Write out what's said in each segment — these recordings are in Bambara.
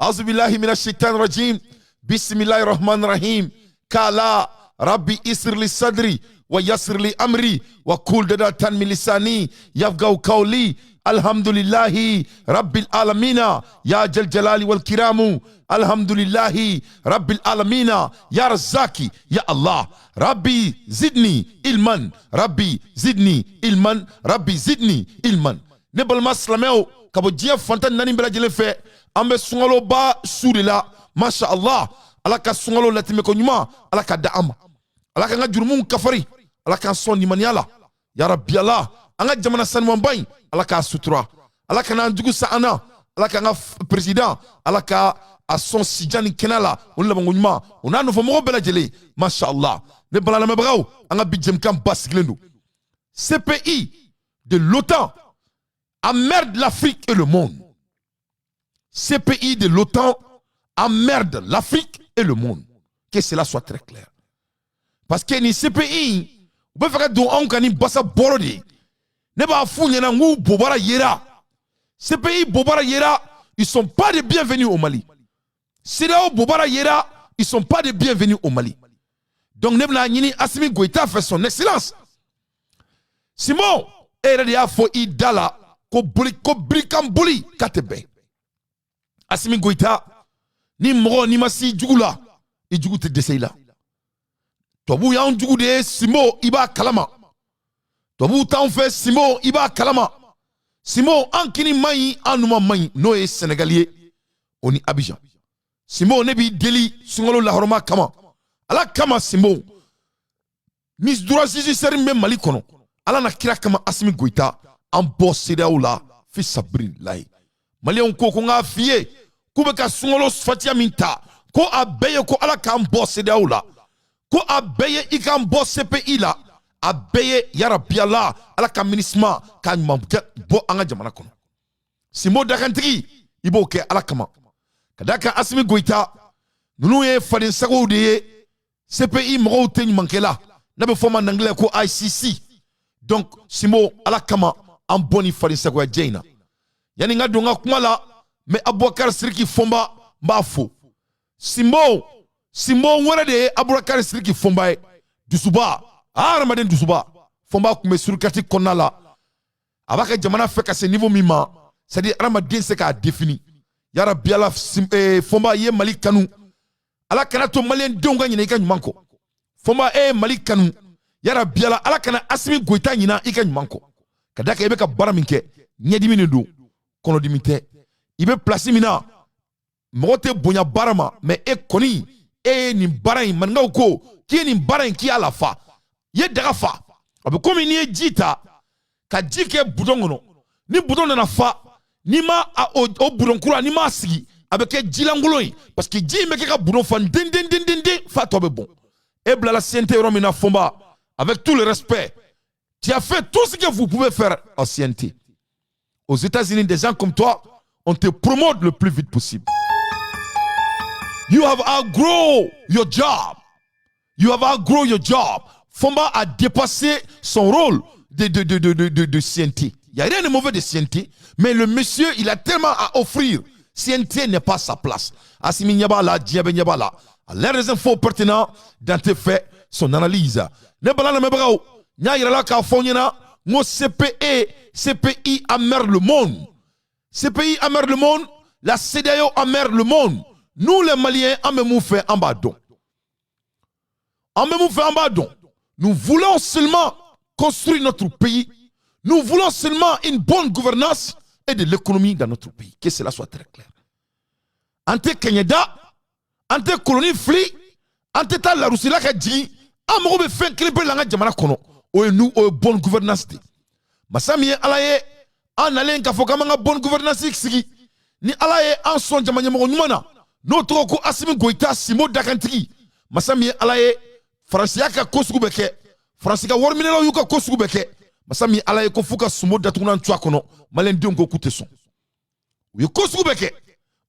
أعوذ بالله من الشيطان الرجيم، بسم الله الرحمن الرحيم. Kala رب اشرح لي صدري ويسر لي أمري واحلل عقدة من لساني يفقهوا قولي. الحمد لله رب العالمين يا ذا الجلال والإكرام. الحمد لله رب العالمين يا رزاق يا الله. ربي زدني علما، ربي زدني علما، ربي زدني علما. Ne balima silamɛw ka bɔ diɲɛ fantan naani bɛɛ lajɛlen fɛ, an bɛ sunkaloba su de la. Masha Allah, Ala ka sunkalo latimɛko ɲuman, Ala ka da an ma. Ala k'an ka jurumuw kafari, Ala k'an sɔn limaniya la. Ya Rabbi Allah, an ka jamana sanumanba in, Ala k'a sutura, Ala ka n'an jugu sa an na. Ala k'an ka président, Ala ka a sɔn sijan ni kɛnɛ la, o ni labanko ɲuman, o n'a nɔfɛmɔgɔw bɛɛ lajɛlen. Masha Allah, ne bala lamɛnbagaw, an ka bi jɛmukan basigilen don. CPI de l'OTAN emmerde l'Afrique et le monde. CPI de l'OTAN emmerde l'Afrique et le monde. Que cela soit très clair. Parce que ni CPI, u bɛ fɛ ka don anw kan ni basa bɔrɔ de ye. Ne b'a f'u ɲɛna n k'u bobara yera. CPI bobara yera, ils sont pas de bienvenus au Mali. CEDEAO bobara yera, ils sont pas de bienvenus au Mali. Donc ne bɛna ɲini Assimi Goïta fɛ, son excellence. Simon, e yɛrɛ de y'a fɔ i da la ko boli ko birikan boli k'a tɛ bɛn. Assimi Goïta, ni mɔgɔ n'i ma si jugu la, i jugu tɛ dɛsɛ i la. Tubabuw y'anw jugu de ye. Simbo, i b'a kalama, tubabuw t'anw fɛ. Simbo, i b'a kalama. Simbo, an kini man ɲi, an numan man ɲi, n'o ye Sɛnɛgali ye, o ni Abidjan. Simbo, ne b'i deli sunkalo lahɔrɔma kama, Ala kama. Simbo, ni droit judiciaire min bɛ Mali kɔnɔ, Ala na kira kama, Assimi Goïta, an bɔ CEDEAO la fi sabililayi. Maliyɛnw ko n k'a f'i ye k'u bɛ ka sunkalo fatiya min ta, ko a bɛɛ ye ko Ala k'an bɔ CEDEAO la, ko a bɛɛ ye i k'an bɔ CPI la, a bɛɛ ye yarabi Ala, Ala ka MINUSMA k'a ɲuman bɔ an ka jamana kɔnɔ. Sinbo dakantigi, i b'o kɛ Ala kama. Ka d'a kan, Assimi Goïta, ninnu ye fadensagow de ye. CPI mɔgɔw tɛ ɲumankɛla, n'a bɛ fɔ o ma n'anglais ko ICC. Donc Sinbo, Ala kama, an bɔ ni fadensagoya jɛ in na. Yanni n ka don n ka kuma la, n bɛ Abubakar Siriki Fɔnba, n b'a fo. Sinbo, Sinbo wɛrɛ de ye Abubakar Siriki Fɔnba ye. Dusuba, hadamaden dusuba. Fɔnba tun bɛ surukati kɔnɔna la, a b'a ka jamana fɛ ka se niveau min ma, c'est à dire hadamaden se k'a défini. Yarabi Ala, Fɔnba i ye Mali kanu, Ala kana to maliyɛn denw ka ɲinɛ i ka ɲuman kɔ. Fɔnba, e ye Mali kanu. Yarabi Ala, Ala kana Assimi Goïta ɲina i ka ɲuman kɔ. Ka d'a kan, i bɛ ka baara min kɛ, ɲɛdimi de don, kɔnɔdimi tɛ. I bɛ place min na, mɔgɔ tɛ bonya baara ma, mais e kɔni, e ye nin baara in, maninkaw ko k'i ye nin baara in, k'i y'a lafa, i ye daga fa. A bɛ komi n'i ye ji ta ka ji kɛ budon kɔnɔ, ni budon nana fa, n'i ma o budon kura, n'i m'a sigi, a bɛ kɛ jilankolon ye, parce que ji in bɛ kɛ ka budon fa den den den den den fa tɔ bɛ bɔn. E bilala CNT yɔrɔ min na, Fɔnba, avec tout le respect, tu as fait tout ce que vous pouvez faire en CNT. Aux États-Unis, des gens comme toi, on te promote le plus vite possible. You have outgrown your job. You have outgrown your job. Fomba a dépassé son rôle de CNT. Il n'y a rien de mauvais de CNT, mais le monsieur, il a tellement à offrir. CNT n'est pas sa place. Assimi Nyabala, Diabe Nyabala. À l'heure des infos pertinentes, Dante fait son analyse. Ne bala lamɛnbagaw, n y'a yira la k'a fɔ ɲɛna n ko CPE, CPI emmerde le monde. CPI emmerde le monde, la CEDEAO emmerde le monde. Nous les Maliens, an bɛ mun fɛ, an b'a dɔn. An bɛ mun fɛ, an b'a dɔn. Nous voulons seulement construire notre pays. Nous voulons seulement une bonne gouvernance et de l'économie dans notre pays. Que cela soit très clair. An tɛ kɛɲɛda, an tɛ koloni fili, an tɛ taa Larusila ka jigin. An mago bɛ fɛn kelen pe la an ka jamana kɔnɔ, o ye nu, o ye bonne gouvernance de. Masa min ye Ala ye, an nalen k'a fɔ k'an b'an ka bonne gouvernance sigi, ni Ala ye an sɔn jama ɲɛmɔgɔ ɲuman na, n'o tɔgɔ ko Assimi Goïta, Simo dakantigi. Masa min ye Ala ye, Faransiya ka ko sugu bɛ kɛ, Faransi ka wariminɛlaw y'u ka ko sugu bɛɛ kɛ. Masa min Ala ye, ko f'u ka sumo datugulan tu a kɔnɔ, maliyɛndenw ko k'u tɛ sɔn. U ye ko sugu bɛɛ kɛ,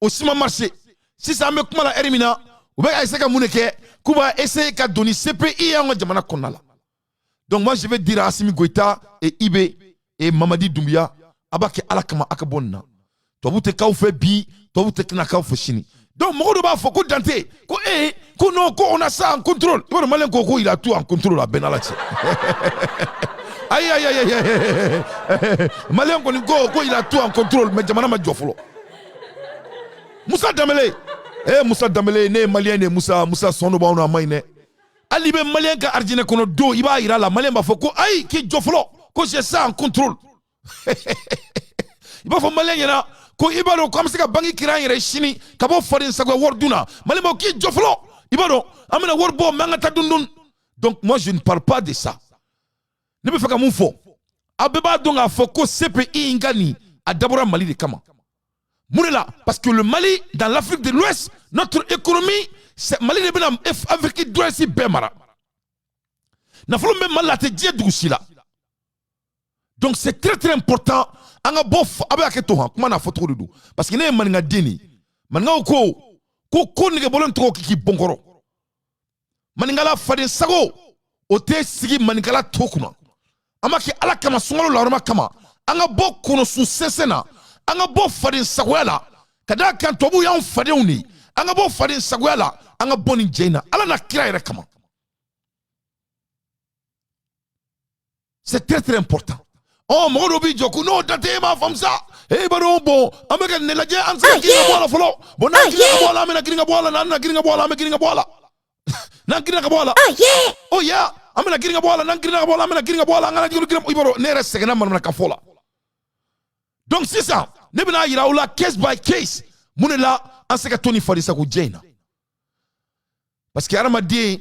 o si ma marché. Sisan an bɛ kuma la ɛri min na, u bɛ ka essayer ka mun de kɛ? K'u b'a essayer ka don ni CPI ye an ka jamana kɔnɔna la. Donc moi, je vais dire à Assimi Goïta et IB et Mamadi Doumbouya, a b'a kɛ Ala kama, a ka bɔ nin na. Tubabu tɛ k'aw fɛ bi, tubabu tɛ tɛna k'aw fɛ sini. Donc mɔgɔ dɔ b'a fɔ ko Dante ko ee, ko non, ko on a ça en contrôle. I b'a dɔn, malien ko il a tout en contrôle. A bɛɛ n'Ala cɛ. Ayi, ayi, ayi, ayi, malien kɔni ko il a tout en contrôle, mais jamana ma jɔ fɔlɔ. Musa Danbele, eh, Musa Danbele, ne ye malien de ye. Musa, Musa, sɔn dɔ b'anw na, a ma ɲi dɛ. Hali i bɛ malien ka arijinɛ kɔnɔ don, i b'a yira a la, malien b'a fɔ ko ayi, k'i jɔ fɔlɔ, ko j'ai ça en contrôle. I b'a fɔ malien ɲɛna ko i b'a dɔn ko an bɛ se ka banque créer an yɛrɛ sini ka bɔ faden sagoya wari dun na. Malien b'a fɔ k'i jɔ fɔlɔ, i b'a dɔn an bɛna wari bɔ, mais an ka taa dun dun. Donc moi, je ne parle pas de ça. Ne bɛ fɛ ka mun fɔ? Aw bɛɛ b'a dɔn k'a fɔ ko CPI in ka nin, a dabɔra Mali de kama. Mun de la? Parce que le Mali, dans l'Afrique de l'Ouest, notre économie, c'est Mali de bɛna Afrique de l'Ouest bɛɛ mara. Nafolo min bɛ Mali la, a tɛ diɲɛ dugu si la. Donc c'est très très important an ka bɔ. A bɛ hakɛ to han, kuma n'a fɔcogo de don, parce que ne ye maninkaden de ye. Maninkaw ko nɛgɛbɔlen tɔgɔ k'i bɔn kɔrɔ. Maninkala faden sago o tɛ sigi maninkala to kunna. An b'a kɛ Ala kama, sunkalo lahɔrɔma kama, an ka bɔ kɔnɔsun sɛnsɛn na, an ka bɔ faden sagoya la, ka d'a kan tubabuw y'anw fadenw de ye. An ka bɔ faden sagoya la, an ka bɔ nin jɛ in na, Ala n'a kira yɛrɛ kama. C'est très très important. Ɔ, mɔgɔ dɔw b'i jɔ ko n'o da tɛ, e m'a faamu sa. E b'a dɔn, bon, an bɛ ka nin lajɛ, an tɛ se ka girin ka bɔ a la fɔlɔ. Bon, n'an girin ka bɔ a la, an bɛna girin ka bɔ a la. N'an bɛna girin ka bɔ a la, an bɛ girin ka bɔ a la. N'an girin ka bɔ a la, oh yeah, an bɛna girin ka bɔ a la. N'an girin ka bɔ a la, an bɛna girin ka bɔ a la. An kana girin girin. I b'a dɔn, ne yɛrɛ sɛgɛnna manamanakan fɔ la. Donc sisan ne bɛna yira aw la case by case mun de la an se ka to nin farisago jɛ in na, parce que hadamaden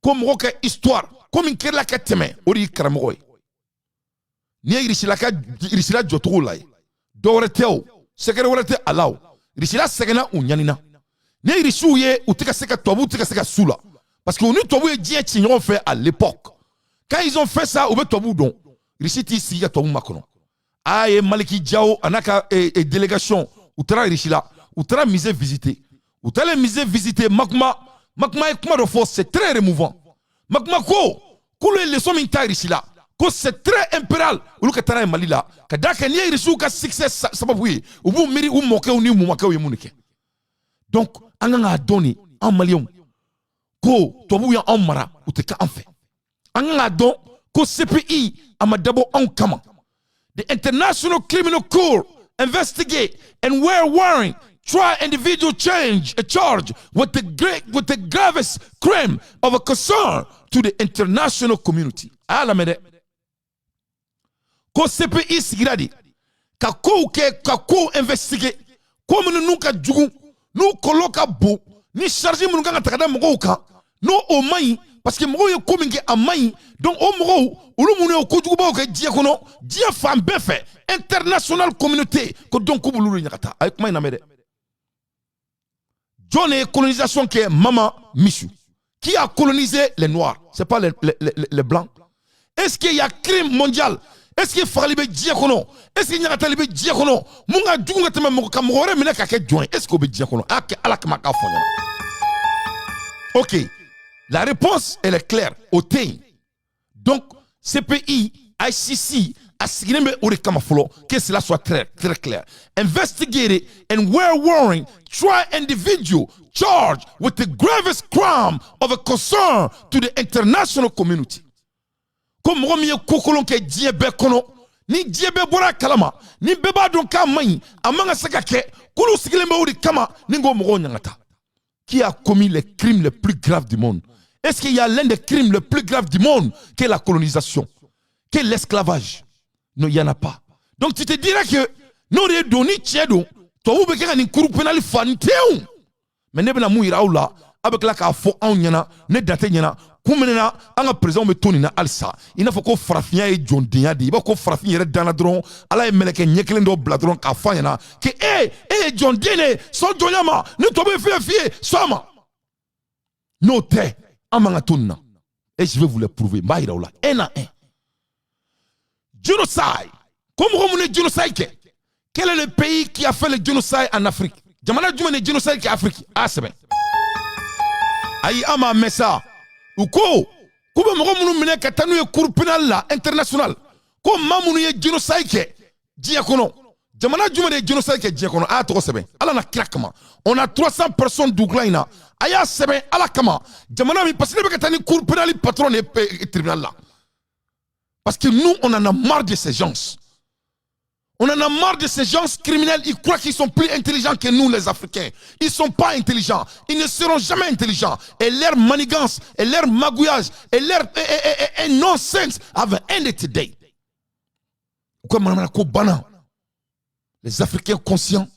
ko mɔgɔ ka histoire ko min kɛra ka tɛmɛ, o de y'i karamɔgɔ ye. N'i ye irisila ka irisila jɔcogo la ye, dɔwɛrɛ tɛ o, sɛgɛrɛ wɛrɛ tɛ a la. O irisila sɛgɛnna, u ɲanina. Ni ye irisiw ye, u tɛ ka se ka, tubabuw tɛ ka se ka s'u la, parce que u ni tubabuw ye diɲɛ ci ɲɔgɔn fɛ à l'époque. Quand ils ont fait ça, u bɛ tubabuw dɔn. Irisi t'i sigi ka tubabu makɔnɔ. A ye Maliki Jawo a n'a ka délégation, u taara irisi la, u taara musée visiter. U taalen musée visiter, Makuma, Makuma ye kuma dɔ fɔ, c'est très émouvant. Makuma ko k'olu ye leçon min ta irisi la, ko c'est très impérial olu ka taa n'a ye Mali la, ka d'a kan n'i ye irisiw ka succès sababu ye, u b'u miiri u mɔkɛw ni mɔmakɛw ye mun de kɛ. Donc an kan k'a dɔn de, an maliyɛnw, ko tubabuw y'anw mara, u tɛ kɛ an fɛ. An kan k'a dɔn ko CPI a ma dabɔ anw kama. The International Criminal Court investigate and where warrant try individual change a charge with the gravest crime of a concern to the international community. A y'a lamɛn dɛ, ko CPI sigira de ka kow kɛ, ka kow investiguer, ko minnu n'u ka jugu, n'u kɔlɔlɔ ka bon, ni charge minnu kan ka ta ka da mɔgɔw kan, n'o o man ɲi, parce que mɔgɔw ye ko min kɛ, a man ɲi. Donc o mɔgɔw, olu minnu ye kojugubaw kɛ diɲɛ kɔnɔ, diɲɛ fan bɛɛ fɛ, international communauté ko donc k'u b'olu de ɲagata. A ye kuma in lamɛn dɛ. Jɔn de ye colonisation kɛ? Mama Misu. Qui a colonisé les Noirs? C'est pas les Blancs? Est-ce qu'il y a crime mondial? Est-ce que fagali bɛ diɲɛ kɔnɔ? Est-ce que ɲagatali bɛ diɲɛ kɔnɔ mun ka jugu ka tɛmɛ mɔgɔ ka mɔgɔ wɛrɛ minɛ ka kɛ jɔn ye? Est-ce que o bɛ diɲɛ kɔnɔ? A y'a kɛ Ala kama, k'a fɔ n ɲɛna. Ok, la réponse, elle est claire, o tɛ yen. Donc CPI, ICC a sigilen bɛ o de kama fɔlɔ. Que cela soit très très clair: investigate and where warrant try individual charged with the gravest crime of a concern to the international community. Ko mɔgɔ min ye ko kolon kɛ diɲɛ bɛɛ kɔnɔ, ni diɲɛ bɛɛ bɔra a kalama, ni bɛɛ b'a dɔn k'a man ɲi, a man ka se ka kɛ, k'olu sigilen bɛ o de kama ni k'o mɔgɔw ɲangata. Qui a commis les crimes les plus graves du monde? Est-ce qu'il y a l'un des crimes les plus graves du monde que la colonisation, que l'esclavage? Non, il n'y en a pas. Donc tu te dirais que n'o de ye don ni tiɲɛ don, tubabuw bɛ kɛ ka nin cour pénale fa nin tɛ o. Mais ne bɛna mun yira aw la? Aw bɛ tila k'a fɔ anw ɲɛna, ne date ɲɛna kun min na an ka président bɛ to nin na halisa, i n'a fɔ ko farafinya ye jɔndenya de ye. I b'a ko farafin yɛrɛ danna dɔrɔn, Ala ye mɛlɛkɛ ɲɛ kelen dɔ bila dɔrɔn k'a fɔ a ɲɛna ke e ye jɔnden de ye, sɔn jɔnya ma. Ni tubabu ye fɛn f'i ye, sɔn a ma. N'o tɛ, an man ka to nin na. Et je vais vous le prouver. N b'a yira aw la un à un. Génocide, ko mɔgɔ mun ye génocide kɛ? Quel est le pays qui a fait le génocide en Afrique? Jamana jumɛn de génocide kɛ Afrique? A sɛbɛn. Ayi, an m'a mɛn sa. U ko k'u bɛ mɔgɔ minnu minɛ ka taa n'u ye cour pénale la international, ko maa minnu ye génocide kɛ diɲɛ kɔnɔ, Jamana jumɛn de ye génocide kɛ diɲɛ kɔnɔ? A y'a tɔgɔ sɛbɛn, Ala na kira kama. On a 300 personnes dugukila in na. A y'a sɛbɛn Ala kama, jamana min, parce que ne bɛ ka taa ni cour pénale patron de ye tribunal la, parce que nous, on en a marre de ces gens. On en a marre de ces gens criminels. Ils croient qu'ils sont plus intelligents que nous, les Africains. Ils ne sont pas intelligents. Ils ne seront jamais intelligents. Et leur manigance, et leur magouillage, et leur et nonsense have ended today. Les Africains conscients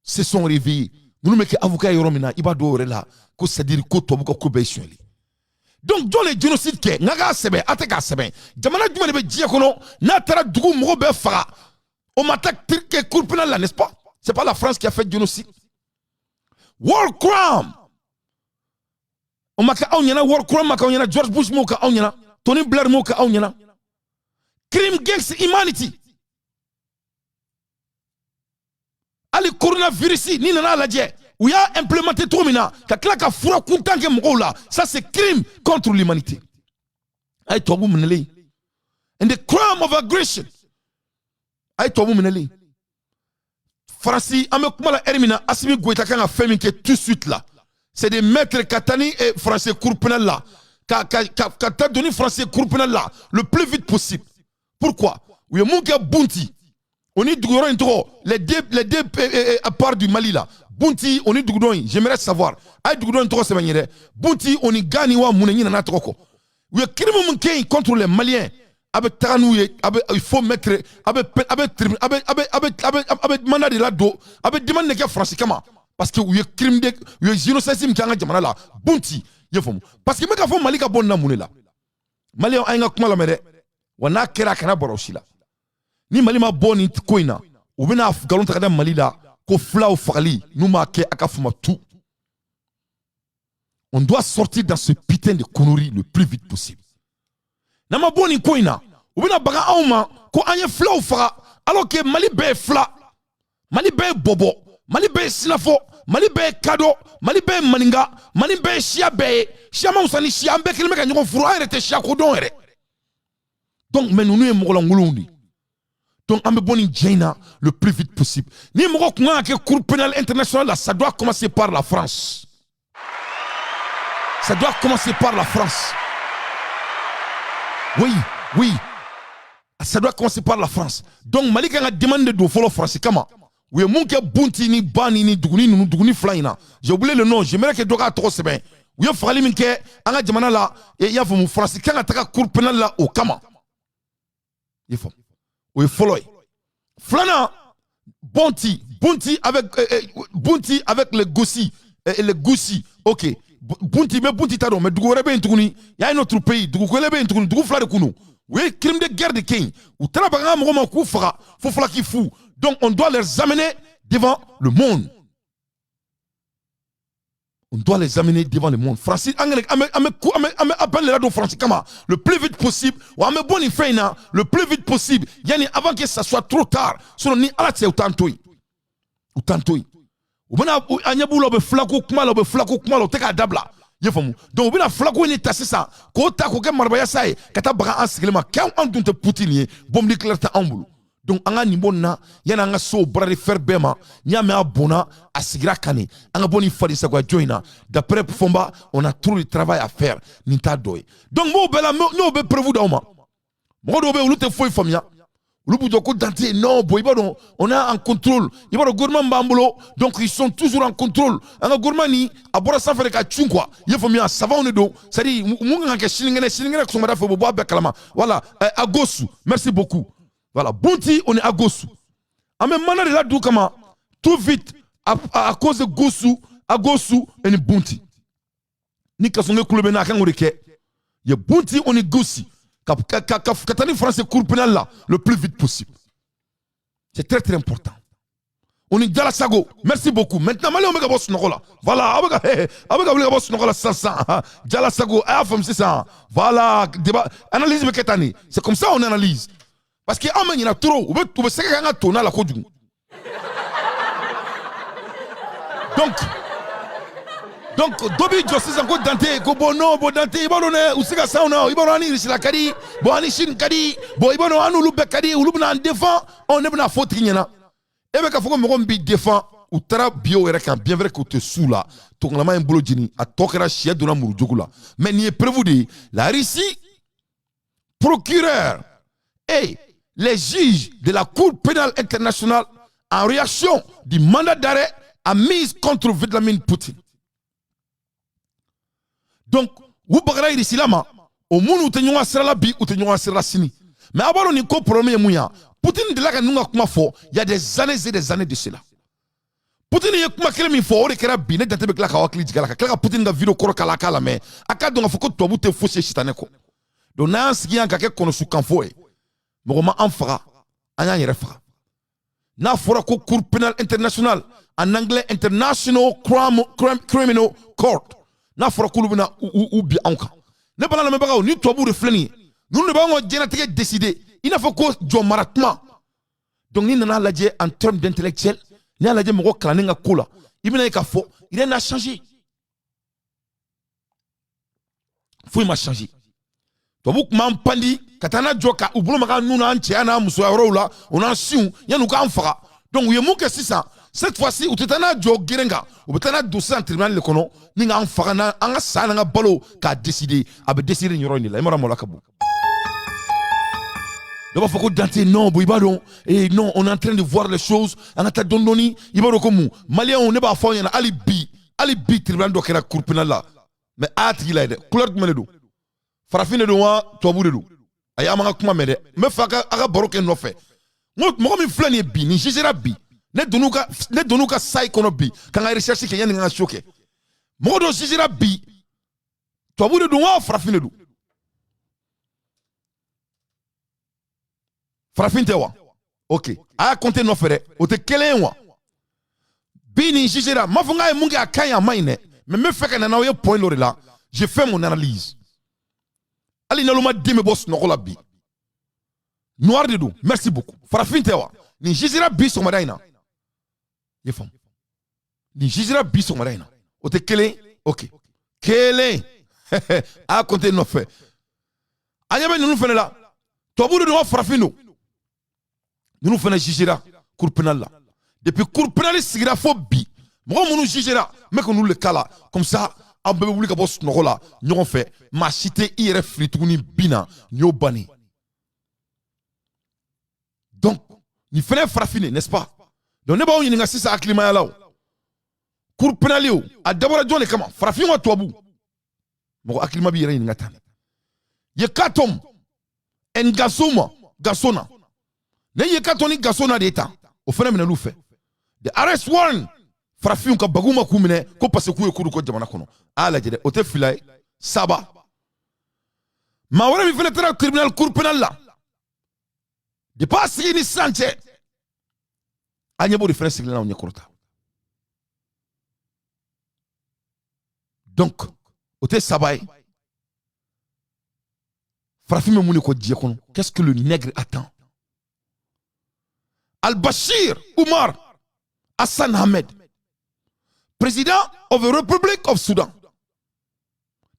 se sont réveillés. Nous, nous, avocat yɔrɔ min na, i b'a dɔn o yɛrɛ la ko, c'est-à-dire ko tubabu ka ko bɛɛ ye sonyali. Donc jɔn le génocide kɛ? N ka k'a sɛbɛn, a tɛ k'a sɛbɛn. Jamana jumɛn de bɛ diɲɛ kɔnɔ n'a taara dugu mɔgɔ bɛɛ faga, o ma taa kɛ cour pénale la, n'est-ce pas? C'est pas la France qui a fait génocide? War crime, o ma kɛ anw ɲɛna? War crime ma kɛ anw ɲɛna? George Bush m'o kɛ anw ɲɛna? Tony Blair m'o kɛ anw ɲɛna? Crime against humanity, hali coronavirus ni nana lajɛ, u y'a implémenté cogo min na ka tila ka fura kuntan kɛ mɔgɔw la, ça, c'est crime contre l'humanité. A ye tubabu minɛlen, and the crime of aggression, a ye tubabu minɛlen. Faransi, an bɛ kuma la ɛri min na, Assimi Goïta kan ka fɛn min kɛ tout de suite là, c'est de mettre ka taa ni Français cour pénale la, ka taa don ni Français cour pénale la le plus vite possible. Pourquoi? U ye mun kɛ Bounti o ni dugu yɔrɔ in tɔgɔ, les deux parts du Mali la, Bounti o ni dugu dɔ in, j'aimerais savoir, a ye dugu dɔ in tɔgɔ sɛbɛn n ye dɛ. Bounti o ni Gani wa mun de ɲinana tɔgɔ kɔ. U ye crime mun kɛ yen contre les Maliens, a bɛ taga n'u ye, a bɛ, il faut mettre, a bɛ a bɛ mandat de ladon, a bɛ demande de kɛ Faransi kama, parce que u ye crime de, u ye génocide min kɛ an ka jamana la Bounti, i ye faamu? Parce que n bɛ k'a fɔ Mali ka bɔ nin na mun de la? Maliyɛnw, an ye n ka kuma lamɛn dɛ. Wa n'a kɛra, a kana bɔrɔ o si la. Ni Mali ma bɔ nin ko in na, u bɛna nkalon ta ka da Mali la ko filaw fagali. N'u m'a kɛ, a ka fama tout. On doit sortir dans ce putain de conneries le plus vite possible. N'an ma bɔ nin ko in na, u bɛna baga anw ma ko an ye filaw faga, alors que Mali bɛɛ ye fila, Mali bɛɛ ye bɔbɔ, Mali bɛɛ ye sinafɔ, Mali bɛɛ ye kadɔ, Mali bɛɛ ye maninka, Mali bɛɛ ye siya bɛɛ ye. Siya ma fisa ni siya, an bɛɛ kelen bɛ ka ɲɔgɔn furu, an yɛrɛ tɛ siya ko dɔn yɛrɛ. Donc, mais ninnu ye mɔgɔlankolonw de ye. Donc an bɛ bɔ nin jɛ in na le plus vite possible. Ni mɔgɔ kun kan ka kɛ cour pénale internationale la, ça doit commencer par la France. Ça doit commencer par la France. Oui, ça doit commencer par la France. Donc Mali kan ka demande de don fɔlɔ France kama. U ye mun kɛ Bounti ni Bani ni duguni ninnu, duguni fila in na, j'ai oublié le nom, j'aimerais que dɔ k'a tɔgɔ sɛbɛn. U ye fagali min kɛ an ka jamana la, i y'a faamu, France kan ka taga cour pénale la o kama, i ye faamu? O ye fɔlɔ ye. Filanan, Bounti avec les Gossi, les Goussi, ok. Bounti bɛ, Bounti ta dɔn, mais dugu wɛrɛ bɛ yen tuguni, y a un autre pays, dugu wɛrɛ bɛ yen tuguni, dugu fila de kun don. U ye crime de guerre de kɛ yen, u taara baga an ka mɔgɔw ma k'u faga fo falaki fu. Donc on doit les amener devant le monde. On doit les amener devant le monde. Francis, an bɛ appel de la don Faransi kama le plus vite possible. Wa an bɛ bɔ nin fɛn in na le plus vite possible. Yani avant que ça soit trop tard. Sinon ni Ala cɛ, u t'an to yen. U t'an to yen. U bɛna, an ɲɛ b'u la, u bɛ filako kuma la, u bɛ filako kuma la, u tɛ k'a dabila. I ye faamu? Donc u bɛna filako in de ta sisan k'o ta k'o kɛ marabayasa ye ka taa baga an sigilen ma. K'an anw dun tɛ Poutine ye, bombe nucléaire tɛ anw bolo. Donc an ka nin bɔ nin na yanni an ka se o bras de fer bɛɛ ma. N'i y'a mɛn a bɔnna a sigira kan de, an ka bɔ nin farisagoya jɔ in na. D'après Fɔnba, on a trop de travail à faire. Nin t'a dɔ ye. Donc n b'o bɛɛ la, n y'o bɛɛ preuve d'aw ma. Mɔgɔ dɔw bɛ yen, olu tɛ foyi faamuya, olu b'u jɔ ko Dante non. Bon, i b'a dɔn, on est en contrôle, i b'a dɔn, gouvernement b'an bolo, donc ils sont toujours en contrôle. An ka gouvernement ni a bɔra sanfɛ de ka cun quoi, i ye faamuya? Savant de don, c'est à dire mun kan ka kɛ sinikɛnɛ, sinikɛnɛ sɔgɔmada fɛ, u bɛ bɔ a bɛɛ kalama. Voilà, Agosu, merci beaucoup. Voilà, Bounti, on est à Gossou. An bɛ mandat de la du kama tout vite à cause de Gossou, à Gossou et ni Bounti. Ni Kassogué kulo bɛ n'a kan k'o de kɛ. Ye Bounti, on est Gossi. Ka taa ni France cour pénale là le plus vite possible. C'est très très important. On est Dialasago. Merci beaucoup. Maintenant, Mali, on bɛ ka bɔ sunɔgɔ la. Voilà, a bɛ ka wuli ka bɔ sunɔgɔ la sisan sisan. Dialasago, a y'a faamu sisan. Voilà, débat, analyse bɛ kɛ tan de. C'est comme ça on analyse. Parce que anw bɛ ɲinɛ trop, u bɛ sɛgɛ k'an ka tona la kojugu. Donc dɔ b'i jɔ sisan ko Dante ko bon, non, bon, Dante, i b'a dɔn dɛ, u se ka s'anw na, i b'a dɔn, an ni Russie la ka di, bon, an ni Chine ka di, bon, i b'a dɔn, an n'olu bɛɛ ka di, olu bɛna an défend. Ɔ, ne bɛna fɔ o tigi ɲɛna. E bɛ k'a fɔ ko mɔgɔ min b'i défend, u taara bi o yɛrɛ kan, bien vrai k'u tɛ s'u la. Tokalama in bolo jeni, a tɔ kɛra sɛ donna murujugu la. Mais nin ye preuve de ye. La Russie, procureur et les juges de la Cour pénale internationale, en réaction du mandat d'arrêt a mise contre Vladimir Poutine. Donc u bagara Irisila ma, o minnu tɛ ɲɔgɔn sira la bi, u tɛ ɲɔgɔn sira la sini. Mais a b'a dɔn nin ko problème ye mun ye? Poutine delila ka ninnu ka kuma fɔ il y a des années et des années de cela. Poutine ye kuma kelen min fɔ, o de kɛra bi. Ne jate bɛ tila ka hakili jigin a la, ka tila ka Poutine ka vidéo kɔrɔ k'a la, k'a lamɛn, a k'a dɔn k'a fɔ ko tubabu tɛ fosi ye sitanɛ kɔ. Donc n'an y'an sigi yan ka kɛ kɔnɔsu kanfɔ ye, mɔgɔ ma an faga, an y'an yɛrɛ faga. N'a fɔra ko Cour pénale internationale, en anglais International Crime, Criminal Court, n'a fɔra k'olu bɛna u bi anw kan, ne bala lamɛnbagaw, ni tubabuw de filɛ nin ye, ninnu de b'anw ka diɲɛlatigɛ décider i n'a fɔ ko jɔn mara kuma. Donc n'i nana lajɛ en termes d'intellectuel, n'i y'a lajɛ mɔgɔ kalannen ka ko la, i bɛna ye k'a fɔ rien n'a changé, foyi ma changé. Tubabu tun b'an pandi ka taa n'a jɔ ka u bolo maga nun n'an cɛya n'an musoya yɔrɔw la, o n'an siw, yanni u k'an faga. Donc u ye mun kɛ sisan? Cette fois-ci, u tɛ taa n'a jɔ geren kan, u bɛ taa n'a don sisan tribunal de kɔnɔ ni k'an faga, n'an ka sa n'an ka balo k'a décider. A bɛ décider nin yɔrɔ in de la. I m'a dɔn mɔla ka bon. Dɔ b'a fɔ ko Dante, non, bon, i b'a dɔn, eh non, on est en train de voir les choses, an ka taa dɔɔni dɔɔni. I b'a dɔn ko mun, maliyɛnw, ne b'a fɔ aw ɲɛna hali bi, hali bi, tribunal dɔ kɛra cour pénale la. Mais a y'a tigi lajɛ dɛ, couleur jumɛn de don? Farafin de don wa, tubabu de don? Ayi, an m'an ka kuma mɛn dɛ. N bɛ fɛ a ka baro kɛ n nɔfɛ. N ko mɔgɔ min filɛ nin ye bi, nin jugera bi, ne donn'u ka sayi kɔnɔ bi ka n ka recherche kɛ yanni n ka show kɛ. Mɔgɔ dɔ jugera bi, tubabu de don wa, farafin de don? Farafin tɛ wa? Ok, a y'a compter nɔfɛ dɛ, o tɛ kelen ye wa? Bi nin jugera, n m'a fɔ n k'a ye mun kɛ, a ka ɲi, a man ɲi dɛ, mais n bɛ fɛ ka na n'aw ye point dɔ de la. Je fais mon analyse. Hali n'alu ma den bɛ bɔ sunɔgɔ la bi, noir de don. Merci beaucoup. Farafin tɛ wa? Nin jugera bi sɔgɔmada in na, i ye faamu? Nin jugera bi sɔgɔmada in na, o tɛ kelen? Ok, kelen, a y'a compter nɔfɛ. A ɲɛ bɛ ninnu fɛnɛ la, tubabu de don wa, farafin don? Ninnu fana jugera cour pénale la. Depuis cour pénale sigira fo bi, mɔgɔ minnu jugera, n bɛ ka n'olu de kala. Comme ça, aw bɛɛ bɛ wuli ka bɔ sunɔgɔ la ɲɔgɔn fɛ. Maa si tɛ i yɛrɛ fili tuguni bin na, nin y'o bannen. Donc nin fana ye farafin de, n'est-ce pas? Donc ne b'aw ɲininka sisan, hakilimaya la, o cour pénale, o a dabɔra jɔn de kama, farafin wa tubabu? Mɔgɔ hakilima b'i yɛrɛ ɲininka tan. Yekatom Ngasoma Gasona, ne Yekatom ni Gasona de ye tan, o fana minɛl'u fɛ. The arrest warrant, farafinw ka bagu ma k'u minɛ ko parce que k'u ye ko kɔ jamana kɔnɔ. A y'a lajɛ dɛ, o tɛ fila ye. Saba, maa wɛrɛ min fana taara tribunal cour pénale la depuis a sigi ni sisan cɛ, an ɲɛ b'o de fana sigilen n'anw ɲɛkɔrɔ ta. Donc o tɛ saba ye. Farafin bɛ mun de kɔ diɲɛ kɔnɔ? Qu'est-ce que le nègre attend? Al-Bashir Umar Hassan Ahmed, président of the Republic of Sudan.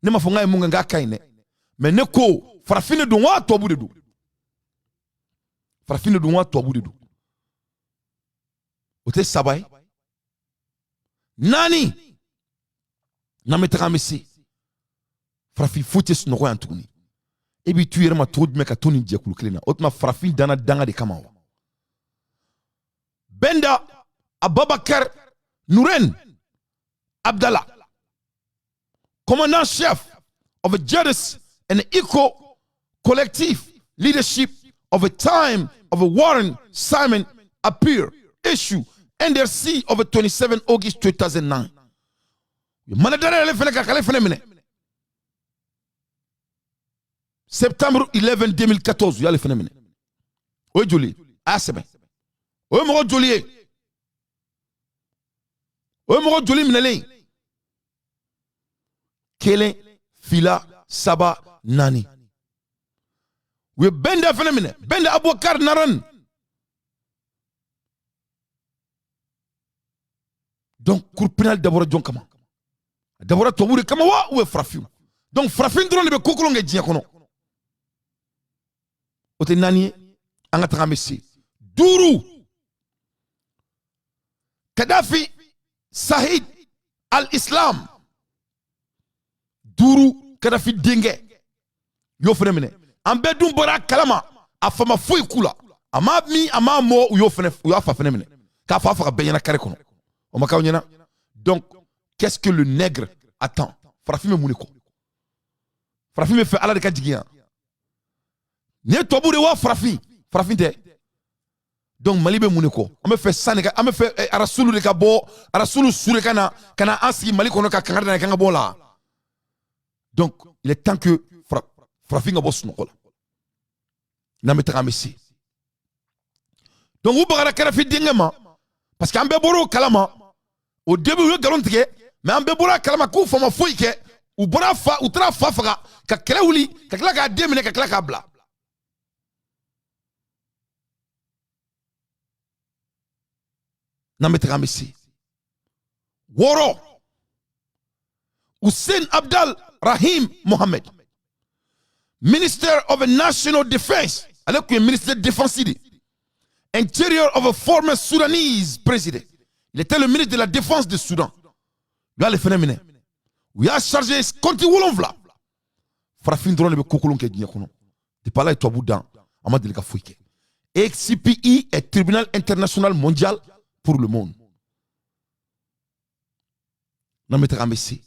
Ne m'a fɔ n k'a ye mun kɛ n k'a ka ɲi dɛ, mais ne ko farafin de don wa, tubabu de don? Farafin de don wa, tubabu de don? O tɛ saba ye. Naani, n'an bɛ taga, an bɛ se farafin foyi tɛ sunɔgɔ yan tuguni. E b'i tu yɛrɛ ma cogo jumɛn ka to nin jɛkulu kelen na? O tuma farafin danna danga de kama wa? Benda Ababakar Nouren Abdallah, commandant chef of a jihadist and eco collective leadership of a time of a Warren Simon appear issue NDRC of a 27 August 2009. Mandat d'arrêt ale fɛnɛ ka k'ale fɛnɛ minɛ septembre 11 2014, u y'ale fɛnɛ minɛ. O ye joli? A y'a sɛbɛn. O ye mɔgɔ joli ye? O ye mɔgɔ joli minɛlen? Kelen, fila, saba, naani. U ye Benda fɛnɛ minɛ, Benda Abubakar Naran. Donc cour pénale dabɔra jɔn kama? A dabɔra tubabu de kama wa, ou farafinw? Donc farafin dɔrɔn de bɛ ko kolon kɛ diɲɛ kɔnɔ. O tɛ naani ye. An ka taga, an bɛ se duuru. Kadhafi Sahid Al-Islam, duuru Kadhafi denkɛ, u y'o fana minɛ. An bɛɛ dun bɔra a kalama, a fa ma foyi k'u la, a ma min, a ma mɔ. U y'o fana, u y'a fa fana minɛ k'a fa faga bɛɛ ɲɛna kare kɔnɔ. O ma k'aw ɲɛna? Donc qu'est-ce que le nègre attend? Farafin bɛ mun de kɔ? Farafin bɛ fɛ Ala de ka jigin yan. Nin ye tubabu de wa farafin? Farafin tɛ. Donc Mali bɛ mun de kɔ? An bɛ fɛ san de ka, an bɛ fɛ arasulu de ka bɔ, arasulu su de ka na ka na an sigi Mali kɔnɔ ka kangari da k'an ka bɔ la. Donc il est temps que farafin ka bɔ sunɔgɔ la. N'an bɛ taga, an bɛ se. Donc u bagara Kadafi denkɛ ma parce que an bɛɛ bɔra o kalama. Au début, u ye nkalon tigɛ, mais an bɛɛ bɔra a kalama k'u fa ma foyi kɛ. U bɔra fa, u taara fa faga ka kɛlɛ wuli, ka tila k'a den minɛ, ka tila k'a bila. N'an bɛ taga, an bɛ se. Wɔɔrɔ, Hussein Abdal Rahim Mohamed, Minister of National Defense, ale tun ye ministre de défense de intérieur of a former Sudanese president. Il était le ministre de la défense de Soudan. U y'ale fɛnɛ minɛ, u y'a chargé compte 7. Farafin dɔrɔn de bɛ kokolon kɛ diɲɛ kɔnɔ. Depuis Ala ye tubabu dan, a ma deli ka foyi kɛ. CPI est tribunal international mondial pour le monde. N'an bɛ taga, an bɛ se.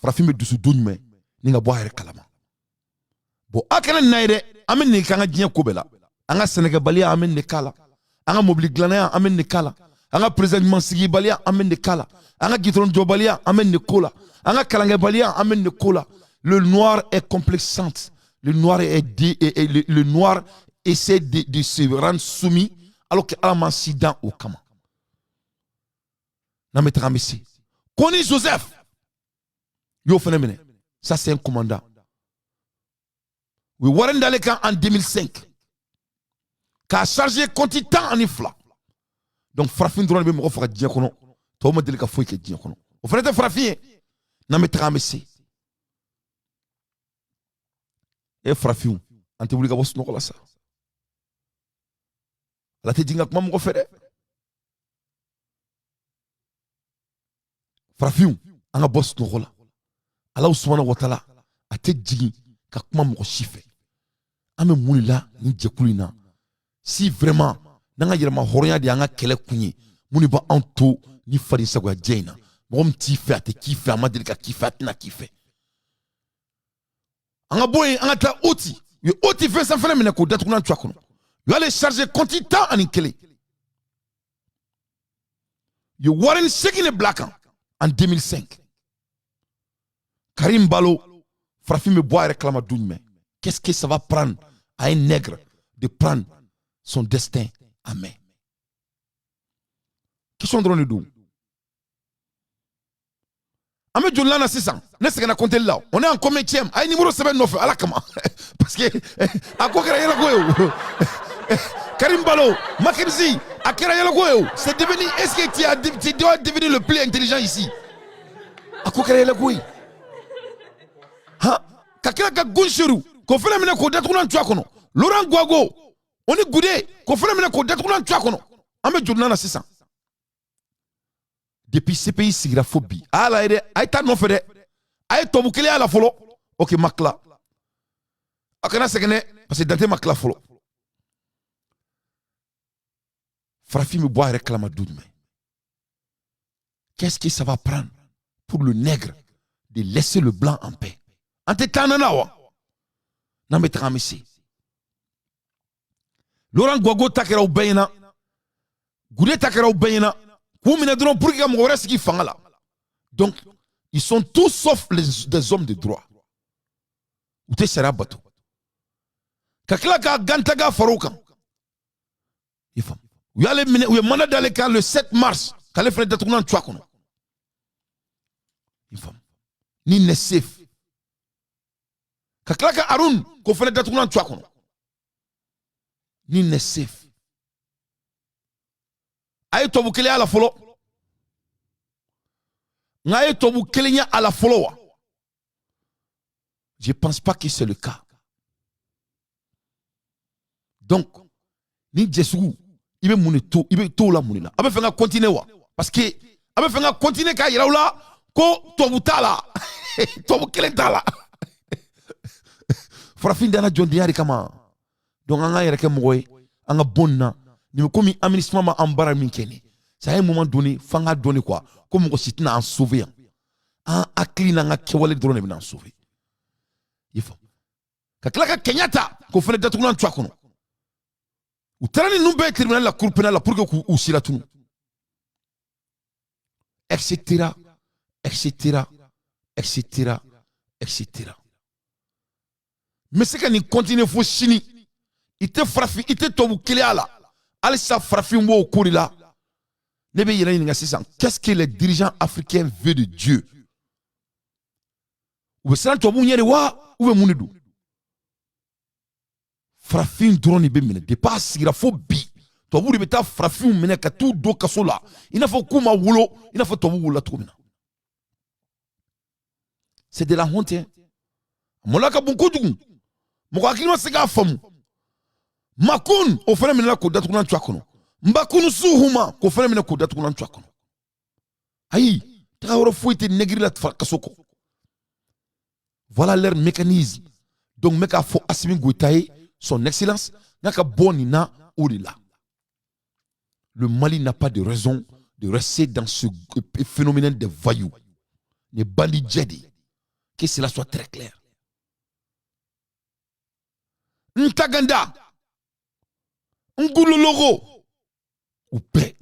Farafin bɛ dusu don jumɛn ni ka bɔ a yɛrɛ kalama? Bon, a kana nin na ye dɛ. An bɛ nin k'an ka diɲɛ ko bɛɛ la. An ka sɛnɛkɛbaliya, an bɛ nin de k'a la. An ka mobili dilannaya, an bɛ nin de k'a la. An ka président ɲuman sigibaliya, an bɛ nin de k'a la. An ka gitɔrɔn jɔbaliya, an bɛ nin de ko la. An ka kalankɛbaliya, an bɛ nin de ko la. Le noir est complexante. Le noir est dé, et, et, le noir essaie de se rendre soumis alors que Ala ma si dan o kama. N'an bɛ taga, an bɛ se. Kony Joseph, y'o fana minɛ. Ça, c'est un commandant. U ye wari d'ale kan en 2005 k'a chargé compte 12. Donc farafin dɔrɔn de bɛ mɔgɔ faga diɲɛ kɔnɔ. Tɔw ma deli ka foyi kɛ diɲɛ kɔnɔ. O fana tɛ farafin ye. N'an bɛ taga, an bɛ se. E farafinw, an tɛ wuli ka bɔ sunɔgɔ la sa. Ala tɛ jigin ka kuma mɔgɔ fɛ dɛ. Farafinw, an ka bɔ sunɔgɔ la. Ala subahana wa taala a tɛ jigin ka kuma mɔgɔ si fɛ. An bɛ mun de la nin jɛkulu in na? Si vraiment n'an ka yɛlɛma hɔrɔnya de y'an ka kɛlɛ kun ye, mun de b'anw to ni faden sagoya jɛ in na? Mɔgɔ min t'i fɛ, a tɛ k'i fɛ, a ma deli ka k'i fɛ, a tɛna k'i fɛ. An ka bɔ yen, an ka taa Oti. U ye Oti fɛn sanfɛla minɛ k'o datugulan tu a kɔnɔ. U y'ale chargé compte 11. U ye wari 8 de bila kan en 2005. Karim Balo, farafin bɛ bɔ a yɛrɛ kalama don jumɛn? Qu'est-ce que ça va prendre à un nègre de prendre son destin en main? Question dɔrɔn de don. An bɛ joli na sisan? Ne sɛgɛnna compter la. On est en combienième? A ye numéro sɛbɛn nɔfɛ Ala kama, parce que a ko kɛra yɛlɛko ye o. Karim Balo, Mackenzie, a kɛra yɛlɛko ye o. C'est devenu, est-ce que tu dois devenir le plus intelligent ici? A ko kɛra yɛlɛko ye. Han, ka tila ka Gunseru k'o fana minɛ k'o datugulan tu a kɔnɔ. Laurent Gbagbo, o ni Gude, k'o fana minɛ k'o datugulan tu a kɔnɔ. An bɛ joli na sisan? Depuis CPI sigira fo bi, a y'a lajɛ dɛ. A ye taa nɔfɛ dɛ. A ye tubabu kelen y'a la fɔlɔ. Ok, ma tila. A kana sɛgɛn dɛ, parce que Dante ma tila fɔlɔ. Farafin bɛ bɔ a yɛrɛ kalama don jumɛn? Qu'est-ce que ça va prendre pour le nègre de laisser le blanc en paix? An tɛ taa nana wa? N'an bɛ taga, an bɛ se. Laurent Gbagbo ta kɛra o bɛɛ ɲɛna. Gude ta kɛra o bɛɛ ɲɛna. K'u minɛ dɔrɔn pour que ka mɔgɔ wɛrɛ sigi fanga la. Donc ils sont tous sauf des hommes de droit. U tɛ sariya bato. Ka tila k'a gantaga fara o kan. I faamu? U y'ale minɛ, u ye mandat d'ale kan le 7 mars, k'ale fana datugulan tu a kɔnɔ. I faamu? Ni n'est safe. Ka tila ka Arun k'o fana datugulan tu a kɔnɔ. Ni n'est safe. A ye tubabu kelen y'a la fɔlɔ. Nka a ye tubabu kelen ye a la fɔlɔ wa? Je pense pas que c'est le cas. Donc ni jɛsugu, i bɛ mun de to, i bɛ to la mun de la? A bɛ fɛ ka continuer wa? Parce que a bɛ fɛ ka continuer k'a yira u la ko tubabu t'a la, tubabu kelen t'a la. Farafin danna jɔndenya de kama. Donc an k'an yɛrɛ kɛ mɔgɔ ye, an ka bɔ nin na. Nin bɛ komi aménagement ma, an baara min kɛ nin, c'est à un moment donné f'an k'a dɔn de quoi, ko mɔgɔ si tɛna an sauver yan. An hakili n'an ka kɛwale dɔrɔn de bɛna an sauver. I faamu? Ka tila ka Kenyatta k'o fana datugulan to a kɔnɔ. U taara ni ninnu bɛɛ ye tribunal la, cour pénale la, pour que k'u silatunu, etc, etc, etc, etc. N bɛ se ka nin continuer fo sini. I tɛ farafin, i tɛ tubabu kelenya la halisa. Farafin b'o ko de la. Ne bɛ yɛrɛ ɲininka sisan: qu'est-ce que les dirigeants africains veulent de Dieu? U bɛ siran tubabuw ɲɛ de wa, ou bɛ mun de don? Farafin dɔrɔn de bɛ minɛ depuis a sigira fo bi. Tubabu de bɛ taa farafinw minɛ ka t'u don kaso la, i n'a fɔ k'u ma wolo, i n'a fɔ tubabu wolola cogo min na. C'est de la honte, hein. Maloya ka bon kojugu. Mɔgɔ hakili ma se k'a faamu. Makun, o fana minɛna k'o datugulan to a kɔnɔ. Nbakunu Suhuma, k'o fana minɛ k'o datugulan to a kɔnɔ. Ayi, taga yɔrɔ foyi tɛ nɛgiri la kaso kɔ. Voilà leur mécanisme. Donc n bɛ k'a fɔ Assimi Goïta ye, son excellence, n'a ka bɔ nin na, o de la, le Mali n'a pas de raison de rester dans ce phénomène de voyous, les bandits djedi. Que cela soit très clair. Ntaganda, Ngulologo, u bɛɛ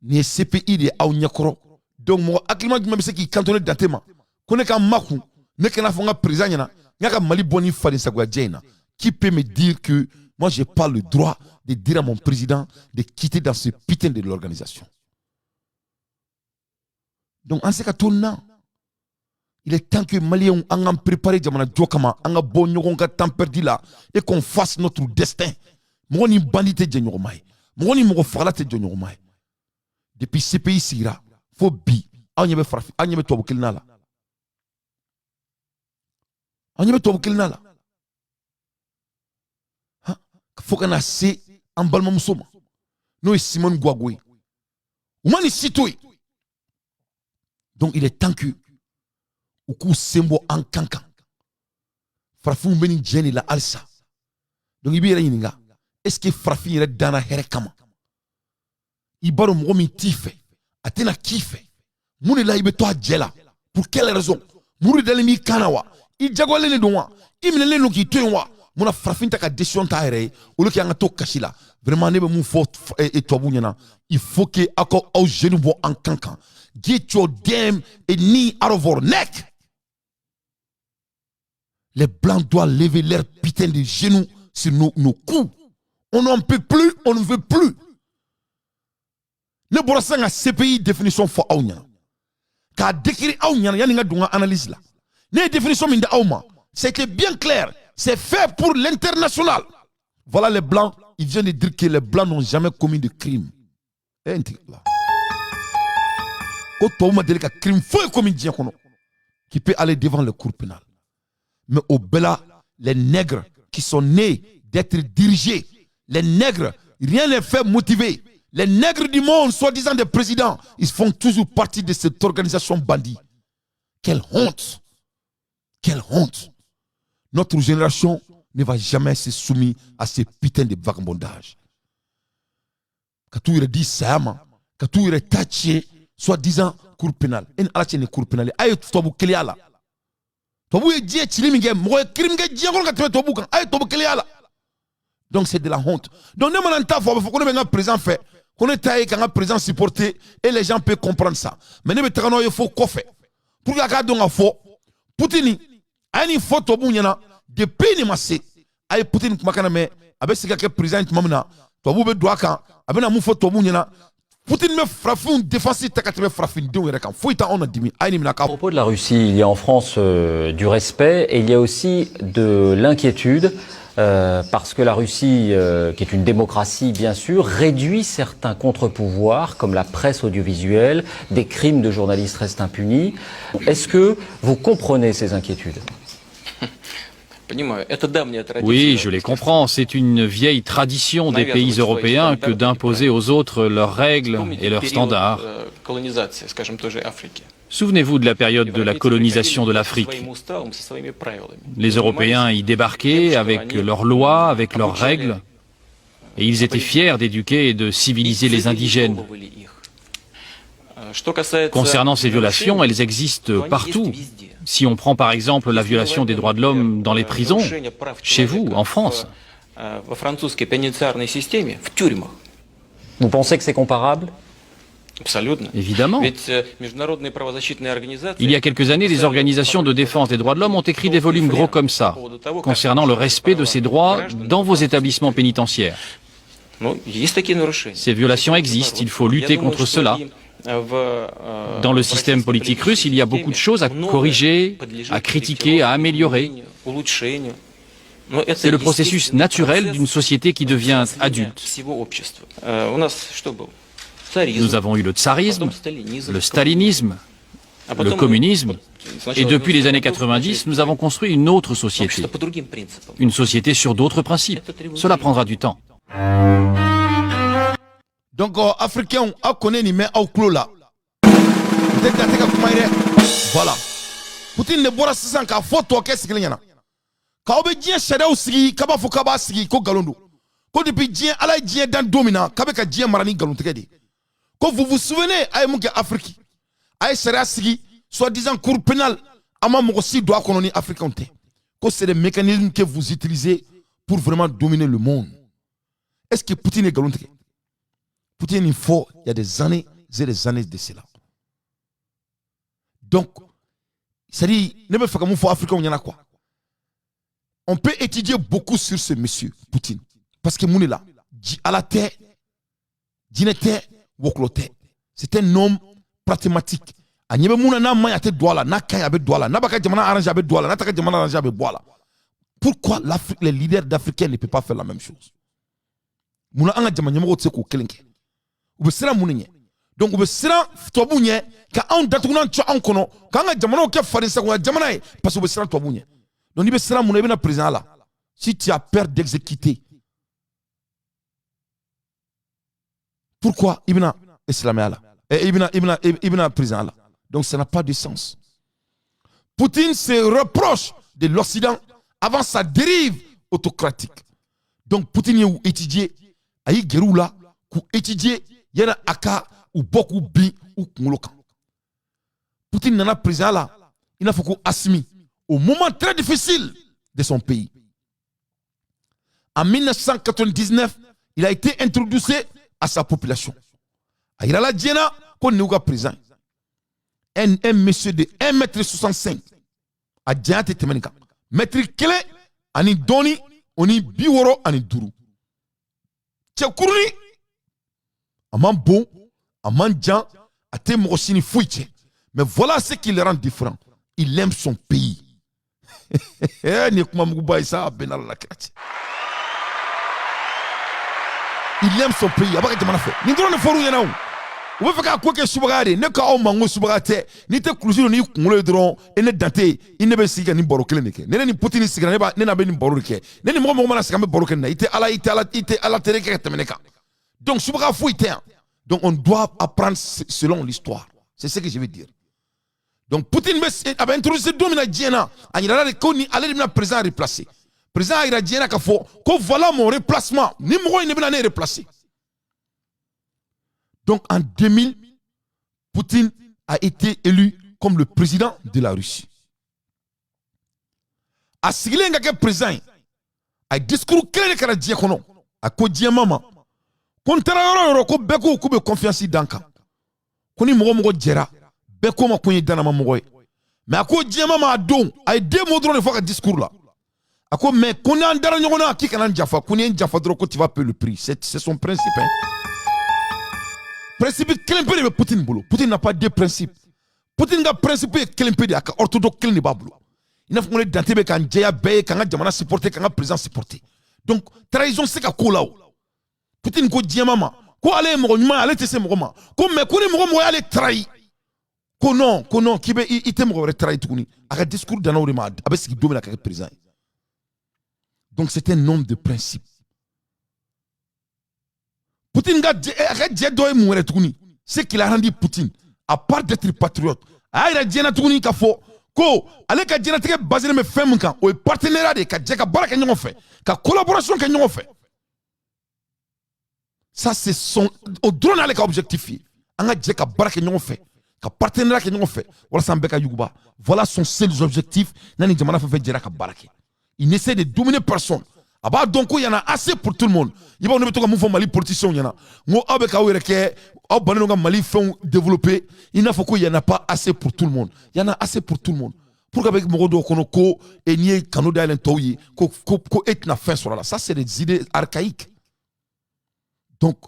nin ye CPI de ye aw ɲɛkɔrɔ. Donc mɔgɔ hakilima jumɛn bɛ se k'i kanto ne dante ma ko ne ka makun, ne kana fɔ n ka président ɲɛna n ka Mali bɔ ni fadensagoyajɛ in na? Qui peut me dire que moi, j'ai pas le droit de dire à mon président de quitter dans ce putain de l'organisation? Donc an se ka to nin na. Il est temps que Maliens, an k'an préparer jamana jɔ kama, an ka bɔ ɲɔgɔn ka temps perdu la et qu'on fasse notre destin. Mɔgɔ ni bandi tɛ jɛ ɲɔgɔn ma ye, mɔgɔ ni mɔgɔ fagala tɛ jɔ ɲɔgɔn ma ye. Depuis CPI sigira fo bi, aw ɲɛ bɛ farafin, aw ɲɛ bɛ tubabu kelenna la, aw ɲɛ bɛ tubabu kelenna la fo ka na se an balimamuso ma, n'o ye Simone Gbagbo ye. U ma nin si to yen. Donc il est temps que u k'u sen bɔ an kan kan. Farafinw bɛ nin diɲɛ de la halisa. Donc i b'i yɛrɛ ɲininka: est ce que farafin yɛrɛ danna hɛrɛ kama? I b'a dɔn mɔgɔ min t'i fɛ, a tɛna k'i fɛ. Mun de la i bɛ to a jɛ la? Pour quelle raison? Muru de dalen b'i kan na wa? I jagoyalen de don wa? I minɛlen don k'i to yen wa? Munna farafin ta ka décision t'a yɛrɛ ye, olu k'an ka to kasi la? Vraiment, ne bɛ mun fɔ tubabuw ɲɛna? Il faut que aw ka aw jeunes bɔ an kan kan. Get your damn knee out of our neck. Les blancs doivent lever leur putain de genoux sur nos cous. On n'en peut plus, on ne veut plus. Ne bɔra sisan ka CPI définition fɔ aw ɲɛna, k'a décrire aw ɲɛna yanni n ka don n ka analyse la. Ne ye définition min di aw ma, c'était bien clair, c'est fait pour l'international. Voilà, les blancs, ils viennent de dire que les blancs n'ont jamais commis de crime. Eh, n tigɛ la ko tubabu ma deli ka crime foyi commis diɲɛ kɔnɔ qui peut aller devant les cours pénales. Mais au bɛɛ la, les nègres qui sont nés d'être dirigés, les nègres, rien n'est fait motiver. Les nègres du monde, soi-disant des présidents, ils font toujours partie de cette organisation bandit. Quelle honte! Quelle honte! Notre génération ne va jamais se soumettre à ces putains de vagabondage. Ka t'u yɛrɛ di saya ma, ka t'u yɛrɛ ta tiɲɛ, soi-disant cour pénale. E ni Ala cɛ, nin cour pénale, a ye tubabu kelenya la. Tubabu ye diɲɛ cili min kɛ, mɔgɔ ye crime kɛ diɲɛ kɔnɔ ka tɛmɛ tubabu kan, a ye tubabu kelenya la. Donc c'est de la honte. Donc ne mana n ta fɔ, a bɛ fɔ ko ne bɛ n ka président fɛ, ko ne ta ye ka n ka président supporter, et les gens peuvent comprendre ça. Mais ne bɛ taga n'aw ye fo kɔfɛ pour que a k'a dɔn ka fɔ Poutine a ye nin fɔ tubabuw ɲɛna depuis nin ma se. A ye Poutine kumakan na mɛn, a bɛ se ka kɛ président ye tuma min na, tubabuw bɛ don a kan, a bɛna mun fɔ tubabuw ɲɛna? Poutine bɛ farafinw défense ta ka tɛmɛ farafindenw yɛrɛ kan. Foyi t'anw na dimi. A ye nin minɛ k'a À propos de la Russie, il y a en France du respect et il y a aussi de l'inquiétude parce que la Russie, qui est une démocratie bien sûr, réduit certains contre-pouvoirs comme la presse audiovisuelle, des crimes de journalistes restent impunis. Est-ce que vous comprenez ces inquiétudes? Oui, je les comprends. C'est une vieille tradition des pays européens que d'imposer aux autres leurs règles et leurs standards. Souvenez-vous de la période de la colonisation de l'Afrique. Les Européens y débarquaient avec leurs lois, avec leurs règles, et ils étaient fiers d'éduquer et de civiliser les indigènes. Concernant ces violations, elles existent partout. Si on prend par exemple la violation des droits de l'homme dans les prisons, chez vous, en France. Vous pensez que c'est comparable? Évidemment. Il y a quelques années, des organisations de défense des droits de l'homme ont écrit des volumes gros comme ça, concernant le respect de ces droits dans vos établissements pénitentiaires. Ces violations existent, il faut lutter contre cela. Dans le système politique russe, il y a beaucoup de choses à corriger, à critiquer, à améliorer. C'est le processus naturel d'une société qui devient adulte. Nous avons eu le tsarisme, le stalinisme, le communisme, et depuis les années 90, nous avons construit une autre société, une société sur d'autres principes. Cela prendra du temps. Donc, Africains, aw kɔni nin mɛn aw tulo la. N tɛ dantɛ ka kuma ye dɛ. Voilà. Poutine de bɔra sisan k'a fɔ tubabukɛ sigilen ɲɛna. K'aw bɛ diɲɛ sariyaw sigi, k'a b'a fɔ k'a b'a sigi ko nkalon don. Ko depuis diɲɛ Ala ye diɲɛ dan don min na, k'a bɛ ka diɲɛ mara ni nkalontigɛ de ye. Ko vous vous souvenez, a ye mun kɛ Afrique? A ye sariya sigi, soi-disant cour pénale, a ma mɔgɔ si don a kɔnɔ ni Africains tɛ. Ko c'est des mécanismes que vous utilisez pour vraiment dominer le monde. Est-ce que Poutine ye nkalon tigɛ? Poutine, il faut, il y a des années et des années de cela. Donc, c'est-à-dire, ne bɛ fɛ ka mun fɔ Africains ɲɛna quoi. On peut étudier beaucoup sur ce monsieur, Poutine. Parce que mun de la, Ala tɛ, jinɛ tɛ, wɔkulɔ tɛ. C'est un homme pragmatique. A ɲɛ bɛ mun na n'a man ɲi a tɛ don a la, n'a ka ɲi a bɛ don a la, n'a b'a ka jamana arranger a bɛ don a la, n'a t'a ka jamana arranger a bɛ bɔ a la. Pourquoi l'Afrique, les leaders d'Africains ne peuvent pas faire la même chose? Munna an ka jamana ɲɛmɔgɔw tɛ se k'o kelen kɛ? U bɛ siran mun de ɲɛ? Donc u bɛ siran tubabuw ɲɛ ka anw datugunan cɔ anw kɔnɔ k'an ka jamanaw kɛ fadensagoya jamana ye parce que u bɛ siran tubabuw ɲɛ. Donc n'i bɛ siran mun na i bɛna président la. Si tu as peur d'exécuter, pourquoi i bɛna silamɛya la? I bɛna président la. Donc ça n'a pas de sens. Poutine se reproche de l'Occident avant sa dérive autocratique. Donc Poutine y'u étudier, a y'i gɛrɛ u la k'u étudier yana a ka u bɔ k'u bin u kunkolo kan. Poutine nana président la i n'a fɔ ko Assimi au moment très difficile de son pays. En 1999, il a été introduit à sa population. A yirala diɲɛ na ko nin y'u ka président ye. Un monsieur de 1m65, a janya tɛ tɛmɛ nin kan. Mɛtiri kelen ani dɔɔni o ni 65. Cɛkurunin, a man bon, a man jan, a tɛ mɔgɔ si ni foyi cɛ. Mais voilà ce qui le rend différent. Il aime son pays. Nin ye kuma muguba ye sa, a bɛn n'Ala la kira cɛ. Il aime son pays, a b'a ka jamana fɛ. Nin dɔrɔn de fɔr'u ɲɛna o. U bɛ fɛ k'a ko kɛ subagaya de ye. Ne ko aw ma n ko subagaya tɛ. N'i tɛ kulusi don n'i kunkolo ye dɔrɔn, i ne dan tɛ yen, i ne bɛ sigi ka nin baro kelen de kɛ. Ne ni Poutine sigira, ne n'a bɛ nin baro de kɛ. Ne ni mɔgɔ mɔgɔ mana sigi an bɛ baro kɛ nin na. I tɛ Ala, i tɛ Ala, i tɛ Ala terikɛ ka tɛmɛ ne kan. Donc subagaya foyi tɛ yan. Donc on doit apprendre selon l'histoire. C'est ce que je veux dire. Donc Poutine bɛ a bɛ introduire don min na diɲɛ na, a yirala de ko ni ale de bɛna président remplacer. Président y'a yira diɲɛ na k'a fɔ ko voilà mon remplacement. Ni mɔgɔ in de bɛna ne remplacer. Donc en 2000, Poutine a été élu comme le président de la Russie. A sigilen ka kɛ président ye, a ye discours kelen de kɛra diɲɛ kɔnɔ. A ko diɲɛ ma ko n taara yɔrɔ o yɔrɔ ko bɛɛ ko k'u bɛ confiance da n kan. Ko ni mɔgɔ mɔgɔ jɛra, bɛɛ ko ma ko n ye dannama mɔgɔ ye. Mais a ko diɲɛ ma a don, a ye deux mots dɔrɔn de fɔ a ka discours la. A ko mais ko n'an dara ɲɔgɔn na k'i kana n janfa, ko n'i ye n janfa dɔrɔn ko tu vas payer le prix. C'est son principe, hein. Principe kelen pe de bɛ Poutine bolo. Poutine n'a pas deux principes. Poutine ka principe ye kelen pe de ye, a ka orthodoxe kelen de b'a bolo. I n'a fɔ ko ne dante bɛ k'an jɛya bɛɛ ye, k'an ka jamana supporter, k'an ka président supporter. Donc trahison tɛ se ka k'o la o. Poutine ko diɲɛ ma ko ale ye mɔgɔ ɲuman ye, ale tɛ se mɔgɔ ma. Ko mais ko ni mɔgɔ mɔgɔ y'ale trahi, ko non, ko non, k'i bɛ i tɛ mɔgɔ wɛrɛ trahi tuguni. A ka discours danna o de ma, a bɛ sigi don min na ka kɛ président ye. Donc c'est un homme de principe. Poutine ka jɛ dɔ ye mun wɛrɛ tuguni? Ce qu'il a rendu Poutine, à part d'être patriote, a y'a yira diɲɛ na tuguni k'a fɔ ko ale ka diɲɛlatigɛ basé bɛ fɛn min kan, o ye partenariat de ye, ka jɛ ka baara kɛ ɲɔgɔn fɛ, ka collaboration kɛ ɲɔgɔn fɛ. Ça, c'est son o dɔrɔn n'ale ka objectif ye, an ka jɛ ka baara kɛ ɲɔgɔn fɛ, ka partenariat kɛ ɲɔgɔn fɛ walasa an bɛɛ ka yuguba. Voilà son seul objectif. N'a ni jamana fɛn fɛn jɛra ka baara kɛ, il n'essaie de dominer personne. A b'a dɔn ko y en a assez pour tout le monde. I b'a dɔn, ne bɛ to ka mun fɔ Mali politiciens ɲɛna? N ko aw bɛ k'aw yɛrɛ kɛ, aw bannen don ka Mali fɛnw développer i n'a fɔ ko y en a pas assez pour tout le monde. Y en a assez pour tout le monde. Pour que bɛ mɔgɔ dɔw kɔnɔ ko e n'i ye kanu dayɛlɛ tɔw ye, ko e tɛna fɛn sɔrɔ a la, ça, c'est des idées archaïques. Donc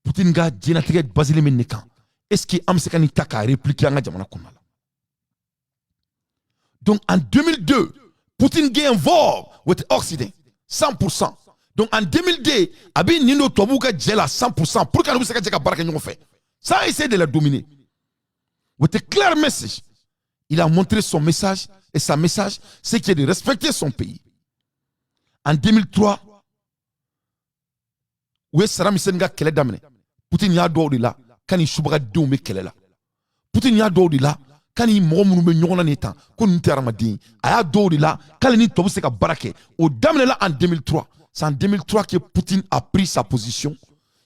Poutine ka diɲɛlatigɛ basé bɛ nin kan. Est ce que an bɛ se ka nin ta k'a répliquer an ka jamana kɔnɔna la? Donc en 2002, Poutine get involved with Occident 100%. Donc en 2002, a bɛ nin don tubabuw ka jɛ la 100% pour que an bɛ se ka jɛ ka baara kɛ ɲɔgɔn fɛ, sans essayer de les dominer. With a clair message. Il a montré son message et sa message, c'est qui est de respecter son pays. En 2003, u ye Saddam Hussein ka kɛlɛ daminɛ. Poutine y'a dɔw de la ka ni subagadenw bɛ kɛlɛ la. Poutine y'a dɔw de la ka ni mɔgɔ minnu bɛ ɲɔgɔn na nin tan, ko ninnu tɛ hadamaden ye. A y'a dɔw de la k'ale ni tɔ bɛ se ka baara kɛ. O daminɛla en 2003. C'est en 2003 que Poutine a pris sa position.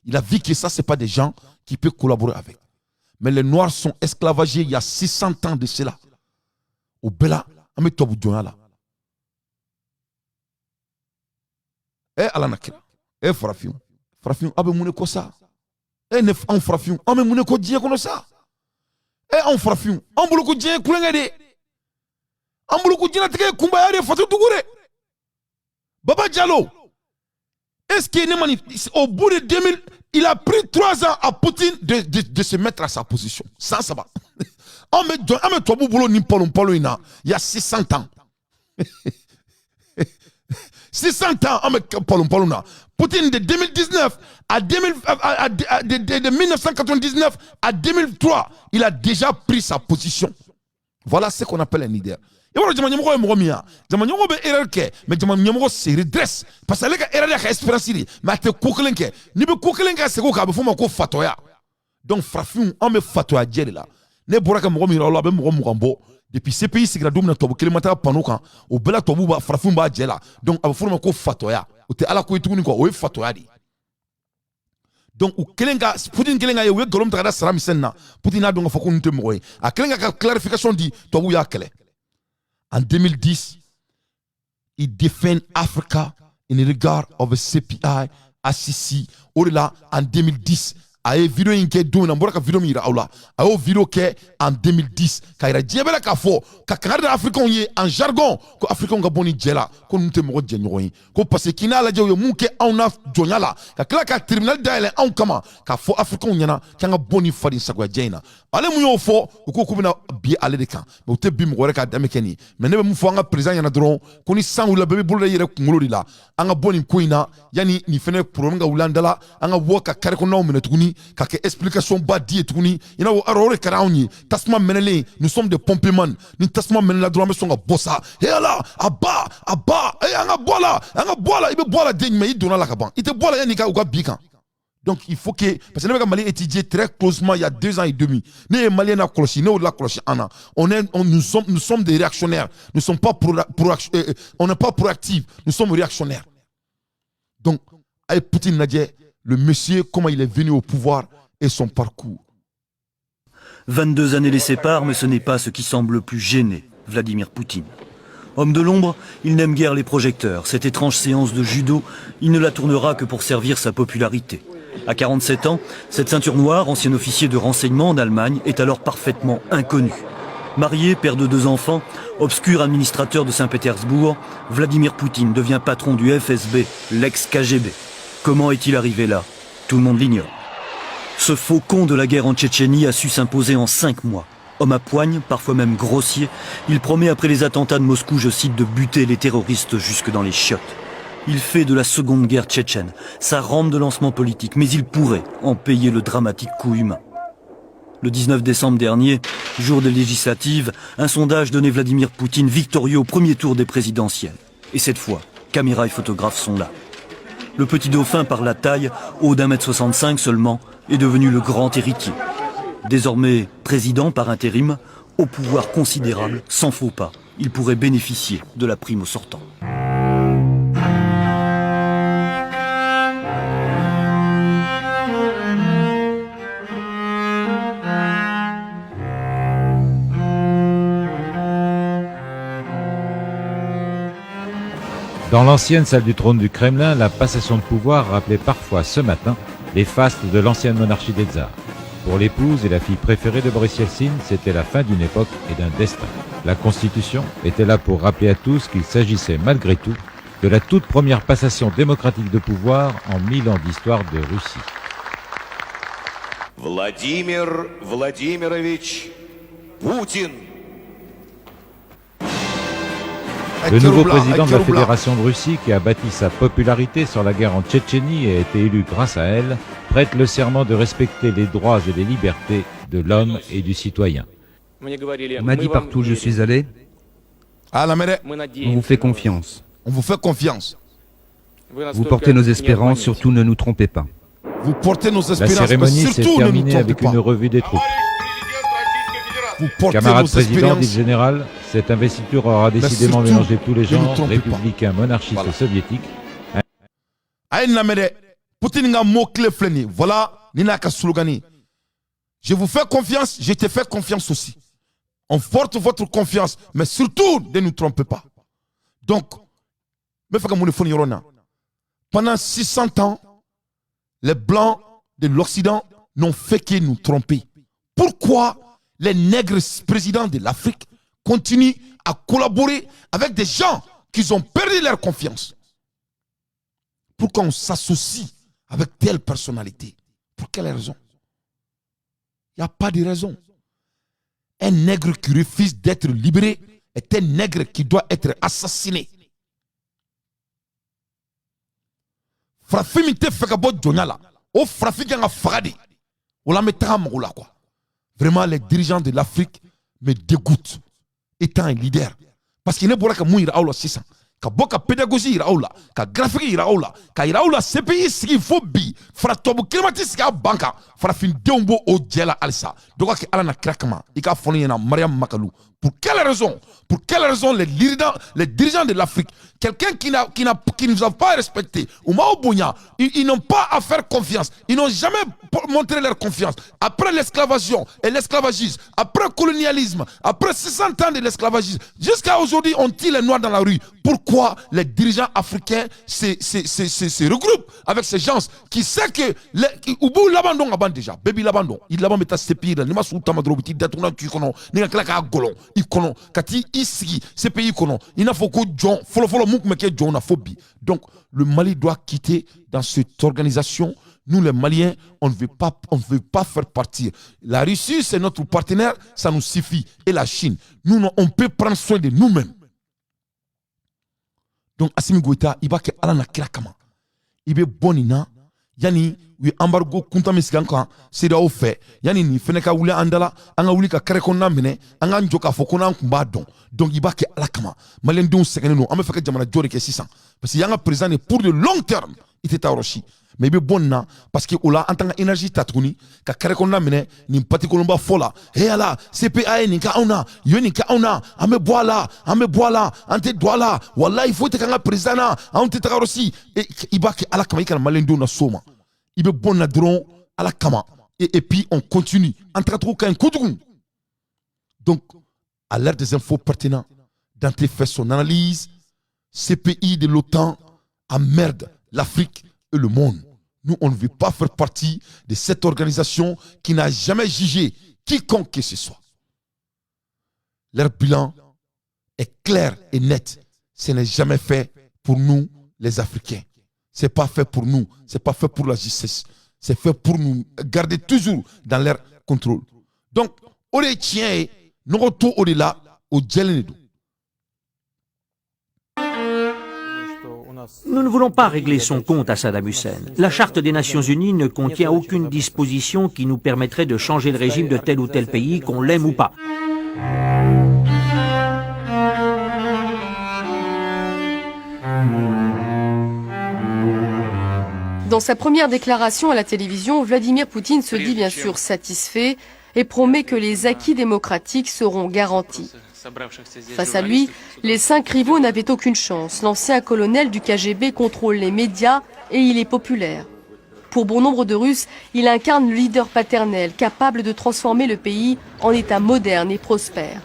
Il a vu que ça, c'est pas des gens qui peuvent collaborer avec. Mais les Noirs sont esclavagés il y a 600 ans de cela. O bɛɛ la, an bɛ tubabu jɔnya la. E Ala na kira, e farafinw, farafinw, aw bɛ mun de kɔ sa? E ne, anw farafinw, an bɛ mun de kɔ diɲɛ kɔnɔ sa? E anw farafinw, an bolo ko diɲɛ ye kulonkɛ de ye, an bolo ko diɲɛlatigɛ ye kunbaya de ye, faso dugu de. Baba Diallo, est-ce que ne ma au bout de 2000, il a pris 3 ans à Poutine de se mettre à sa position. San 3. An bɛ jɔn, an bɛ tubabu bolo ni palon palon in na il y a 600 ans. 600 ans, an bɛ palon palon na. Poutine, de 2019 à 2000, de 1999 à 2003, il a déjà pris sa position. Voilà ce qu'on appelle un leader. I b'a dɔn jama ɲɛmɔgɔ ye mɔgɔ min ye, jama ɲɛmɔgɔ bɛ erreur kɛ, mais jama ɲɛmɔgɔ se redresse, parce que ale ka erreur y'a ka expérience de, mais a tɛ ko kelen kɛ. N'i bɛ ko kelen kɛ, segin o kan, a bɛ f'o ma ko fatɔya. Donc farafinw, an bɛ fatɔya jɛ de la. Ne bɔra ka mɔgɔ min yira aw la, a bɛ mɔgɔ 20 bɔ. Depuis CPI sigira don min na, tubabu kelen ma taa panneau kan. O bɛɛ la, tubabu b'a, farafinw b'a jɛ la. Donc a bɛ f'o ma ko fatɔya. O tɛ Ala ko ye tuguni quoi, o ye fatɔya de ye. Donc u kelen ka Poutine kelen ka ye, u ye nkalon ta ka da Saddam Hussein na. Poutine y'a dɔn k'a fɔ ko ninnu tɛ mɔgɔ ye. A kelen ka clarification di, tubabuw y'a kɛlɛ. En 2010, il défend Africa in regard of a CPI, ACC. O de la, en 2010, a ye vidéo in kɛ don min na, n bɔra ka vidéo min yira aw la, a y'o vidéo kɛ en 2010 ka yira diɲɛ bɛɛ la k'a fɔ ka kangari da Africains ye en jargon ko Africains ka bɔ nin jɛ la, ko ninnu tɛ mɔgɔ jɛɲɔgɔn ye, ko parce que k'i n'a lajɛ, u ye mun kɛ anw na jɔnya la, ka tila ka tribunal dayɛlɛ anw kama, k'a fɔ Africains ɲɛna k'an ka bɔ nin faden sagoya jɛ in na. Ale mun y'o fɔ, u ko k'u bɛna bi ale de kan, mais u tɛ bi mɔgɔ wɛrɛ k'a danbe kɛ nin ye. Mais ne bɛ mun fɔ an ka président ɲɛna dɔrɔn, ko ni san wulila, bɛɛ bɛ bolo da i yɛrɛ kunkolo de la. An ka bɔ nin ko in na yanni nin fɛnɛ problème ka wuli an da la, an ka bɔ ka carré kɔnɔnaw minɛ tuguni, ka kɛ explication ba di ye tuguni. I n'a fɔ o de kɛra anw ye tasuma mɛnɛlen. Nous sommes des pompeman. Ni tasuma mɛnɛla dɔrɔn, an bɛ sɔn ka bɔ sa. He Ala, a ba, a ba, e an ka bɔ a la, an ka bɔ a la. I bɛ bɔ a la den jumɛn? I donna la ka ban, i tɛ bɔ a la yanni ka u ka bi kan. Donc il faut que, parce que ne bɛ ka Mali étudier très closement il y a 2 ans et demi, ne ye Malien na kɔlɔsi, ne y'o la kɔlɔsi an na. On est on, nous sommes nous sommes des réactionnaires. Nous sommes pas pro, pro on n'est pas proactifs, nous sommes réactionnaires. Donc a ye Poutine lajɛ, le monsieur, comment il est venu au pouvoir et son parcours. 22 années les séparent, mais ce n'est pas ce qui semble le plus gêner Vladimir Poutine. Homme de l'ombre, il n'aime guère les projecteurs. Cette étrange séance de judo, il ne la tournera que pour servir sa popularité. À 47 ans, cette ceinture noire, ancien officier de renseignement en Allemagne, est alors parfaitement inconnue. Marié, père de deux enfants, obscur administrateur de Saint-Pétersbourg, Vladimir Poutine devient patron du FSB, l'ex-KGB. Comment est-il arrivé là? Tout le monde l'ignore. Ce faucon de la guerre en Tchétchénie a su s'imposer en 5 mois. Homme à poigne, parfois même grossier, il promet après les attentats de Moscou, je cite, de buter les terroristes jusque dans les chiottes. Il fait de la seconde guerre tchétchène sa rampe de lancement politique, mais il pourrait en payer le dramatique coût humain. Le 19 décembre dernier, jour des législatives, un sondage donnait Vladimir Poutine victorieux au premier tour des présidentielles. Et cette fois, Caméras et photographes sont là. Le petit dauphin, par la taille, haut d'1,65 m seulement, est devenu le grand héritier. Désormais président par intérim, au pouvoir considérable, sans faux pas, il pourrait bénéficier de la prime au sortant. Dans l'ancienne salle du trône du Kremlin, la passation de pouvoir rappelait parfois ce matin les fastes de l'ancienne monarchie des tsars. Pour l'épouse et la fille préférée de Boris Eltsine, c'était la fin d'une époque et d'un destin. La Constitution était là pour rappeler à tous qu'il s'agissait malgré tout de la toute première passation démocratique de pouvoir en 1000 ans d'histoire de Russie. Vladimir Vladimirovitch Poutine. Le nouveau président de la Fédération de Russie, qui a bâti sa popularité sur la guerre en Tchétchénie et a été élu grâce à elle, prête le serment de respecter les droits et les libertés de l'homme et du citoyen. On m'a dit partout où je suis allé, on vous fait confiance. On vous fait confiance. Vous portez nos espérances, surtout ne nous trompez pas. Vous portez nos espérances, La cérémonie mais s'est surtout ne nous terminée trompez avec pas. une revue des troupes. Vous portez Camarade nos président, espérances. dit le général, cette investiture aura Mais décidément surtout, mélangé tous les ne nous genres, trompez pas. républicains, monarchistes Voilà. et soviétiques. A ye nin lamɛn dɛ, Poutine ka mot clé filɛ nin ye. Voilà nin n'a ka slogan ye. Je vous fais confiance, je te fais confiance aussi. On porte votre confiance, mais surtout ne nous trompez pas. Donc, n bɛ fɛ ka mun de fɔ nin yɔrɔ in na? Pendant 600 ans, les Blancs de l'Occident n'ont fait que nous tromper. Pourquoi les nègres présidents de l'Afrique continuent à collaborer avec des gens qui ont perdu leur confiance? Pourquoi on s'associe avec telle personnalité? Pour quelle raison? Il n'y a pas de raison. Un nègre qui refuse d'être libéré est un nègre qui doit être assassiné. Farafin min tɛ fɛ ka bɔ jɔnya la, o farafin kan ka faga de. O la an bɛ taga mago la quoi. Vraiment, les dirigeants de l'Afrique me dégoûtent, étant un leader. Parce que ne bɔra ka mun yira aw la sisan, ka bɔ ka pédagogie yira aw la, ka graphique yira aw la, ka yira aw la CPI sigi fo bi, fara tubabu kelen tɛ sigi a ban kan, farafindenw b'o o jɛ la halisa. Dɔ ka kɛ Ala na kira kama, i k'a fɔ ne ɲɛna Mariam Makalou. Pour quelle raison? Pour quelle raison les dirigeants de l'Afrique, quelqu'un qui ne nous a pas respecté, u m'aw bonya, ils n'ont pas à faire confiance, ils n'ont jamais montré leur confiance. Après l'esclavagisme et l'esclavagisme, après le colonialisme, après 600 ans de l'esclavagisme, jusqu'à aujourd'hui, on tire les Noirs dans la rue. Pourquoi les dirigeants africains se regroupent avec ces gens qui savent que u b'u laban dɔn ka ban déjà, bɛɛ b'i laban dɔn, i laban bɛ taa CPI la, n'i ma sɔn u ta ma dɔrɔn u bɛ t'i datugu tu kɔnɔ, ni ka tila k'a gɔlɔn i kɔnɔ ka t'i i sigi CPI kɔnɔ, i n'a fɔ ko jɔn fɔlɔfɔlɔ mun tun bɛ kɛ jɔnw na fo bi. Donc le Mali doit quitter dans cette organisation. Nous, les Maliens, on ne veut pas faire partir. La Russie, c'est notre partenaire, ça nous suffit. Et la Chine, nous, on peut prendre soin de nous-mêmes. Donc, Assimi Goïta, il va kɛ Ala na kira kama. I bɛ bɔ nin na, yani u ye embargo kuntan min sigi an kan CEDEAO fɛ, yani nin fɛnɛ ka wuli an da la, an ka wuli ka carré kɔnɔna minɛ, an k'an jɔ k'a fɔ ko n'an kun b'a dɔn. Donc i b'a kɛ Ala kama. Maliyɛndenw sɛgɛnnen don, an bɛ fɛ ka jamana jɔ de kɛ sisan. Parce que y'an ka président de pour de long terme, i tɛ taa yɔrɔ si. Mais i bɛ bɔ nin na parce que o la an t'an ka énergie ta tuguni ka carré kɔnɔna minɛ nin patikolonba fɔ la. He Ala, CPA ye nin kɛ anw na, u ye nin kɛ anw na, an bɛ bɔ a la, an bɛ bɔ a la, an tɛ don a la, walayi foyi tɛ k'an ka président na, anw tɛ taga yɔrɔ si. I b'a kɛ Ala kama, i kana maliyɛndenw na s'o ma. I bɛ bɔ nin na dɔrɔn Ala kama. Et puis on continue. An tagacogo ka ɲi kojugu. Donc, à l'ère des infos pertinentes, Dante fait son analyse. CPI de l'OTAN emmerde l'Afrique et le monde. Nous, on ne veut pas faire partie de cette organisation qui n'a jamais jugé quiconque que ce soit. Leur bilan est clair et net. Ce n'est jamais fait pour nous, les Africains. Ce n'est pas fait pour nous. Ce n'est pas fait pour la justice. C'est fait pour nous garder toujours dans leur contrôle. Donc, o de ye tiɲɛ ye, nɔgɔ to o de la, o jɛlen de don. Nous ne voulons pas régler son compte à Saddam Hussein. La Charte des Nations Unies ne contient aucune disposition qui nous permettrait de changer le régime de tel ou tel pays, qu'on l'aime ou pas. Dans sa première déclaration à la télévision, Vladimir Poutine se dit bien sûr satisfait et promet que les acquis démocratiques seront garantis. Face à lui, les 5 rivaux n'avaient aucune chance. L'ancien colonel du KGB contrôle les médias et il est populaire. Pour bon nombre de Russes, il incarne le leader paternel, capable de transformer le pays en État moderne et prospère.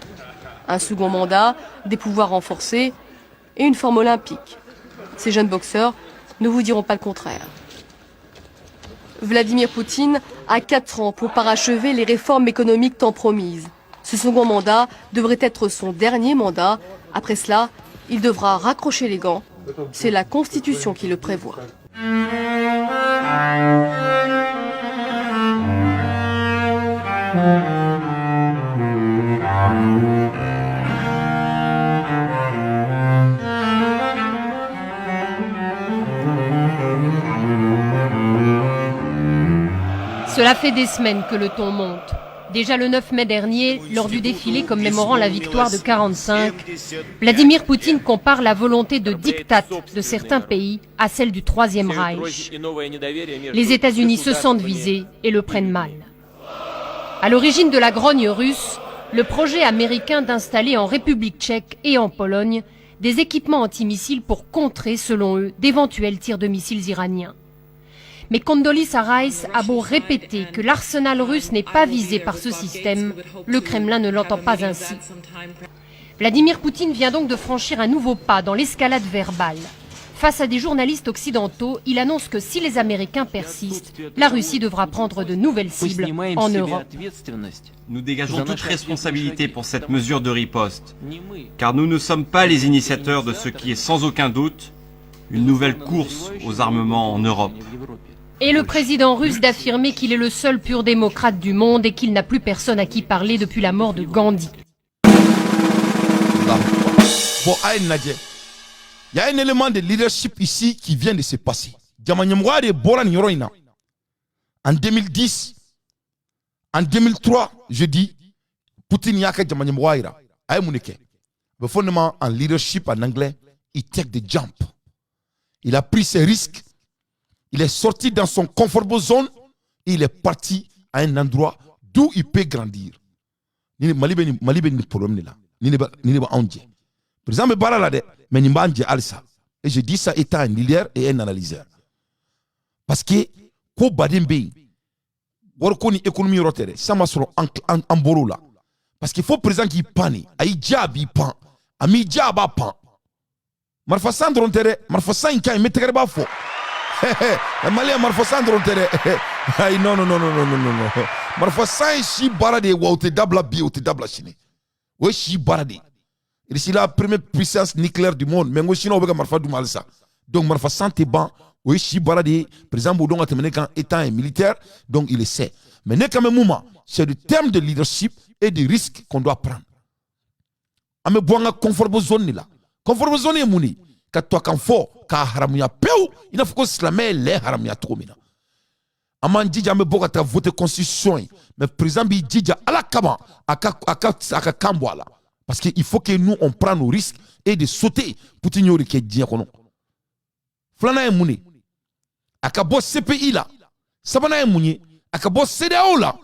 Un second mandat, des pouvoirs renforcés et une forme olympique. Ces jeunes boxeurs ne vous diront pas le contraire. Vladimir Poutine a 4 ans pour parachever les réformes économiques tant promises. Ce second mandat devrait être son dernier mandat. Après cela, il devra raccrocher les gants. C'est la Constitution qui le prévoit. Cela fait des semaines que le ton monte. Déjà le 9 mai dernier, lors du défilé commémorant la victoire de 1945, Vladimir Poutine compare la volonté de diktat de certains pays à celle du Troisième Reich. Les États-Unis se sentent visés et le prennent mal. À l'origine de la grogne russe, le projet américain d'installer en République tchèque et en Pologne des équipements antimissiles pour contrer, selon eux, d'éventuels tirs de missiles iraniens. Mais Condoleezza Rice a beau répéter que l'arsenal russe n'est pas visé par ce système, le Kremlin ne l'entend pas ainsi. Vladimir Poutine vient donc de franchir un nouveau pas dans l'escalade verbale. Face à des journalistes occidentaux, il annonce que si les Américains persistent, la Russie devra prendre de nouvelles cibles en Europe. Nous dégageons toute responsabilité pour cette mesure de riposte, car nous ne sommes pas les initiateurs de ce qui est sans aucun doute une nouvelle course aux armements en Europe. Et le président russe d'affirmer qu'il est le seul pur démocrate du monde et qu'il n'a plus personne à qui parler depuis la mort de Gandhi. Bon, il y a un élément de leadership ici qui vient de se passer. En 2010, en 2003, je dis, Poutine y'a ka jamana yira. A ye mun de kɛ? Le fondement en leadership en anglais, il take the jump. Il a pris ses risques. Il est sorti dans son comfortable zone. Et il est parti à un endroit d'où il peut grandir. Mali bɛ nin problème de la. Ni ne b'a anw jɛ. Président bɛ baara la dɛ, mais nin b'an jɛ halisa. Et je dis ça étant un leader et un analyseur. Parce que ko baden bɛ yen, wariko ni économie yɔrɔ tɛ dɛ, sisan ma sɔrɔ an bɔr'o la. Parce qu'il faut président k'i pan de, a y'i diya a b'i pan, a m'i diya a b'a pan. Marifa san dɔrɔn tɛ dɛ, marifa san in ka ɲi, n bɛ tɛgɛrɛ b'a fɔ. Malien marifa san dɔrɔn tɛ dɛ. Ayi, non, non, non, non, non, non, non. Marifa san ye si baara de ye, wa o tɛ dabila bi, o tɛ dabila sini. O ye si baara de ye. Russie la première puissance nucléaire du monde, mais n ko chinois bɛ ka marifa d'u ma halisa. Donc marifa san tɛ ban, o ye si baara de ye. Président b'o dɔn ka tɛmɛ ne kan étant un militaire, donc il le sait. Mais ne kan bɛ mun ma, c'est le terme de leadership et de risque qu'on doit prendre. An bɛ bɔ an ka comfortable zone de la. Comfortable zone ye mun de ye? Ka to kan fɔ k'a haramuya pewu, i n'a fɔ ko silamɛ ye lɛ haramuya cogo min na. An b'an jija, an bɛ bɔ ka taa voter constitution ye, mais président b'i jija ala kama a ka kan bɔ a la. Parce qu'il faut que nous, on prenne nos risques et de sauter. Poutine y'o de kɛ diɲɛ kɔnɔ. Filanan ye mun de ye? A ka bɔ CPI la. Sabanan ye mun ye? A ka bɔ CEDEAO la.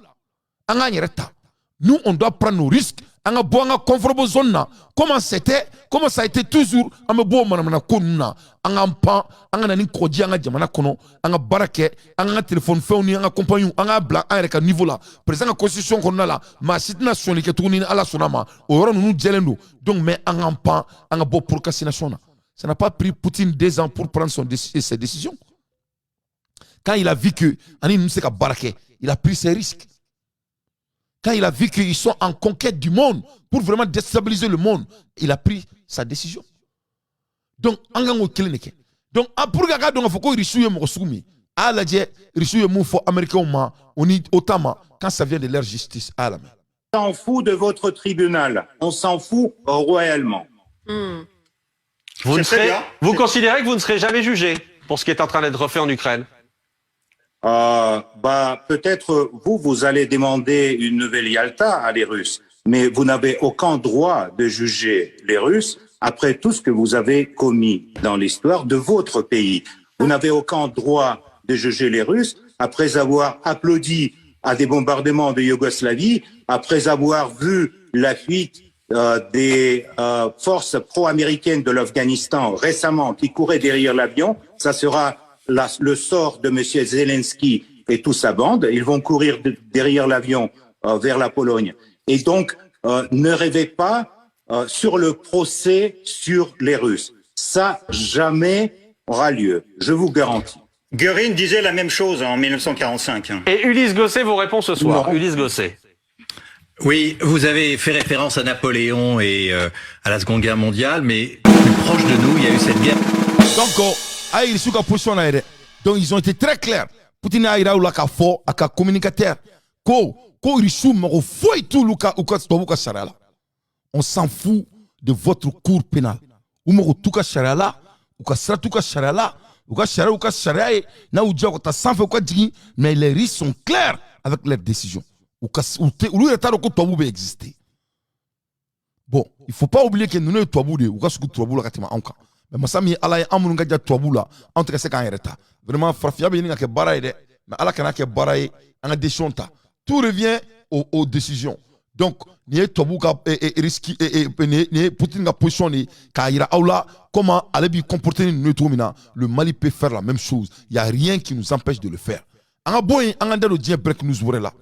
An k'an yɛrɛ ta. Nous, on doit prendre nos risques. An ka bɔ an ka comfortable zone na. Comment c'était, comment ça a été toujours, an bɛ bɔ o manamana ko ninnu na. An k'an pan, an ka na ni kɔgɔji an ka jamana kɔnɔ, an ka baara kɛ, an ka téléphone fɛnw ni an ka compagnie, an k'a bila an yɛrɛ ka niveau la. Président ka constitution kɔnɔna la, maa si tɛna sɔnni kɛ tuguni ni Ala sɔnna ma. O yɔrɔ ninnu jɛlen don. Donc, mais an k'an pan, an ka bɔ procrastination na. Ça n'a pas pris Poutine 2 ans pour prendre ses décisions. Quand il a vu que ani ninnu tɛ se ka baara kɛ, il a pris ses risques. Quand il a vu qu'ils sont en conquête du monde pour vraiment déstabiliser le monde, il a pris sa décision. Donc, an kan k'o kelen de kɛ. Donc, pour que a ka dɔn k'a fɔ ko Russiw ye mɔgɔ sugu min ye, a y'a lajɛ Russiw ye mun fɔ Américains ma o ni OTAN ma quand ça vient de leur justice, a y'a lamɛn. On s'en fout de votre tribunal. On s'en fout royalement. Vous, ne C'est très serez, bien. Vous considérez que vous ne serez jamais jugé pour ce qui est en train d'être fait en Ukraine? Bah, peut-être vous, vous allez demander une nouvelle Yalta à les Russes, mais vous n'avez aucun droit de juger les Russes après tout ce que vous avez commis dans l'histoire de votre pays. Vous n'avez aucun droit de juger les Russes, après avoir applaudi à des bombardements de Yougoslavie, après avoir vu la fuite des forces pro-américaines de l'Afghanistan récemment qui couraient derrière l'avion. Ça sera le sort de M. Zelensky et toute sa bande. Ils vont courir derrière l'avion vers la Pologne. Et donc, ne rêvez pas sur le procès sur les Russes. Ça, jamais aura lieu, je vous garantis. Göring disait la même chose en 1945. Et Ulysse Gosset vous répond ce soir. Non. Ulysse Gosset. Oui, vous avez fait référence à Napoléon et à la Seconde Guerre mondiale, mais plus proche de nous, il y a eu cette guerre. Donc, a ye ka position na ye dɛ. Donc ils ont été très clairs. Poutine y'a yira u la k'a fɔ a ka communicateur ko Irisiw mago foyi t'olu ka u ka tubabu ka sariya la. On s'en fout de votre cour pénale. U mago t'u ka sariya la, u ka sira t'u ka sariya la, u ka sariya u ka sariya ye n'a y'u diya u ka taa sanfɛ u ka jigin, mais les Russes sont clairs avec leurs décisions. U ka u tɛ olu yɛrɛ t'a dɔn ko tubabu bɛ exister. Bon, il faut pas oublier que ninnu ye tubabu de ye, u ka sugu tubabu la ka tɛmɛ anw kan. Mais masa min ye Ala ye, an minnu ka ja tubabu la, anw tɛ ka se k'an yɛrɛ ta. Vraiment, farafinya bɛ ɲini ka kɛ baara ye dɛ, mais Ala kana kɛ baara ye, an ka décision ta. Tout revient aux décisions. Donc nin ye tubabu ka risque, nin ye Poutine ka position de ye k'a yira aw la comment ale b'i comporter ni ninnu ye cogo min na. Le Mali peut faire la même chose, il y a rien qui nous empêche de le faire. An ka bɔ yen, an ka da don diɲɛ break news wɛrɛ la.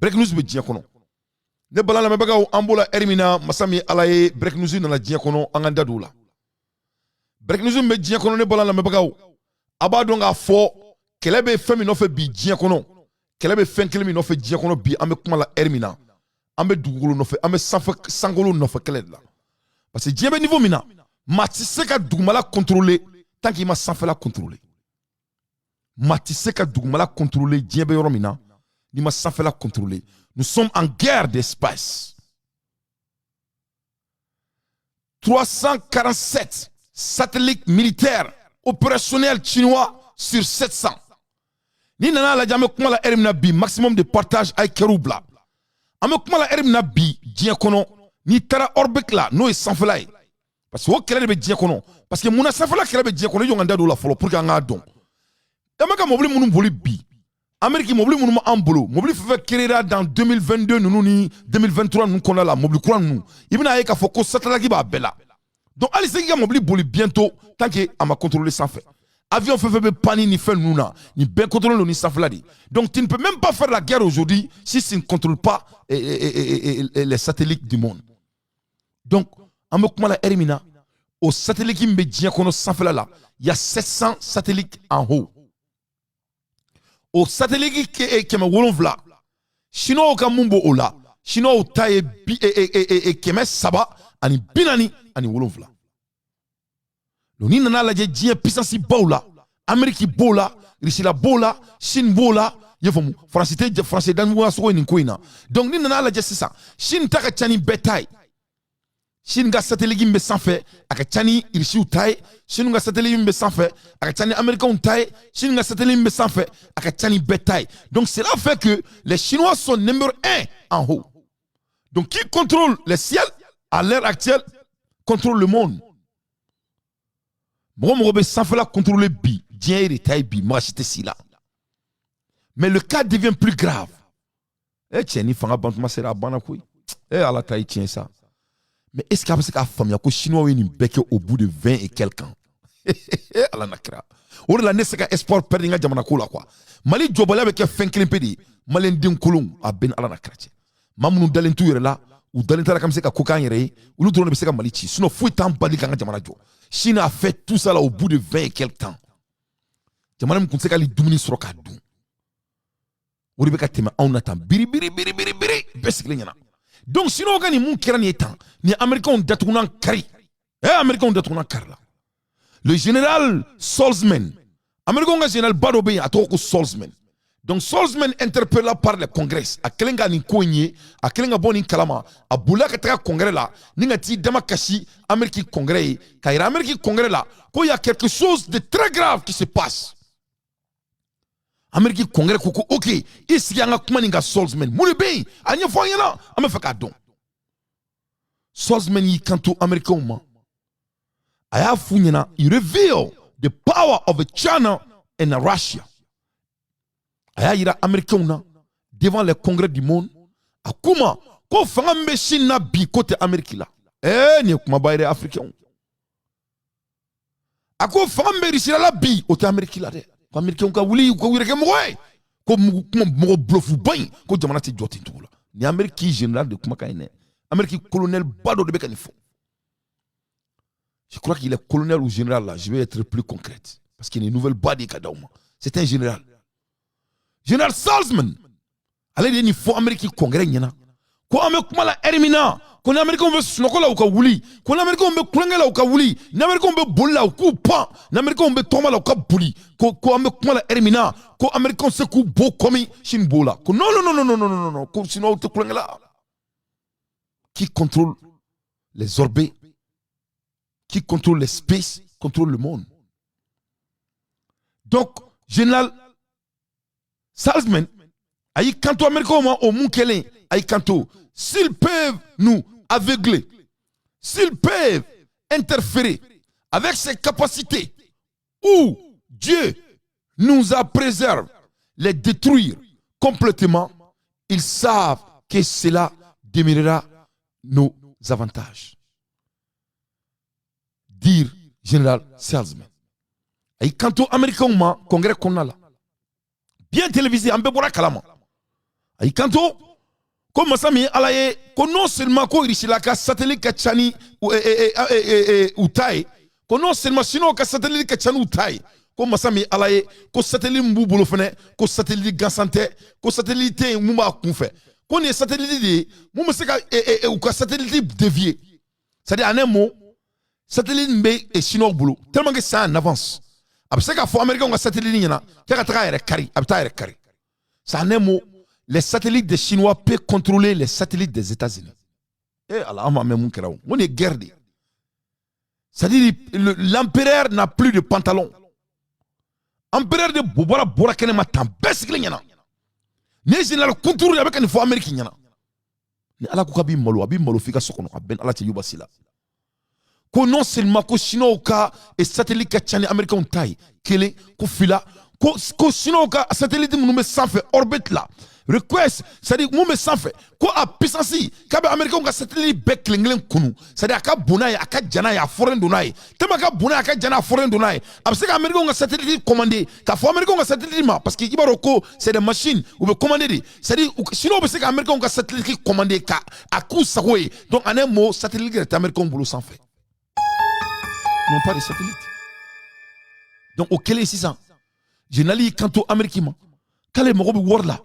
Break news bɛ diɲɛ kɔnɔ, ne bala lamɛnbagaw, an b'o la ɛri min na, masa min ye Ala ye, break news nana diɲɛ kɔnɔ, an ka da don o la. Break news min bɛ diɲɛ kɔnɔ, ne bala lamɛnbagaw, a b'a dɔn k'a fɔ kɛlɛ bɛ fɛn min nɔfɛ bi diɲɛ kɔnɔ. Kɛlɛ bɛ fɛn kelen min nɔfɛ diɲɛ kɔnɔ bi, an bɛ kuma la ɛri min na, an bɛ dugukolo nɔfɛ, an bɛ sanfɛ sankolo nɔfɛ kɛlɛ de la, parce que diɲɛ bɛ niveau min na, maa tɛ se ka dugumala contrôler tant qu'il ma sanfɛla contrôler. Maa tɛ se ka dugumala contrôler diɲɛ bɛ yɔrɔ min na n'i ma sanfɛla contrôler. Nous sommes en guerre d'espace. 347 satellites militaires opérationnels chinois sur 700. Ni nana lajɛ, an bɛ kuma la ɛri min na bi, maximum de partage, a ye kɛr'u bila. An bɛ kuma la ɛri min na bi diɲɛ kɔnɔ, n'i taara orbite la, n'o ye sanfɛla ye, parce que o kɛlɛ de bɛ diɲɛ kɔnɔ. Parce que munna sanfɛla kɛlɛ bɛ diɲɛ kɔnɔ? I jɔ ka n da don o la fɔlɔ pour que an k'a dɔn. An bɛ ka mobili minnu boli bi, Amérique mobili minnu b'an bolo, mobili fɛn fɛn créera dans 2022 ninnu ni 2023 ninnu kɔnɔna la, mobili kura ninnu, i bɛna ye k'a fɔ ko satellite b'a bɛɛ la. Donc hali se k'i ka mobili boli bientôt, tant que a ma contrôler sanfɛ. Avion fɛn fɛn bɛ panni ni fɛn ninnu na, nin bɛɛ contrôle don ni sanfɛla de. Donc tu ne peux même pas faire la guerre aujourd'hui si tu ne contrôles pas les satellites du monde. Donc an bɛ kuma la ɛri min na, o satellite min bɛ diɲɛ kɔnɔ sanfɛla la, il y a 700 satellites en haut. O satellite 700, Chinois ka mun b'o o la? Chinois ta ye bi 347. Donc n'i nana lajɛ diɲɛ puissance baw la, Amérique b'o la, Russie la b'o la, Chine b'o la, i y'a faamu, Faransi tɛ, Faransi danuya sogo ye nin ko in na. Donc n'i nana lajɛ sisan, Chine ta ka ca ni bɛɛ ta ye. Chine ka satellite min bɛ sanfɛ, a ka ca ni Russiw ta ye. Chine ka satellite min bɛ sanfɛ, a ka ca ni Américains ta ye. Chine ka satellite min bɛ sanfɛ, a ka ca ni bɛɛ ta ye. Donc cela fait que les Chinois sont numéro un en haut. Donc qui contrôle le ciel à l'heure actuelle contrôle le monde. Mɔgɔ mɔgɔ bɛ sanfɛla contrôler bi, diɲɛ ye de ta ye bi, mɔgɔ si tɛ si la. Mais le cas devient plus grave. E cɛ, ni fanga bantuma sera, a banna koyi. E Ala ta ye tiɲɛ sa. Mais est ce que a bɛ se k'a faamuya ko Chinois ye nin bɛɛ kɛ au bout de 20 et quelques ans? Ala na kira, o de la ne se ka espoir perdre n ka jamana ko la quoi. Mali jɔbaliya bɛ kɛ fɛn kelen pe de ye, maliyɛnden kolon. A bɛɛ ni Ala na kira cɛ, maa minnu dalen t'u yɛrɛ la, u dalen t'a la k'an bɛ se ka ko k'an yɛrɛ ye, olu dɔrɔn de bɛ se ka Mali ci. Sinon foyi t'an bali k'an ka jamana jɔ. Chine a fait tout ça là au bout de 20 et quelques temps. Jamana min tun tɛ se k'ale dumuni sɔrɔ k'a dun, o de bɛ ka tɛmɛ anw na tan biri biri biri biri biri, bɛɛ sigilen ɲɛna. Donc Chinois ka nin mun kɛra nin ye tan, nin Américains datugunan kari, Américains datugunan kari la. Le général Saltzman, Américains ka général ba dɔ bɛ yen, a tɔgɔ ko Saltzman. Donc Saltzman interpellé par le Congrès, a kɛlen ka nin ko in ye, a kɛlen ka bɔ nin kalama, a bolila ka taga Congrès la ni ka t'i dama kasi Amérique Congrès ye, k'a yira Amérique Congrès la ko y a quelque chose de très grave qui se passe. Amérique Congrès ko ok, i sigi an ka kuma nin ka. Saltzman, mun de bɛ yen? A ɲɛfɔ an ɲɛna, an bɛ fɛ k'a dɔn. Saltzman y'i kanto Américains ma, a y'a f'u ɲɛna, il reveal the power of China and Russia. A y'a yira Américains na devant les congrès du monde, a k'u ma ko fanga min bɛ Chine na bi, ko tɛ Amérique la. Nin ye kumaba ye dɛ, Africains. A ko fanga min bɛ Russie la bi, o tɛ Amérique la dɛ. Ko Américains ka wuli, u ka yɛrɛ kɛ mɔgɔ ye, ko kuma mɔgɔ bluff ba in, ko jamana tɛ jɔ ten cogo la. Nin Amérique général de kumakan ye dɛ. Amérique colonel ba dɔ de bɛ ka nin fɔ. Je crois qu'il est colonel ou général là, je vais être plus concrète parce qu'il y a une nouvelle ba de ka d'aw ma. C'est un général, général Salzman. Ale de ye nin fɔ Amérique congrès ɲɛna ko an bɛ kuma la heure min na, ko ni Américains bɛ sunɔgɔ la, u ka wuli, ko ni Américains bɛ kulonkɛ la, u ka wuli, ni Américains bɛ boli la, u k'u pan, ni Américains bɛ tɔgɔma la, u ka boli, ko an bɛ kuma la heure min na, ko Américains se k'u bo kɔmi Chine b'o la, ko non, non, non, non, non, non, non, ko Chinois tɛ kulonkɛ la. Qui contrôle les orbites, qui contrôle l'espace, contrôle le monde. Donc général Salzman a y'i kanto Américains ma o mun kɛlen, a y'i kanto: s'ils peuvent nous aveugler, s'ils peuvent interférer avec ces capacités où Dieu nous a préservé, les détruire complètement, ils savent que cela diminuera nos avantages. Dire général Salzman. A y'i kanto Américains ma congrès kɔnɔna la, bien télévisé, an bɛɛ bɔra kalama. A y'i kanto ko masa min ye Ala ye, ko non seulement ko Irisila ka satellite ka ca ni u ta ye, ko non seulement Chinois ka satellite ka ca n'u ta ye, ko masa min ye Ala ye, ko satellite min b'u bolo fɛnɛ, ko satellite gansan tɛ, ko satellite tɛ yen mun b'a kunfɛ, ko nin ye satellite de ye mun bɛ se ka u ka satellite dévier. C'est à dire, en un mot, satellite min bɛ Chinois bolo, tellement que c'est en avance, a bɛ se k'a fɔ Américains ka satellite ɲɛna k'a ka taga a yɛrɛ kari, a bɛ taa a yɛrɛ kari. C'est en un mot, les satellites des Chinois peuvent contrôler les satellites des États-Unis. Eh Allah, an m'a mɛn mun kɛra o? N ko nin ye guerre de ye. C'est-à-dire, l'empereur n'a plus de pantalon. Empereur de bɔra bɔra kɛnɛ ma tan, bɛɛ sigilen ɲɛna. Nin ye général kunturu de, a bɛ ka nin fɔ Amérique ɲɛna. Ni Ala ko k'a b'i malo, a b'i malo f'i ka so kɔnɔ, a bɛɛ ni Ala cɛ y'u basi la. Ko non seulement ko Chinois ka satellite ka ca ni Américains ta ye, kelen, ko fila, ko Chinois ka satellite minnu bɛ sanfɛ, orbite la, request, c'est à dire mun bɛ sanfɛ, ko a puissance k'a bɛ Américains ka satellite bɛɛ kelen kelen kunu. C'est à dire, a ka bon n'a ye, a ka jan n'a ye, a fɔrɔlen don n'a ye tellement, a ka bon n'a ye, a ka jan n'a ye, a fɔrɔlen don n'a ye. A bɛ se ka Américains ka satellite commander, k'a fɔ Américains ka satellite ma, parce que i b'a dɔn ko c'est des machines, u bɛ commander de. C'est à dire, Chinois bɛ se ka Américains ka satellite commander ka a k'u sago ye. Donc en un mot, satellite yɛrɛ tɛ Américains bolo sanfɛ, non, pas de satellite. Donc o kɛlen sisan, général y'i kanto Amérique ma k'ale mago bɛ wari la,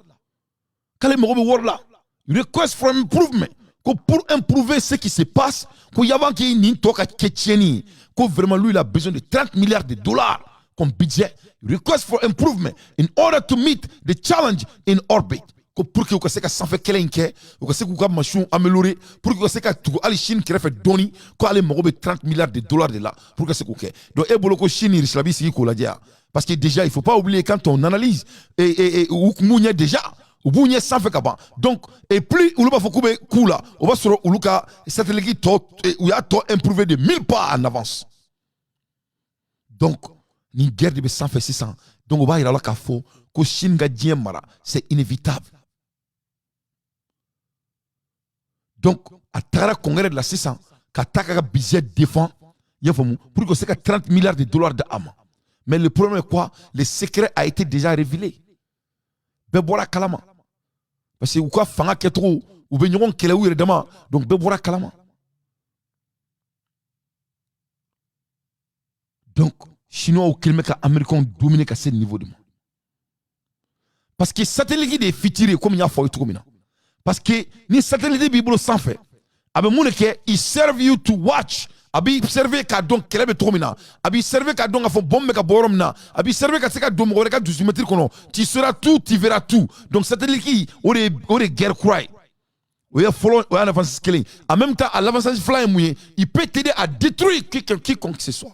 k'ale mago bɛ wari la, request for improvement, ko pour improver ce qui se passe, ko avant qu'il nin tɔ ka kɛ tiɲɛni ye, ko vraiment lui, il a besoin de 30 milliards de dollars comme budget, request for improvement in order to meet the challenge in orbit, ko pour que u ka se ka sanfɛ kɛlɛ in kɛ, u ka se k'u ka machine améliorer, pour que u ka se ka tugu hali Chine kɛrɛfɛ dɔɔni, ko ale mago bɛ 30 milliards de dollars de la pour ka se k'o kɛ. Donc e bolo ko Chine ni Russie b'i sigi k'o lajɛ wa? Parce que déjà, il faut pas oublier, quand on analyse et u kun b'u ɲɛ déjà, u b'u ɲɛ sanfɛ ka ban. Donc et plus olu b'a fɔ k'u bɛ k'u la, o b'a sɔrɔ olu ka satellite tɔ, u y'a tɔ improver de 1000 pas en avance. Donc nin guerre de bɛ sanfɛ sisan. Donc o b'a yira la k'a fɔ ko Chine ka diɲɛ mara, c'est inévitable. Donc a tagara congrès de la sisan ka taa ka budget défend, i y'a faamu, pour que se ka 30 milliards de dollars di a ma. Mais le problème est quoi? Le secret a été déjà révélé, bɛɛ bɔra kalama, parce que u ka fanga kɛcogo, u bɛ ɲɔgɔn kɛlɛ u yɛrɛ dama. Donc bɛɛ bɔra kalama. Donc Chinois kɛlen bɛ ka Américains dominer ka se niveau de ma, parce que satellite de ye futur ye, komi n y'a fɔ aw ye cogo min na. Parce que ni satellite b'i bolo sanfɛ, a bɛ mun de kɛ? Il serve you to watch. A b'i servir k'a dɔn kɛlɛ bɛ cogo min na, a b'i servir k'a dɔn k'a fɔ bombe bɛ ka bɔ yɔrɔ min na, a b'i servir ka se ka don mɔgɔ wɛrɛ ka dusumɛtiri kɔnɔ. Tu sauras tout, tu verras tout. Donc satellite, o de ye guerre kura ye. O ye fɔlɔ, o y'a avantage kelen. En même temps, a l'avantage filan ye mun ye? Il peut t'aider à détruire quiconque que ce soit.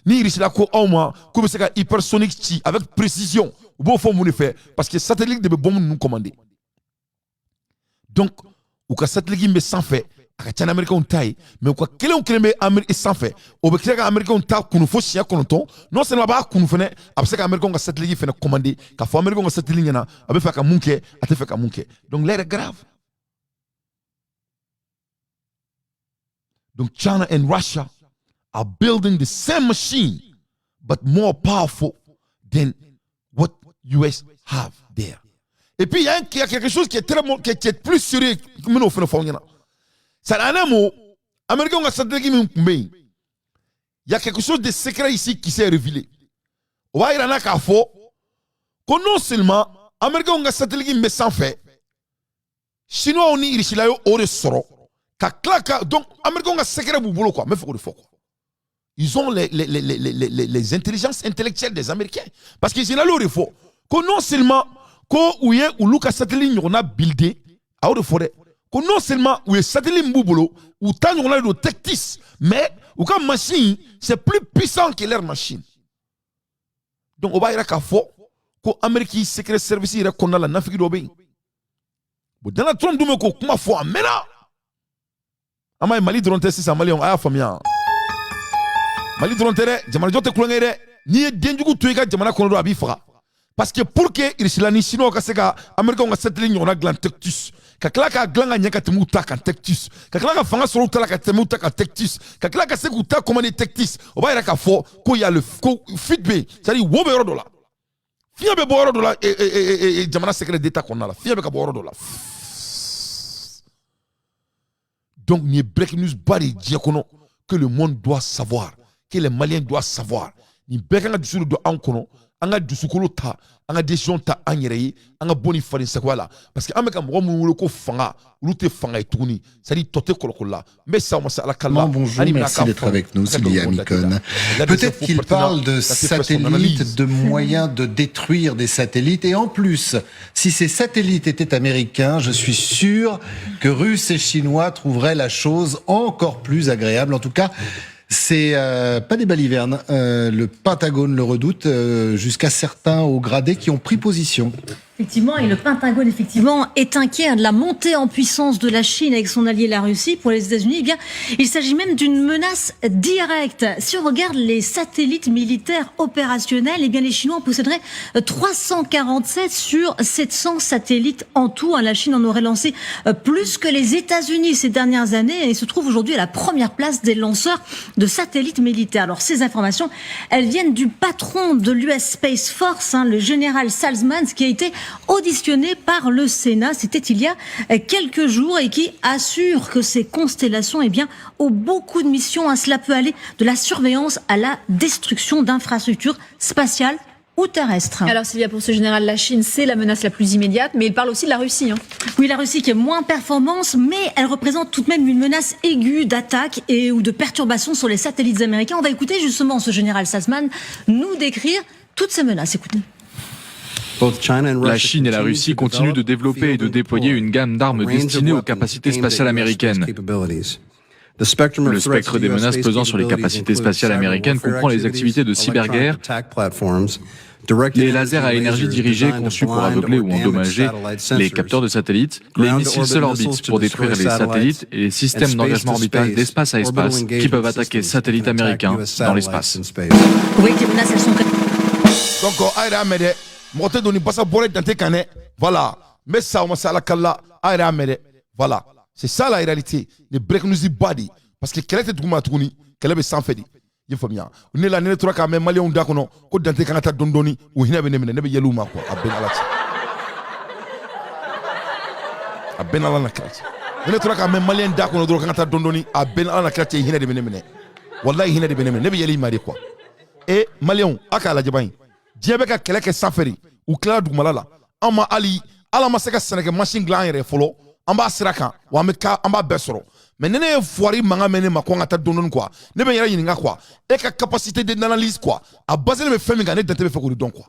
Ni Russie ko aw ma k'u bɛ se ka hypersonique ci avec précision, u b'o fɔ mun de fɛ? Parce que satellite de bɛ bombe ninnu commander. Donc u ka satellite bɛ sanfɛ. A ka ca ni américains ta ye, mais u ka kelen o kelen bɛ Amérique sanfɛ, o bɛ tila ka américains ta kunu fo siɲɛ 9. Non seulement a b'a kunu fɛnɛ, a bɛ se ka américains ka satellite fɛnɛ commander k'a fɔ américains ka satellite ɲɛna a bɛ fɛ ka mun kɛ, a tɛ fɛ ka mun kɛ. Donc l'heure est grave. Donc China and Russia are building the same machine, but more powerful than what US have there. Et puis il y a quelque chose qui est très qui est plus sérieux. C'est un mot américain ka satellite min tun bɛ yen. Il y a quelque chose de secret ici qui s'est révélé. O b'a yira n na k'a fɔ ko non seulement américain ka satellite min bɛ sanfɛ, chinois ni irisila ye o de sɔrɔ ka tila ka, donc américain ka secret b'u bolo quoi. N bɛ fɛ k'o de fɔ quoi. Ils ont les intelligences intellectuelles des Américains, parce que général y'o de fɔ ko non seulement ko u ye olu ka satellite ɲɔgɔnna buildé, a y'o de fɔ dɛ, ko non seulement u ye satellite min b'u bolo, u ta ɲɔgɔnna de don Tectis, mais u ka machine, c'est plus puissant que leur machine. Donc o b'a yira k'a fɔ ko Amérique secret service yɛrɛ kɔnɔna la, nafigi dɔ bɛ yen. Bon, Donald Trump dun bɛ k'o kuma fɔ a mɛnna. An b'a ye Mali dɔrɔn tɛ sisan, maliyɛnw a y'a faamuya, Mali dɔrɔn tɛ dɛ, jamanajɔ tɛ kulonkɛ ye dɛ. N'i ye denjugu to i ka jamana kɔnɔ dɔrɔn, a b'i faga. Parce que pour que Irisila ni Chinois ka se ka Américains ka satellite ɲɔgɔnna dilan Tectus, ka tila k'a dilan ka ɲɛ ka tɛmɛ u ta kan Tectus, ka tila ka fanga sɔrɔ u ta la ka tɛmɛ u ta kan Tectus, ka tila ka se k'u ta commander Tectus, o b'a yira k'a fɔ ko y a le ko fuite bɛ yen, c'est à dire wo bɛ yɔrɔ dɔ la, fiɲɛ bɛ bɔ yɔrɔ dɔ la, jamana secret d'État kɔnɔna la, fiɲɛ bɛ ka bɔ yɔrɔ dɔ la. Donc nin ye breaking news ba de ye diɲɛ kɔnɔ, que le monde doit savoir, que les Maliens doivent savoir. Nin bɛɛ kan ka dusu de don anw kɔnɔ, an ka dusukolo ta, an ka décision ta an yɛrɛ ye, an ka bɔ nin farin sagoya la, parce que an bɛ ka mɔgɔ minnu wele ko fanga, olu tɛ fanga ye tuguni, c'est à dire tɔ tɛ kɔlɔkɔlɔ la. N bɛ sa o ma se Ala kala. Bonjour, merci d'être avec nous, Sylvia Mikon. Peut-être qu'il parle de satellites, de moyens de détruire des satellites, et en plus, si ces satellites étaient américains, je suis sûr que Russes et Chinois trouveraient la chose encore plus agréable. En tout cas, c'est pas des balivernes. Le Pentagone le redoute, jusqu'à certains hauts gradés qui ont pris position. Effectivement, et le Pentagone, effectivement, est inquiet de la montée en puissance de la Chine avec son allié la Russie. Pour les États-Unis, eh bien, il s'agit même d'une menace directe. Si on regarde les satellites militaires opérationnels, eh bien, les Chinois en posséderaient 347 sur 700 satellites en tout. La Chine en aurait lancé plus que les États-Unis ces dernières années et se trouve aujourd'hui à la première place des lanceurs de satellites militaires. Alors, ces informations, elles viennent du patron de l'US Space Force, le général Saltzman, qui a été auditionné par le Sénat, c'était il y a quelques jours, et qui assure que ces constellations, eh bien, ont beaucoup de missions. Cela peut aller de la surveillance à la destruction d'infrastructures spatiales ou terrestres. Alors Sylvia, pour ce général, la Chine, c'est la menace la plus immédiate, mais il parle aussi de la Russie. Hein. Oui, la Russie qui est moins performante, mais elle représente tout de même une menace aiguë d'attaque et ou de perturbation sur les satellites américains. On va écouter justement ce général Saltzman nous décrire toutes ces menaces. Écoutez. La Chine et la Russie continuent de développer et de déployer une gamme d'armes destinées aux capacités spatiales américaines. Le spectre des menaces pesant sur les capacités spatiales américaines comprend les activités de cyberguerre, les lasers à énergie dirigée conçus pour aveugler ou endommager les capteurs de satellites, les missiles sol-orbite pour détruire les satellites et les systèmes d'engagement orbital d'espace à espace qui peuvent attaquer satellites américains dans l'espace. Oui, les menaces, elles sont... Donc, mɔgɔ tɛ don ni basa bɔra Dante kan dɛ. Voilà, n bɛ sa o ma se Ala kala, a yɛrɛ y'a mɛn dɛ. Voilà, c'est ça la réalité. Ni break news ba de, parce que kɛlɛ tɛ duguma tuguni, kɛlɛ bɛ sanfɛ de. I ye faamuya? Ne la, ni ne tora k'a mɛn maliyɛnw da kɔnɔ ko Dante kan ka taa dɔɔni dɔɔni, u hinɛ bɛ ne minɛ, ne bɛ yɛlɛ u ma quoi. A bɛɛ n'Ala cɛ, a bɛɛ n'Ala na kira cɛ. Ni ne tora k'a mɛn maliyɛn da kɔnɔ dɔrɔn kan ka taa dɔɔni dɔɔni, a bɛɛ n'Ala na kira cɛ, hinɛ de bɛ ne minɛ. Walayi, hinɛ de bɛ ne minɛ, ne bɛ yɛlɛ i ma de quoi. E maliyɛnw, a k'a lajɛ ban ye. Diɲɛ bɛ ka kɛlɛ kɛ sanfɛ de, u tilala dugumala la. An ma hali Ala ma se ka sɛnɛkɛ machine dilan an yɛrɛ fɔlɔ, an b'a sira kan wa, an bɛ an b'a bɛɛ sɔrɔ. Mais ni ne ye foire mankan mɛn ne ma ko an ka taa dɔɔni dɔɔni quoi, ne bɛ n yɛrɛ ɲininka quoi, e ka capacité d'analyse quoi, a basé bɛ fɛn min kan, ne Dante bɛ fɛ k'o de dɔn quoi.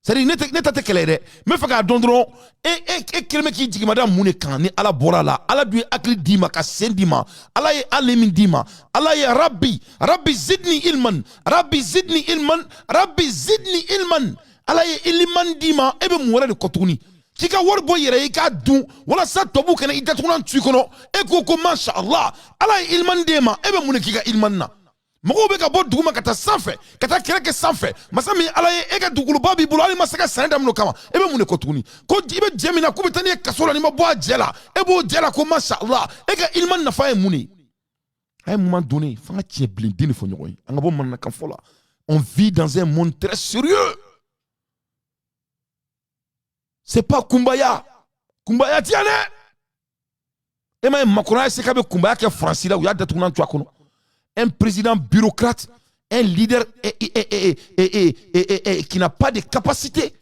C'est à dire ne ta tɛ kɛlɛ ye dɛ, n bɛ fɛ k'a dɔn dɔrɔn, e kelen bɛ k'i jigimada mun de kan ni Ala bɔra a la. Ala dun ye hakili d'i ma ka sen d'i ma, Ala ye hali min d'i ma, Ala ye Rabbi Rabbi zidni ilman, Rabbi zidni ilman, Rabbi zidni ilman, Ala ye iliman d'i ma, e bɛ mun wɛrɛ de kɔ tuguni? K'i ka wari bɔ i yɛrɛ ye i k'a dun walasa tubabuw kana i datugulan tu i kɔnɔ. E ko ko masha Allah, Ala ye ilimani d'e ma, e bɛ mun de k'i ka ilimani na? Mɔgɔw bɛ ka bɔ duguma ka taa sanfɛ, ka taa kɛlɛ kɛ sanfɛ. Masa min Ala ye, e ka dugukoloba b'i bolo, hali ma se ka sɛnɛ daminɛ o kama, e bɛ mun de kɔ tuguni? Ko i bɛ jɛ min na k'u bɛ taa n'i ye kaso la, n'i ma bɔ a jɛ la, e b'o jɛ la ko masha Allah. E ka ilimani nafa ye mun de ye? À un moment donné, f'an ka tiɲɛ bilen den de fɔ ɲɔgɔn ye, an ka bɔ mananakan fɔ la. On vit dans un monde très sérieux. C'est pas kumbaya kumbaya ti yan dɛ. E ma ye, Macron y'a se k'a bɛ kunbaya kɛ Faransi la, u y'a datugunan to a kɔnɔ. Un président bureaucrate, un leader et qui n'a pas de capacité,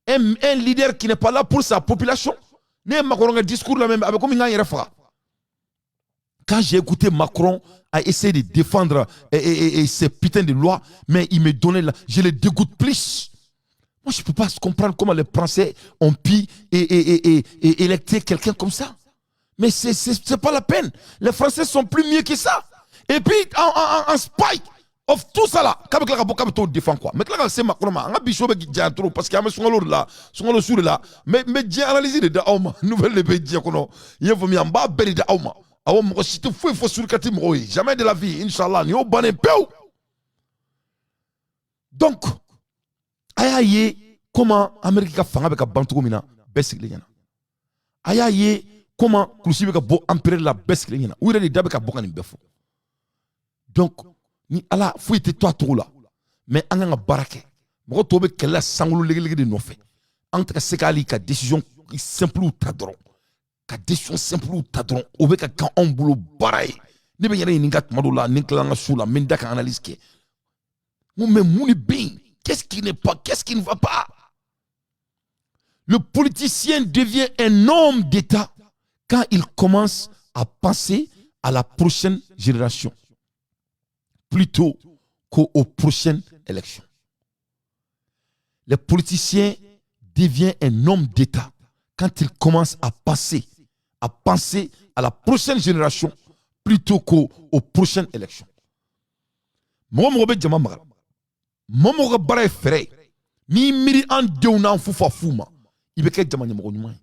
un leader qui n'est pas là pour sa population. Ne ye Macron ka discours lamɛn, a bɛ komi n k'an yɛrɛ faga. Quand j'ai écouté Macron a essayé de défendre ces putains de lois, mais il me donnait là, je le dégoûte plus. Moi, je ne peux pas comprendre comment les Français ont pu et électer quelqu'un comme ça. Mais c'est pas la peine. Les Français sont plus mieux que ça. Et puis, en spite of tout ça là, k'a bɛ tila ka bɔ k'a bɛ t'o défend quoi. Mais tila ka se Macron ma, an ka bi so bɛ janya trop parce que an bɛ sunkalo de la, sunkalo su de la. Mais n bɛ diɲɛ analyse de da aw ma. Nouvelle de bɛ diɲɛ kɔnɔ. I y'a faamuya, n b'a bɛɛ de da aw ma. Awɔ, mɔgɔ si tɛ foyi fɔ surikati mɔgɔw ye. Jamais de la vie, inchallah, nin y'o bannen pewu. Donc, a y'a ye comment Amérique ka fanga bɛ ka ban cogo min na, bɛɛ sigilen ɲɛna. A y'a ye comment kulusi bɛ ka bɔ empereur la, bɛɛ sigilen ɲɛna. U yɛrɛ de da bɛ ka bɔ ka nin bɛɛ fɔ. Donc, ni Ala foyi tɛ to a cogo la, mais an kan ka baara kɛ. Mɔgɔ tɔw bɛ kɛlɛ la sankolo legelege de nɔfɛ. An tɛ ka se k'hali ka décision simple ta dɔrɔn. Ka décision simple ta dɔrɔn, o bɛ ka kɛ anw bolo baara ye. Ne bɛ n yɛrɛ ɲininka tuma dɔw la, ni n tilala n ka so la, n bɛ n da ka analyse kɛ. N ko mais mun de bɛ yen? Qu'est-ce qui n'est pas? Qu'est-ce qui ne va pas? Le politicien devient un homme d'État quand il commence à penser à la prochaine génération plutôt qu'aux prochaines élections. Le politicien devient un homme d'État quand il commence à penser à la prochaine génération plutôt qu'aux prochaines élections. Mɔgɔ mɔgɔ bɛ jama mara, mɔgɔ mɔgɔ ka baara ye fɛɛrɛ ye, n'i miiri an denw n'an fufa fu ma, i bɛ kɛ jama ɲɛmɔgɔ ɲuman ye.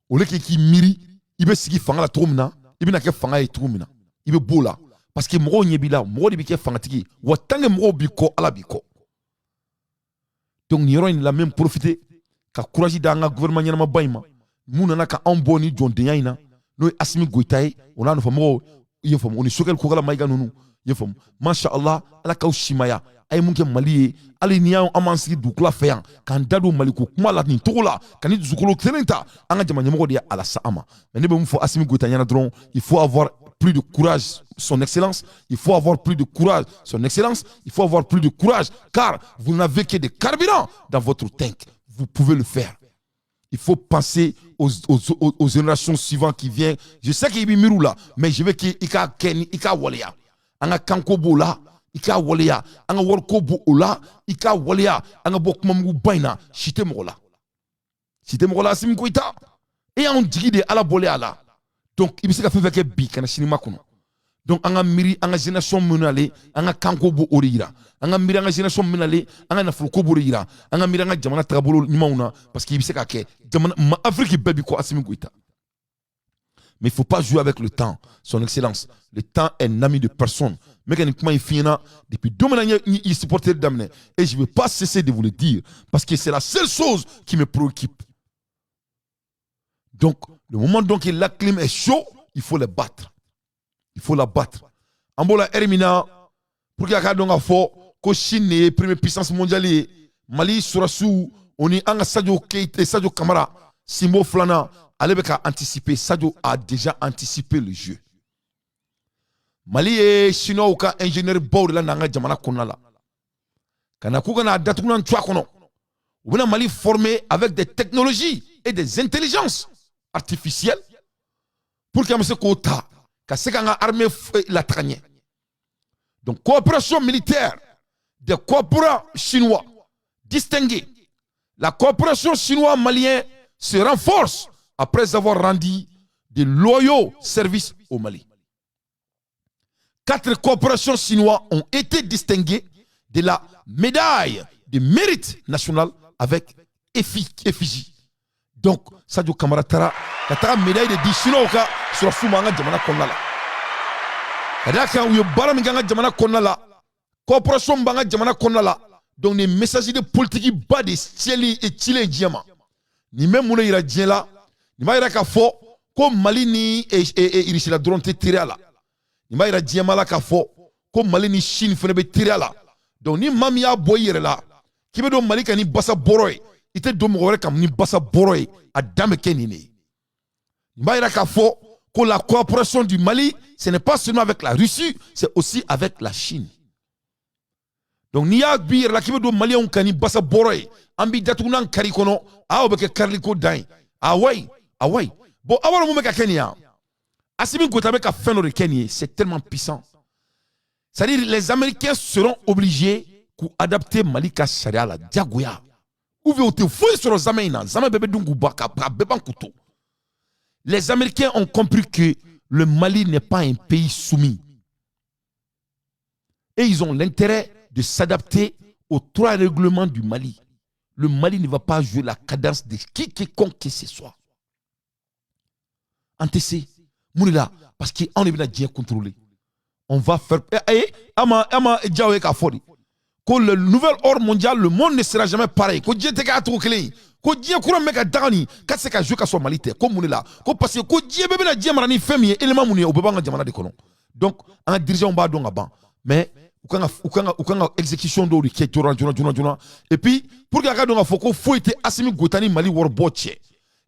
Au lieu k'i miiri i bɛ sigi fanga la cogo min na, i bɛna kɛ fanga ye cogo min na, i bɛ b'o la parce que mɔgɔw ɲɛ b'i la, mɔgɔ de bɛ kɛ fangatigi ye. Wa tant que mɔgɔw b'i kɔ, Ala b'i kɔ. Donc nin yɔrɔ in la, n bɛ profiter ka courage d'an ka gouvernement ɲɛnamaba in ma, mun nana ka anw bɔ ni jɔndenya in na, n'o ye Assimi Goïta ye, o n'a nɔfɛmɔgɔw, i ye faamu, o ni Choguel Kokalla Maïga ninnu, i ye faamu. Masha Allah, Ala k'aw simaya. A ye mun kɛ Mali ye, hali ni y'an m'an sigi dugukolo fɛ yan k'an da don Maliko kuma la nin cogo la, ka ni dusukolo kelen ta, an ka jama ɲɛmɔgɔ de ye a lase an ma. Mais ne bɛ mun fɔ Assimi Goïta ɲɛna dɔrɔn, il faut avoir plus de courage, son excellence. Il faut avoir plus de courage, son excellence. Il faut avoir plus de courage, car vous n'avez que des carburants dans votre tank. Vous pouvez le faire. Il faut penser aux générations suivantes qui viennent. Je sais qu'il y a miru là, mais je veux qu'il y ait i ka waleya. An ka kanko b'o la, i ka waleya. An ka wariko b'o la, i ka waleya. An ka bɔ kumamuguba in na, si tɛ mɔgɔ la. Si tɛ mɔgɔ la, Assimi Goïta. E y'anw jigi de Ala bɔlen a la. Donc i bɛ se ka fɛn fɛn kɛ bi ka na sini ma kɔnɔ. Donc an ka miiri an ka génération min nalen, an ka kanko b'o o de yira. An ka miiri an ka génération min nalen, an ka nafoloko b'o de yira. An ka miiri an ka jamana tagabolo ɲumanw na, parce que i bɛ se ka kɛ jamana ma Afrique bɛɛ bi ko Assimi Goïta. Mais il ne faut pas jouer avec le temps, son excellence. Le temps est un ami de personne. Mais quand kuma in f'i ɲɛna depuis don min na n ye supporter daminɛ, et je ne vais pas cesser de vous le dire parce que c'est la seule chose qui me préoccupe. Donc le moment donc la clim est chaud, il faut le battre. Il faut la battre. An b'o la ɛri min na, pour que a k'a dɔn k'a fɔ ko Chine de ye première puissance mondiale ye, Mali sɔrɔsiw o ni an ka Sadio Keita, Sadio Kamara sinbo filanan, ale bɛ ka anticiper. Sadio a déjà anticipé le jeu. Mali ye Chinois ka ingénieur baw de la n'an ka jamana kɔnɔna la ka na k'u ka n'a datugulan tu a kɔnɔ. U bɛna Mali former avec des technologies et des intelligences artificielles pour que an bɛ se k'o ta ka se k'an ka armée lataga ɲɛ. Donc coopération militaire des coopérants chinois distingués. La coopération chinois-malienne se renforce après avoir rendu de loyaux services au Mali. Quatre coopérations chinois ont été distinguées de la médaille de mérite national avec Effigie. Donc Sadio Kamara taara ka taga médaille de di Chinois ka sɔrɔsiw ma an ka jamana kɔnɔna la, ka d'a kan u ye baara min kɛ an ka jamana kɔnɔna la, coopération min b'an ka jamana kɔnɔna la. Donc nin message de politique ba de cɛli cilen diɲɛ ma. Nin bɛ mun de yira diɲɛ la? Nin b'a yira k'a fɔ ko Mali ni Irisila dɔrɔn tɛ teriya la. Nin b'a yira diɲɛ ma la k'a fɔ ko Mali ni Chine fana bɛ teriya la. Donc ni maa min y'a bɔ i yɛrɛ la k'i bɛ don Mali kan ni basa bɔrɔ ye, i tɛ don mɔgɔ wɛrɛ kan ni basa bɔrɔ ye. A dan bɛ kɛ nin de ye. Nin b'a yira k'a fɔ que la coopération du Mali, ce n'est pas seulement avec la Russie, c'est aussi avec la Chine. Donc n'i y'a b'i yɛrɛ la k'i bɛ don Maliyɛnw kan ni basa bɔrɔ ye, an b'i datugu n'an kari kɔnɔ. A o bɛ kɛ kariliko dan ye. Ah ouais, ah ouais. Bon, aw b'a dɔn mun bɛ ka kɛ nin ye? Assimi Goïta bɛ ka fɛn dɔ de kɛ nin ye, c'est tellement puissant. C'est-à-dire, les Américains seront obligés k'u adapter Mali ka sariya la diyagoya, ou bien u tɛ foyi sɔrɔ zamɛ in na. Zamɛ bɛɛ bɛ dun k'u ban, ka bɛɛ ban k'u to. Les Américains ont compris que le Mali n'est pas un pays soumis et ils ont l'intérêt de s'adapter aux trois règlements du Mali. Le Mali ne va pas jouer la cadence de qui quiconque que ce soit. An tɛ se mun de la? Parce que anw de bɛna diɲɛ contrôler. On va faire eh ama ama diyaw ye k'a fɔ de ko le nouvel ordre mondial, le monde ne sera jamais pareil, ko diɲɛ tɛ k'a cogo kelen ye, ko diɲɛ kura min bɛ ka daga nin k'a tɛ se ka jouer ka sɔrɔ Mali tɛ. Ko mun de la? Ko parce que ko diɲɛ bɛɛ bɛna diɲɛ mara ni fɛn min ye, élément mun ye, o bɛɛ b'an ka jamana de kɔnɔ. Donc an ka dirigeants b'a dɔn ka ban, mais u kan ka exécution dɔw de kɛ joona joona joona joona. Et puis pour que a ka dɔn k'a fɔ ko foyi tɛ Assimi Goïta ni Mali wari bɔ cɛ,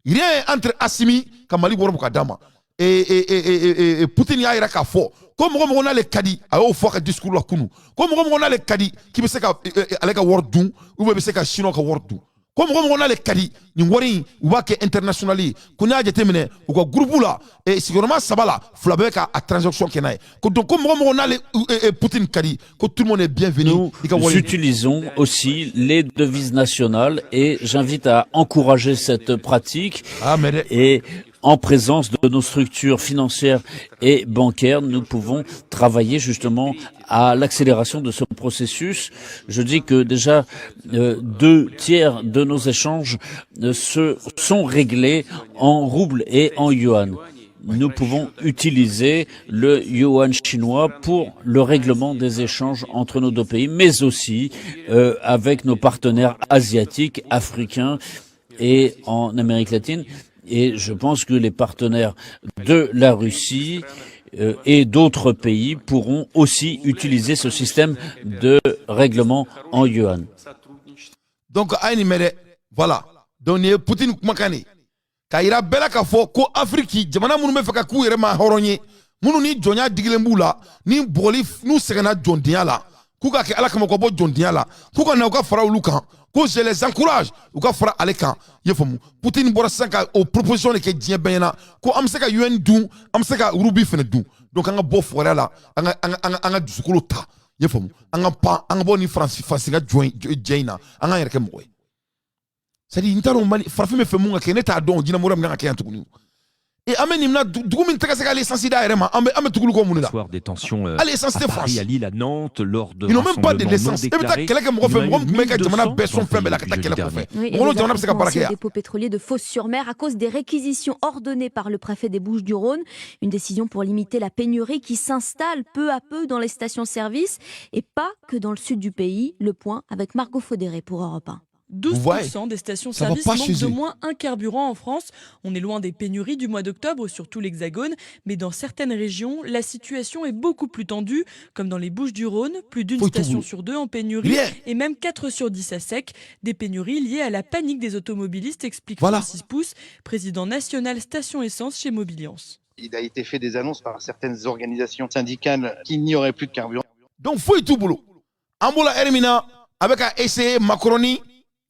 rien entre Assimi ka Mali wari bɔ ka d'a ma et Poutine y'a yira k'a fɔ ko mɔgɔ mɔgɔ n'ale ka di, a y'o fɔ a ka discours la kunun, ko mɔgɔ mɔgɔ n'ale ka di k'i bɛ se ka ale ka wari dun ou bien i bɛ se ka Chinois ka wari dun, ko mɔgɔ mɔgɔ n'ale ka di, nin wari in u b'a kɛ international ye. Ko n'i y'a jateminɛ u ka groupe la, sigiyɔrɔma saba la, fila bɛɛ ka a transaction kɛ n'a ye. Ko donc ko mɔgɔ mɔgɔ n'ale Poutine ka di, ko tout le monde est bienvenu. Nous i ka wari. utilisons aussi les devises nationales et j'invite à encourager cette pratique. Ah, mais Et en présence de nos structures financières et bancaires, nous pouvons travailler justement à l'accélération de ce processus. Je dis que déjà 2/3 de nos échanges se sont réglés en roubles et en yuan. Nous pouvons utiliser le yuan chinois pour le règlement des échanges entre nos deux pays, mais aussi avec nos partenaires asiatiques, africains et en Amérique latine. Et je pense que les partenaires de la Russie et d'autres pays pourront aussi utiliser ce système de règlement en yuan. Donc a ye nin mɛn dɛ. Voilà, donc nin ye Poutine kumakan de ye k'a yira bɛɛ la k'a fɔ ko Afiriki jamana minnu bɛ fɛ ka k'u yɛrɛ ma hɔrɔn ye, minnu ni jɔnya digilen b'u la, ni bugɔli n'u sɛgɛnna jɔndenya la, k'u ka kɛ Ala kama ka bɔ jɔndenya la, k'u ka na u ka fara olu kan, ko je les encourage u ka fara ale kan. I ye faamu? Poutine bɔra sisan ka o proposition de kɛ diɲɛ bɛɛ ɲɛna ko an bɛ se ka yuan dun, an bɛ se ka rouble fɛnɛ dun. Donc an ka bɔ fugariya la, an ka dusukolo ta. I ye faamu? An ka pan, an ka bɔ ni Faransi ka jɔn jɛ in na, an k'an yɛrɛ kɛ mɔgɔ ye. C'est à dire, n t'a dɔn Mali farafin bɛ fɛ mun ka kɛ, ne t'a dɔn. Jinɛmɔrɔ min kan ka kɛ yan tuguni, et an bɛ nin na dugu min tɛ ka se ka essence d'a yɛrɛ ma, an bɛ tuguli kɔ mun de la? Soir, des tensions Hali essence à tɛ Paris, France. à Lille, à Nantes, lors de Ils n'ont même pas de rassemblements non l'essence. E bɛ taa déclarés. kɛlɛ kɛ mɔgɔ fɛ, Il y en a mɔgɔ eu min tun bɛ ka jamana 1200 bɛɛ sɔn fɛn bɛɛ la ka taa jeudi kɛlɛ kɔfɛ. dernier. Oui, et Mɔgɔ n'o les jamana bɛ se ka baara kɛ affrontements yan? au dépôt pétrolier de Fos-sur-Mer à cause des réquisitions ordonnées par le préfet des Bouches-du-Rhône. Une décision pour limiter la pénurie qui s'installe peu à peu dans les stations-service et pas que dans le sud du pays. Le point avec Margot Faudéré pour Europe 1. 12% des Ça va stations-service pas manquent chez d'au eux. Moins un carburant en France. On est loin des pénuries du mois d'octobre sur tout l'Hexagone, mais dans certaines régions, la situation est beaucoup plus tendue, comme dans les Bouches-du-Rhône, plus d'une Faut tout station boulot. Sur deux en pénurie Rien. Et même 4 sur 10 à sec. Des pénuries liées à la panique des automobilistes, explique Voilà. Francis Pousse, président national station essence chez Mobilians. Il a été fait des annonces par certaines organisations syndicales qu'il n'y aurait plus de carburant. Donc foyi t'u bolo. An b'o la heure min na, a bɛ ka essayer Macron, i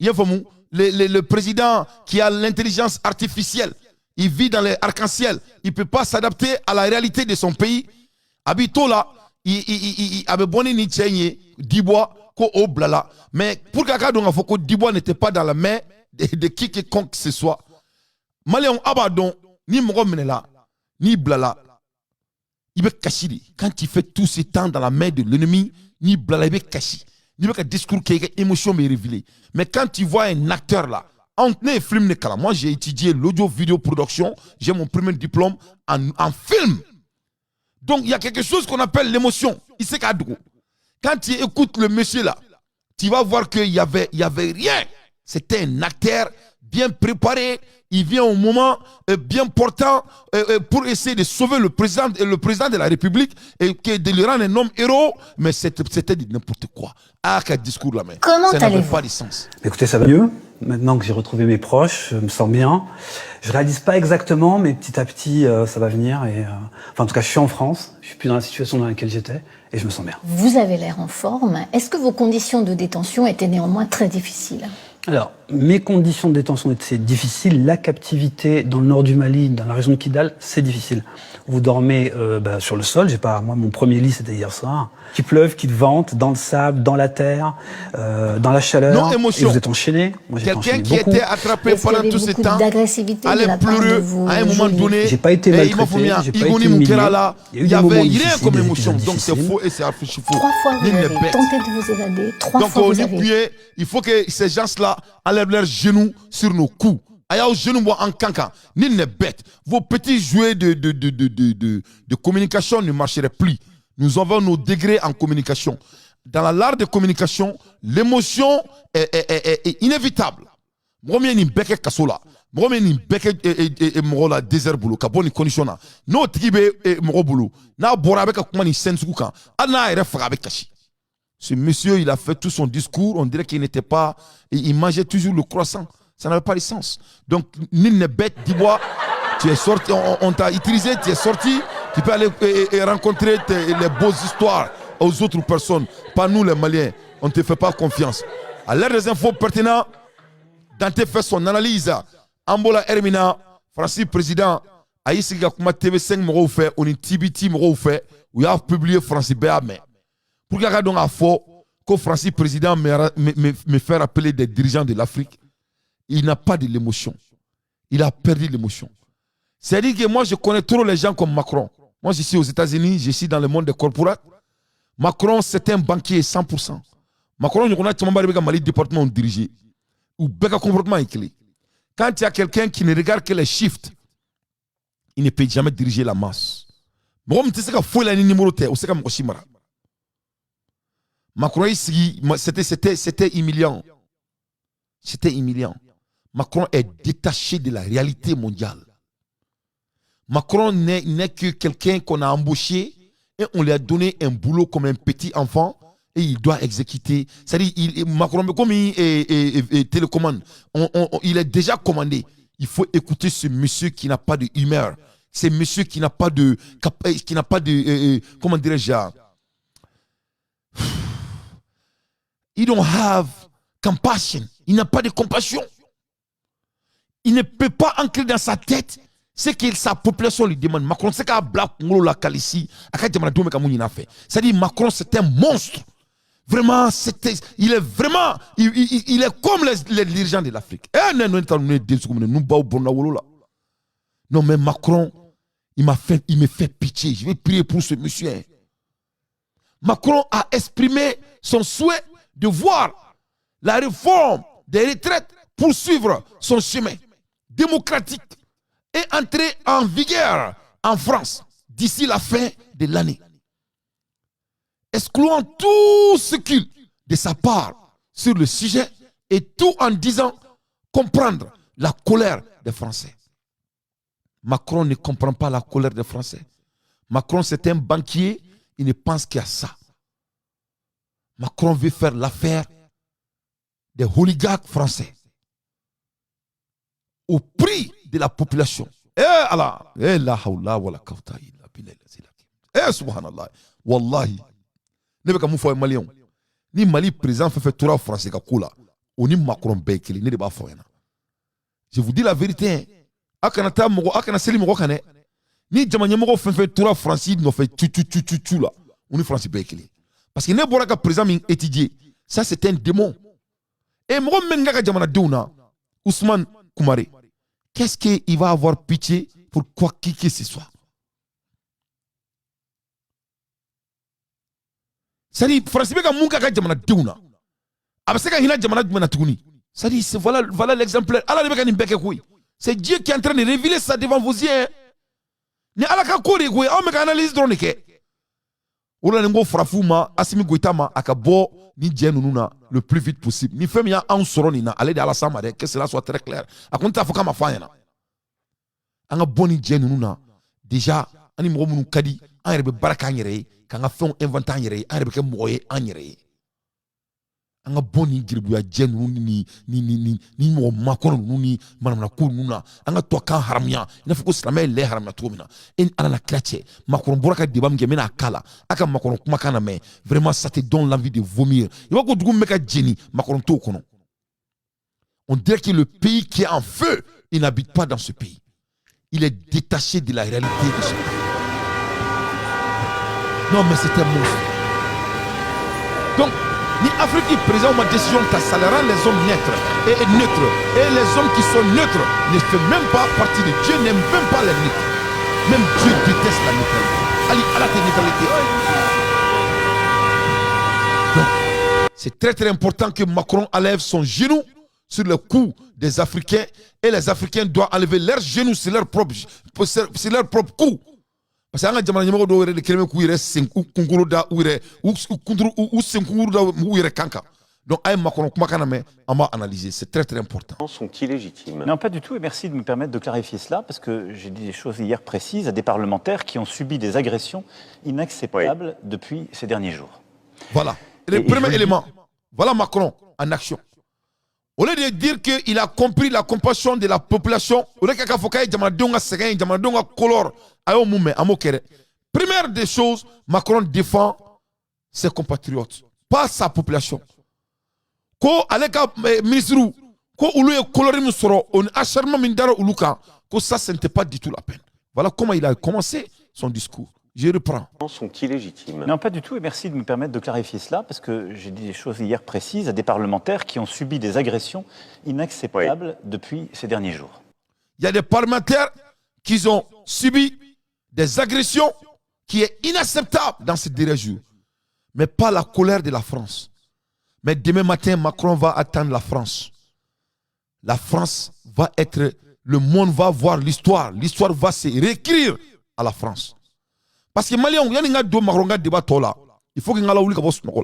y'a faamu, le président qui a l'intelligence artificielle, il vit dans les arcs-en-ciel, il peut pas s'adapter à la réalité de son pays. A b'i to la, a bɛ bɔ ni nin cɛ in ye Dubois, ko o bilala. Mais pour que a ka dɔn k'a fɔ ko Dubois n'était pas dans la main de qui quiconque que ce soit. Maliyɛnw, a b'a dɔn ni mɔgɔ minɛla, n'i bilala, i bɛ kasi de. Quand tu fais tout ce temps dans la main de l'ennemi, n'i bilala, i bɛ kasi. N'i bɛ ka discours kɛ, i ka émotion bɛ révéler. Mais quand tu vois un acteur là Anw ne ye film de kalan. Moi, j'ai étudié l'audio vidéo production, j'ai mon premier diplôme en film. Donc il y a quelque chose qu'on appelle l'émotion. Il sait qu'à dogo. Quand tu écoutes le monsieur là, tu vas voir qu'il y avait rien. C'était un acteur bien préparé. Il vient au moment bien portant pour essayer de sauver le président de la République et que de le rendre un homme héros. Mais c'était du n'importe quoi. Ah, quel discours là, mais Comment ça n'avait allez-vous? pas de sens. Écoutez, ça va mieux. Maintenant que j'ai retrouvé mes proches, je me sens bien. Je réalise pas exactement, mais petit à petit, ça va venir. Et enfin, en tout cas, je suis en France. Je suis plus dans la situation dans laquelle j'étais, et je me sens bien. Vous avez l'air en forme. Est-ce que vos conditions de détention étaient néanmoins très difficiles? Alors, mes conditions de détention étaient difficiles. La captivité dans le nord du Mali, dans la région de Kidal, c'est difficile. Vous dormez bah, sur le sol. J'ai pas, moi, mon premier lit, c'était hier soir. Qu'il pleuve, qu'il vente, dans le sable, dans la terre, dans la chaleur. Non, émotion. Et vous êtes enchaîné. Moi, j'ai été Quelqu'un enchaîné qui beaucoup. était attrapé Est-ce qu'il y pendant avait tout ce beaucoup temps d'agressivité de allait la part de pleurer vos à un moment geôliers? Donné. J'ai pas été Et il m'a maltraité, fourni j'ai pas Igoni été humilié. Moukera là, Il y a eu il y des moments avait rien difficiles, comme des émotion. épisodes Donc c'est difficiles. faux et c'est archi faux. Trois fois, vous Nul n'est avez bête. tenté de vous évader. Trois Donc fois, on vous est avez prié, il faut que ces gens-là enlèvent leurs genoux sur nos cous. Aya genoux bɔ an kan kan. Nul n'est bête. Vos petits jouets de communication ne marcheraient plus. Nous avons nos degrés en communication. Dans l'art de communication, l'émotion est inévitable. Mɔgɔ min ye nin bɛɛ kɛ kaso la, mɔgɔ min ye nin bɛɛ kɛ mɔgɔ la désert bolo ka bɔ nin condition na, n'o tigi bɛ mɔgɔ bolo, n'a bɔra a bɛ ka kuma nin scène sugu kan, hali n'a yɛrɛ faga, a bɛ kasi. Ce monsieur, il a fait tout son discours, on dirait qu'il n'était pas, il mangeait toujours le croissant. Ça n'avait pas de sens. Donc, nul n'est bête, dis-moi, tu es sorti, on t'a utilisé, tu es sorti, tu peux aller et rencontrer les beaux histoires aux autres personnes. Pas nous les Maliens, on ne te fait pas confiance. À l'heure des infos pertinentes, Dante fait son analyse. Ambola Hermina, Francis président, a y'i sigi ka kuma TV5 mɔgɔw fɛ, o ni TBT mɔgɔw fɛ, u y'a publier Faransi bɛɛ y'a mɛn. Pour que a ka dɔn k'a fɔ ko Francis président me fait rappeler des dirigeants de l'Afrique, il n'a pas de l'émotion. Il a perdu l'émotion. C'est-à-dire que moi, je connais trop les gens comme Macron. Moi, je suis aux États-Unis, je suis dans le monde des corporates. Macron, c'est un banquier 100%. Macron, il y a Mali département dirigé. Ou bɛɛ ka comportement est clé. Quand il y a quelqu'un qui ne regarde que les chiffres, il ne peut jamais diriger la masse. Mɔgɔ min tɛ se ka foyi la ni numéro tɛ, o tɛ se ka mɔgɔ si mara. Macron y'i sigi, c'était humiliant. C'était humiliant. Macron est détaché de la réalité mondiale. Macron n'est que quelqu'un qu'on a embauché et on lui a donné un boulot comme un petit enfant et il doit exécuter. C'est-à-dire, Macron, comme il est télécommande, il est déjà commandé. Il faut écouter ce monsieur qui n'a pas de humeur. Ce monsieur qui n'a pas de, qui n'a pas de, comment dirais-je, he don't have compassion. Il n'a pas de compassion. Il ne peut pas ancrer dans sa tête ce que sa population lui demande. Macron, c'est k'a bila kunkolo la kalisi, a ka jamanadenw bɛ ka mun ɲini a fɛ. C'est-à-dire Macron, c'est un monstre. Vraiment, il est vraiment, il est comme les dirigeants de l'Afrique. Eh, non, non, non, non, non, mais Macron, il me fait pitié. Je vais prier pour ce monsieur, hein. Macron a exprimé son souhait de voir la réforme des retraites poursuivre son chemin démocratique et entrer en vigueur en France d'ici la fin de l'année. Excluant tout ce qu'il de sa part sur le sujet et tout en disant comprendre la colère des Français. Macron ne comprend pas la colère des Français. Macron, c'est un banquier, il ne pense qu'à ça. Macron veut faire l'affaire des oligarques français au prix de la population. Eh Allah, eh la hawla wala quwwata illa billah. Eh subhanallah. Wallahi. Ne bɛ ka mun fɔ ye maliyɛnw, ni Mali président fɛn fɛn tora français ka ko la, o ni Macron bɛɛ ye kelen. Ne de b'a fɔ ɲɛna, je vous dis la vérité, hein. A kana taa mɔgɔ, a kana seli mɔgɔ kan dɛ. Ni jama ɲɛmɔgɔ fɛn fɛn tora Faransi nɔfɛ tu tu tu tu tu la, o ni Faransi bɛɛ ye kelen, parce que ne bɔra ka président min étudier, ça, c'est un démon. Et mɔgɔ min bɛ ka jamanadenw na, Ousmane Koumare, qu'est-ce qu'il va avoir pitié pour quoi qui que ce soit? C'est-à-dire, Faransi bɛ ka mun k'a ka jamanadenw na, a bɛ se ka hinɛ jamana jumɛn na tuguni? Ça dit, voilà, voilà l'exemplaire. Ala de bɛ ka nin bɛɛ kɛ koyi. C'est Dieu qui est en train de révéler ça devant vos yeux. Ni Ala ka ko de koyi, anw bɛ ka analyse dɔrɔn de kɛ. O de la ni n ko farafinw ma, Assimi Goïta ma, a ka bɔ ni jɛ ninnu na le plus vite possible. Ni fɛn min y'anw sɔrɔ nin na, ale de Ala s'an ma dɛ, que cela soit très clair. A kɔni t'a fɔ k'a ma fɔ an ɲɛna. An ka bɔ ni jɛ ninnu na déjà, an ni mɔgɔ minnu ka di, an yɛrɛ bɛ baara k'an yɛrɛ ye, k'an ka fɛnw inventer an yɛrɛ ye, an yɛrɛ bɛ kɛ mɔgɔ ye an yɛrɛ ye. An ka bɔ ni geribuya jɛ ninnu ni mɔgɔ makɔnɔ ninnu ni manamanako ninnu na, an ka to kan haramuya i n'a fɔ ko silamɛ ye lɛ haramuya cogo min na. E ni Ala na kira cɛ, Macron bɔra ka débat min kɛ, n bɛna a k'a la, a ka Macron kumakan na mɛn, vraiment ça te donne l'envie de vomir. I b'a ko dugu min bɛ ka jeni, Macron t'o kɔnɔ. On dirait que le pays qui est en feu, il n'habite pas dans ce pays. Il est détaché de la réalité de ce pays. Non, mais c'est un monstre. Donc ni Afrique président ma décision ta, ça les rend les hommes neutres et neutres. Et les hommes qui sont neutres ne font même pas partie de Dieu, n'aime même pas les neutres. Même Dieu déteste la neutralité. Allez, à la neutralité. Donc, c'est très très important que Macron enlève son genou sur le cou des Africains et les Africains doivent enlever leurs genoux sur leur propre cou. Parce que an ka jamana ɲɛmɔgɔ dɔw yɛrɛ de kɛlen bɛ k'u yɛrɛ sen kunkolo da u yɛrɛ u kunturu u senkuru da u yɛrɛ kan kan. Donc a ye Macron kumakan na mɛn, an b'a analyser, c'est très très important. Sont illégitimes. Non, pas du tout, et merci de me permettre de clarifier cela, parce que j'ai dit des choses hier précises à des parlementaires qui ont subi des agressions inacceptables depuis ces derniers jours. Voilà. Le premier élément, voilà Macron en action. Au lieu de dire qu'il a compris la compassion de la population, au lieu k'a fɔ k'a ye jamanadenw ka sɛgɛn, jamanadenw ka colère, a y'o mun mɛn, a m'o kɛ dɛ. Première des choses, Macron défend ses compatriotes, pas sa population. Ko ale ka ministre, ko olu ye colère min sɔrɔ, o ni acharnement min dara olu kan, ko ça, ce n'était pas du tout la peine. Voilà comment il a commencé son discours. Je reprends. Sont illégitimes. Non, pas du tout, et merci de me permettre de clarifier cela, parce que j'ai dit des choses hier précises à des parlementaires qui ont subi des agressions inacceptables depuis ces derniers jours. Il y a des parlementaires qui ont subi des agressions qui est inacceptable dans ces derniers jours. Mais pas la colère de la France. Mais demain matin, Macron va attendre la France. La France va être... Le monde va voir l'histoire. L'histoire va se réécrire à la France. Parce que Maliens, il y a un Macron débat là. Il faut qu'il y ait un.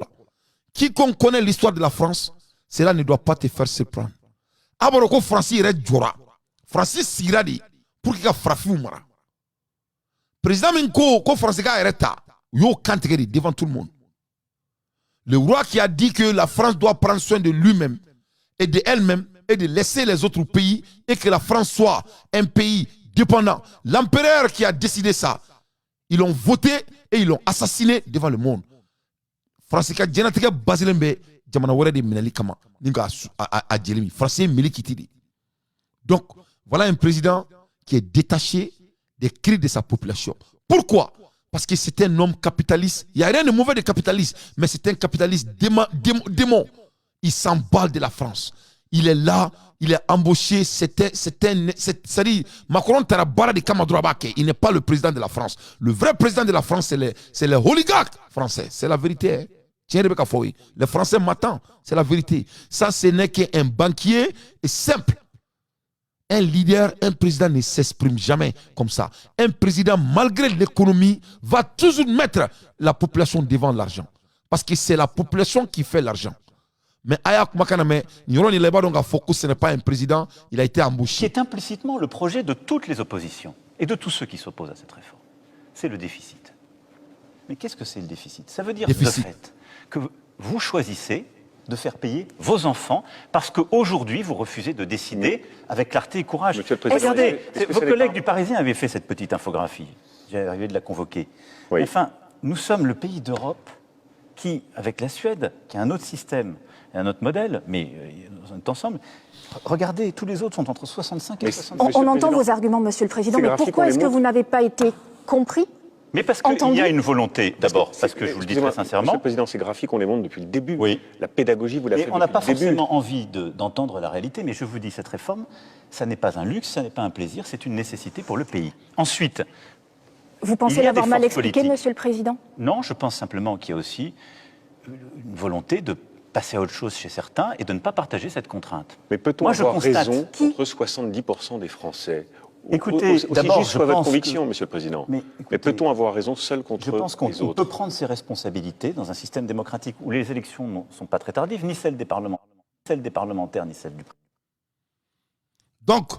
Quiconque connaît l'histoire de la France, cela ne doit pas te faire surprendre. Aboroko France yɛrɛ jɔra. France sigira de pour que ka farafinw mara. Président min ko ko France k'a yɛrɛ ta, u y'o kantigɛ de devant tout le monde. Le roi qui a dit que la France doit prendre soin de lui-même et de elle-même et de laisser les autres pays et que la France soit un pays dépendant. L'empereur qui a décidé ça, ils l'ont voté et ils l'ont assassiné devant le monde. France ka diɲɛnatigɛ basilen bɛ jamana wɛrɛ de minɛli kama ni k'a a jeli min. France ye mili kiti de. Donc voilà un président qui est détaché des cris de sa population. Pourquoi? Parce que c'est un homme capitaliste. Il n'y a rien de mauvais de capitaliste, mais c'est un capitaliste démon. Il s'emballe de la France. Il est là, il est embauché, c'est-à-dire, Macron taara baara de kama dɔrɔn a b'a kɛ. Il n'est pas le président de la France. Le vrai président de la France, c'est les oligarques français. C'est la vérité. Hein. Tiens, Rebecca Foy. Les Français m'attendent. C'est la vérité. Ça, ce n'est qu'un banquier et simple. Un leader, un président ne s'exprime jamais comme ça. Un président, malgré l'économie, va toujours mettre la population devant l'argent. Parce que c'est la population qui fait l'argent. Mais aya kumakan na mɛn, nin la i b'a dɔn k'a fɔ ko ce n'est pas un président, il a été embauché. Qui est implicitement le projet de toutes les oppositions et de tous ceux qui s'opposent à cette réforme. C'est le déficit. Mais qu'est-ce que c'est le déficit? Ça veut dire Déficit. De fait que vous choisissez de faire payer vos enfants parce qu'aujourd'hui, vous refusez de décider avec clarté et courage. Monsieur le Président, Regardez, est-ce que vos ce n'est collègues pas- du Parisien avaient fait cette petite infographie. J'ai arrivé de la convoquer. Enfin, nous sommes le pays d'Europe qui, avec la Suède, qui a un autre système et un autre modèle, mais nous sommes ensemble. Regardez, tous les autres sont entre 65 et 70. On entend vos arguments, Monsieur le Président, Ces mais graphiques, pourquoi on les est-ce que montre. vous n'avez pas été compris? Mais parce qu'il Entendu. y a une volonté, d'abord, parce que je vous le dis très Excusez-moi, sincèrement. Monsieur le Président, ces graphiques, on les montre depuis le début. Oui. La pédagogie, vous l'avez Mais fait on n'a depuis pas le début. forcément envie d'entendre la réalité, mais je vous dis, cette réforme, ça n'est pas un luxe, ça n'est pas un plaisir, c'est une nécessité pour le pays. Ensuite, Vous Il pensez y a l'avoir des mal forces expliqué, politiques. Monsieur le Président? Non, je pense simplement qu'il y a aussi une volonté de passer à autre chose chez certains et de ne pas partager cette contrainte. Mais peut-on Moi, je avoir constate raison contre 70% des Français? Écoutez, aussi d'abord, juste je soit votre pense conviction, que- Monsieur le Président. Mais Mais peut-on avoir raison seul contre Je pense qu'on les on autres? peut prendre ses responsabilités dans un système démocratique où les élections ne sont pas très tardives, ni celles des parlements, celles des parlementaires, ni celles du Donc,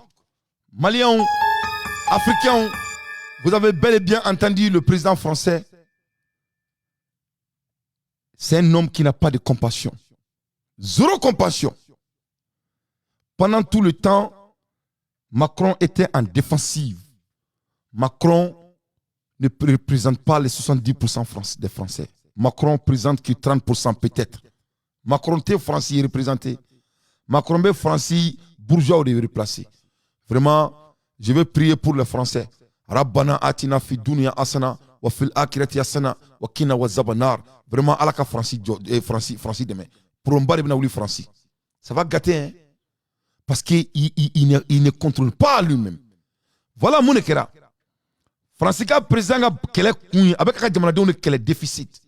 Maliens, Africains, vous avez bel et bien entendu le président français. C'est un homme qui n'a pas de compassion. Zéro compassion. Pendant tout le temps, Macron était en défensive. Macron ne représente pas les 70% des Français. Macron présente que 30% peut-être. Macron est Français représenté. Macron est Français bourgeois de replacer. Vraiment, je vais prier pour les Français. ربنا آتنا في الدنيا حسنة وفي الآخرة حسنة وقنا عذاب النار. Vraiment, Ala ka Français, Français, Français demain. Pour un bar, Français. Ça va gâter, hein? Parce qu'il il ne contrôle pas lui-même. Voilà mon kɛra. Français ka président ka kɛlɛ kun ye a bɛ ka jamanadenw de kɛlɛ déficit.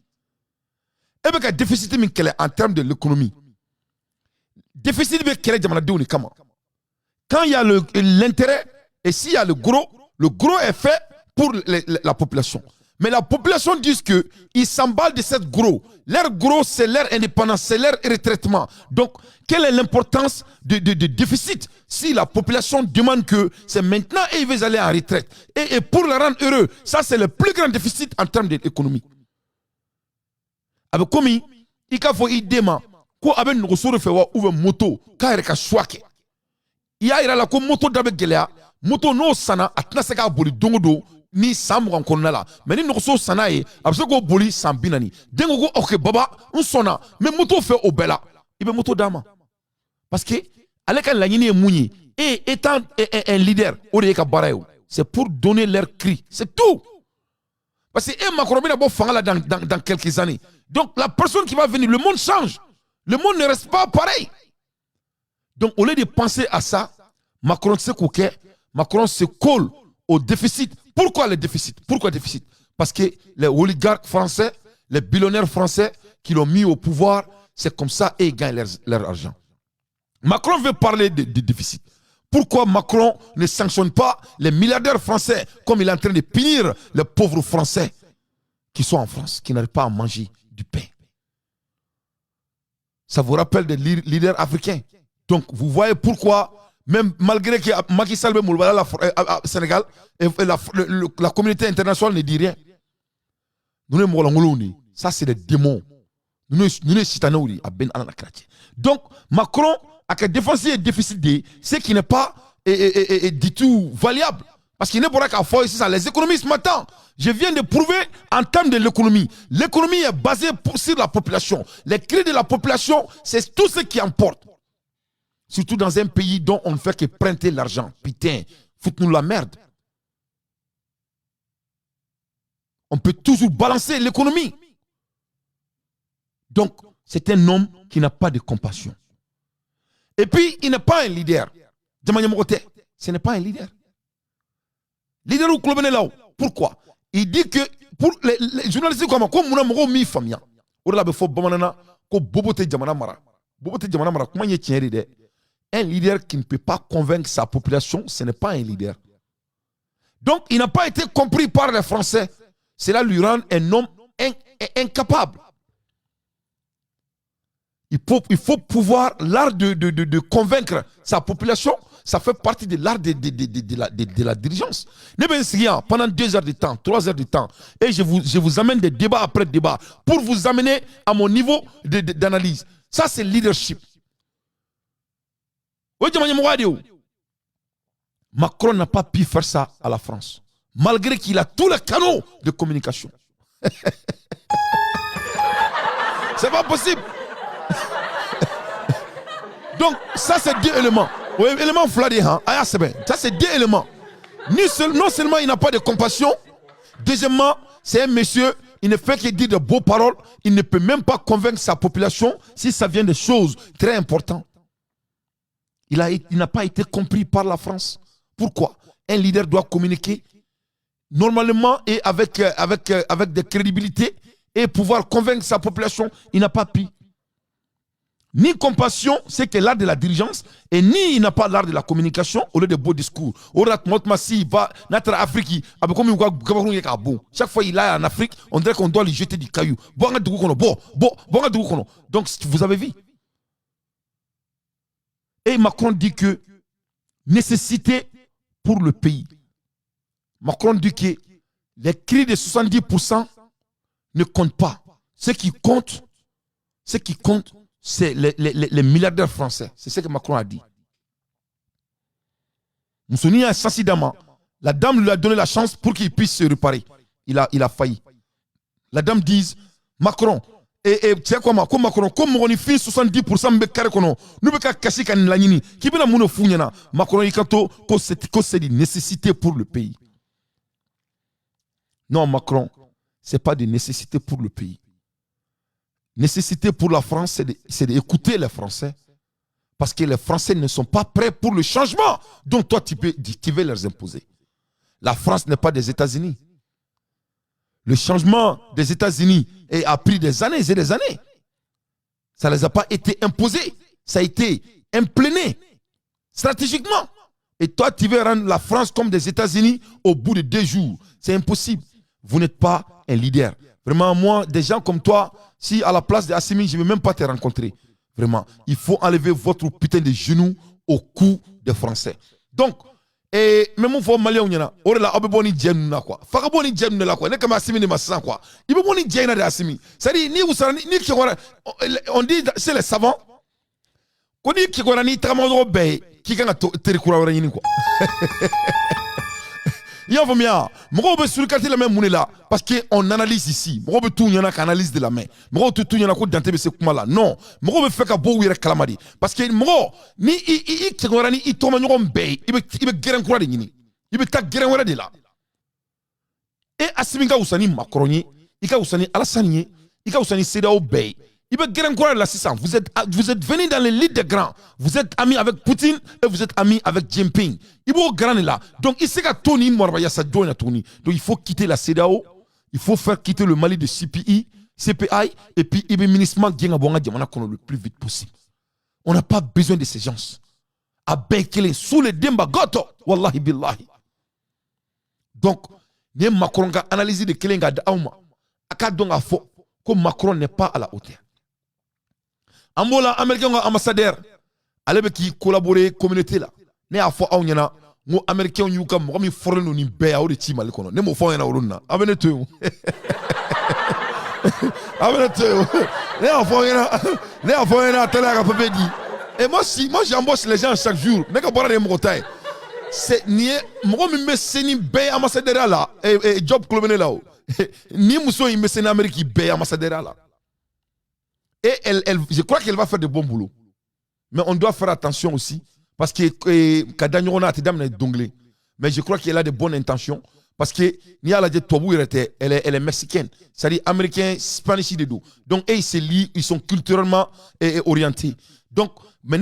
E bɛ ka déficit min kɛlɛ en termes de l'économie. Déficit bɛ kɛlɛ jamanadenw de kama. Quand il y a l'intérêt et s'il y a le gros est fait pour la population. Mais la population dit qu'ils s'emballent de cette gros. Leur gros, c'est leur indépendance, c'est leur retraitement. Donc, quelle est l'importance de déficit si la population demande que c'est maintenant et ils veulent aller en retraite? Et pour le rendre heureux, ça c'est le plus grand déficit en termes d'économie. Avec komi, i k'a fɔ i den ma ko a bɛ nɛgɛso de fɛ wa ou bien moto k'a yɛrɛ ka choix kɛ. I y'a yira la ko moto da bɛ gɛlɛya, moto n'o sanna a tɛna se k'a boli don o don ni san 20 kɔnɔna la, mais ni nɛgɛso sanna ye a bɛ se k'o boli san 40. Den ko ko ok baba, n sɔnna, n bɛ moto fɛ o bɛɛ la, i bɛ moto d'a ma parce que ale ka laɲini ye mun ye? E étant un leader, o de ye ka baara ye o, c'est pour donner leur cri, c'est tout. Parce que e Macron bɛna bɔ fanga la dans quelques années. Donc la personne qui va venir, le monde change, le monde ne reste pas pareil. Donc au lieu de penser à ça, Macron sait k'o kɛ. Macron se colle au déficit. Pourquoi le déficit? Pourquoi le déficit? Parce que les oligarques français, les billionnaires français qui l'ont mis au pouvoir, c'est comme ça et ils gagnent leur argent. Macron veut parler de déficit. Pourquoi Macron ne sanctionne pas les milliardaires français comme il est en train de punir les pauvres Français qui sont en France, qui n'arrivent pas à manger du pain? Ça vous rappelle des leaders africains. Donc vous voyez pourquoi, même malgré que Macky Sall bɛ la Sénégal, et la communauté internationale ne dit rien. Nous ne ça c'est des démons. Nous ne sitanɛw de a bɛ Ala na kira cɛ. Donc Macron a ka défense ye déficit de ye, ce qui n'est pas du tout valable. Parce qu'il n'est pas qu'à fɔ sisan les économistes m'attendent. Je viens de prouver en termes de l'économie. L'économie est basée sur la population. Les cris de la population, c'est tout ce qui importe. Surtout dans un pays dont on ne fait que prêter l'argent. Putain, foutez-nous la merde. On peut toujours balancer l'économie. Donc, c'est un homme qui n'a pas de compassion. Et puis, il n'est pas un leader. Ce n'est pas un leader. Leader ou club là. Pourquoi? Il dit que pour les journalistes comme munna mɔgɔw m'i faamuya o de la a bɛ fɔ bamananna ko bobo tɛ jamana mara, bobo tɛ jamana mara, kuma ye tiɲɛ de dɛ. Un leader qui ne peut pas convaincre sa population, ce n'est pas un leader. Donc il n'a pas été compris par les Français. Cela lui rend un homme incapable. Il faut pouvoir l'art de convaincre sa population. Ça fait partie de l'art de la dirigeance. Ne bɛ n sigi yan pendant 2 heures de temps, 3 heures de temps, et je vous amène des débats après débats pour vous amener à mon niveau d'analyse. Ça, c'est leadership. O ye jama ɲɛmɔgɔya de ye o. Macron n'a pas pu faire ça à la France, malgré qu'il a tous les canaux de communication. C'est pas possible. Donc, ça, c'est deux éléments. Oui, élément fila de han, a y'a sɛbɛn. Ça, c'est deux éléments. Ni seul, non seulement il n'a pas de compassion, deuxièmement, c'est un monsieur, il ne fait que dire de beaux paroles, il ne peut même pas convaincre sa population si ça vient des choses très importantes. Il n'a pas été compris par la France. Pourquoi? Un leader doit communiquer normalement et avec des crédibilités et pouvoir convaincre sa population. Il n'a pas pu. Ni compassion, c'est que l'art de la dirigeance, et ni il n'a pas l'art de la communication au lieu de beaux discours. Va notre Afrique, chaque fois il est en Afrique, on dirait qu'on doit lui jeter du caillou. Donc vous avez vu. Et Macron dit que nécessité pour le pays. Macron dit que les cris de 70% ne comptent pas. Ce qui compte, c'est les milliardaires français. C'est ce que Macron a dit. Moussoni a sensibilisé. La dame lui a donné la chance pour qu'il puisse se réparer. Il a failli. La dame dit, Macron, et tu sais quoi, Macron, comme on fait 70% de carré, nous ne kassi kan laɲini k'i bɛna mun de f'u ɲɛna. Macron y'i kanto ko c'est une nécessité pour le pays. Non, Macron, c'est pas de nécessité pour le pays. Nécessité pour la France, c'est d'écouter les Français. Parce que les Français ne sont pas prêts pour le changement dont toi tu veux leur imposer. La France n'est pas des États-Unis. Le changement des États-Unis a pris des années et des années. Ça ne les a pas été imposé. Ça a été impléné stratégiquement. Et toi, tu veux rendre la France comme des États-Unis au bout de 2 jours. C'est impossible. Vous n'êtes pas un leader. Vraiment, moi, des gens comme toi, si à la place d'Assimi, je ne vais même pas te rencontrer. Vraiment, il faut enlever votre putain de genoux au cou des Français. Donc, et même fɔ Maliyɛnw ɲɛna o de la aw bɛ bɔ ni jɛ ninnu na quoi fa ka bɔ ni jɛ ninnu de la quoi ne kama Assimi de ma sisan quoi i bɛ bɔ ni jɛ in na de Assimi, c'est-à-dire ni wusara ni kɛwara, on dit c'est les savants ko ni kɛwara ni tagamaɲɔgɔn bɛɛ ye k'i kan ka teri kura wɛrɛ ɲini quoi. I y'a faamuya, mɔgɔw bɛ surikati lamɛn mun de la? Parce que on analyse ici. Mɔgɔw bɛ t'u ɲɛna ka analyse de lamɛn, mɔgɔw tɛ t'u ɲɛna ko Dante bɛ se kuma la. Non, mɔgɔw bɛ fɛ ka bɔ u yɛrɛ kalama de, parce que mɔgɔ ni i kɛwara ni i tɔgɔmaɲɔgɔn bɛɛ ye, i bɛ gɛrɛn kura de ɲini, i bɛ taa gɛrɛn wɛrɛ de la. E Assimi ka wusa ni Macron ye, i ka wusa ni Alassane ye, i ka wusa ni CEDEAO bɛɛ ye. I bɛ gɛrɛn kura de la sisan. Vous êtes venu dans l'élite des grands. Vous êtes ami avec Poutine et vous êtes ami avec Jinping. I b'o grand de la. Donc i se ka to ni marabayasa jɔn na tuguni. Donc il faut quitter la CEDEAO, il faut faire quitter le Mali de CPI, CPI, et puis i bɛ MINUSMA gɛn ka bɔ an ka jamana kɔnɔ le plus vite possible. On n'a pas besoin de ces gens. A bɛɛ kelen sous le denba gɔtɔ wallahi billahi. Donc nin ye Macron ka analyse de kelen ka di aw ma, a k'a dɔn k'a fɔ ko Macron n'est pas à la hauteur. An b'o la, américain ka ambassadeur ale bɛ k'i collaborer communauté la. Ne y'a fɔ aw ɲɛna n ko américain y'u ka mɔgɔ min fɔrɔlen don nin bɛɛ ye, a y'o de ci Mali kɔnɔ. Ne m'o fɔ aw ɲɛna olu na, aw bɛ ne to yen, aw bɛ ne to yen. Ne y'a fɔ aw ɲɛna, ne y'a fɔ aw ɲɛna, a taalen a ka papier di. Et moi si moi j'embauche les gens chaque jour, ne ka baara de ye mɔgɔ ta ye. C'est nin ye mɔgɔ min bɛ se ni bɛɛ ye ambassadeur la, job kulo bɛ ne la o. Ni muso in bɛ se ni Amérique bɛɛ ye ambassadeur la. Et elle, je crois qu'elle va faire de bons boulots. Mais on doit faire attention aussi. Parce que mais je crois qu'elle a de bonnes intentions. Parce que elle est mexicaine. C'est-à-dire américain, spanish de dos. Donc, ils se lient, ils sont culturellement orientés. Donc, mais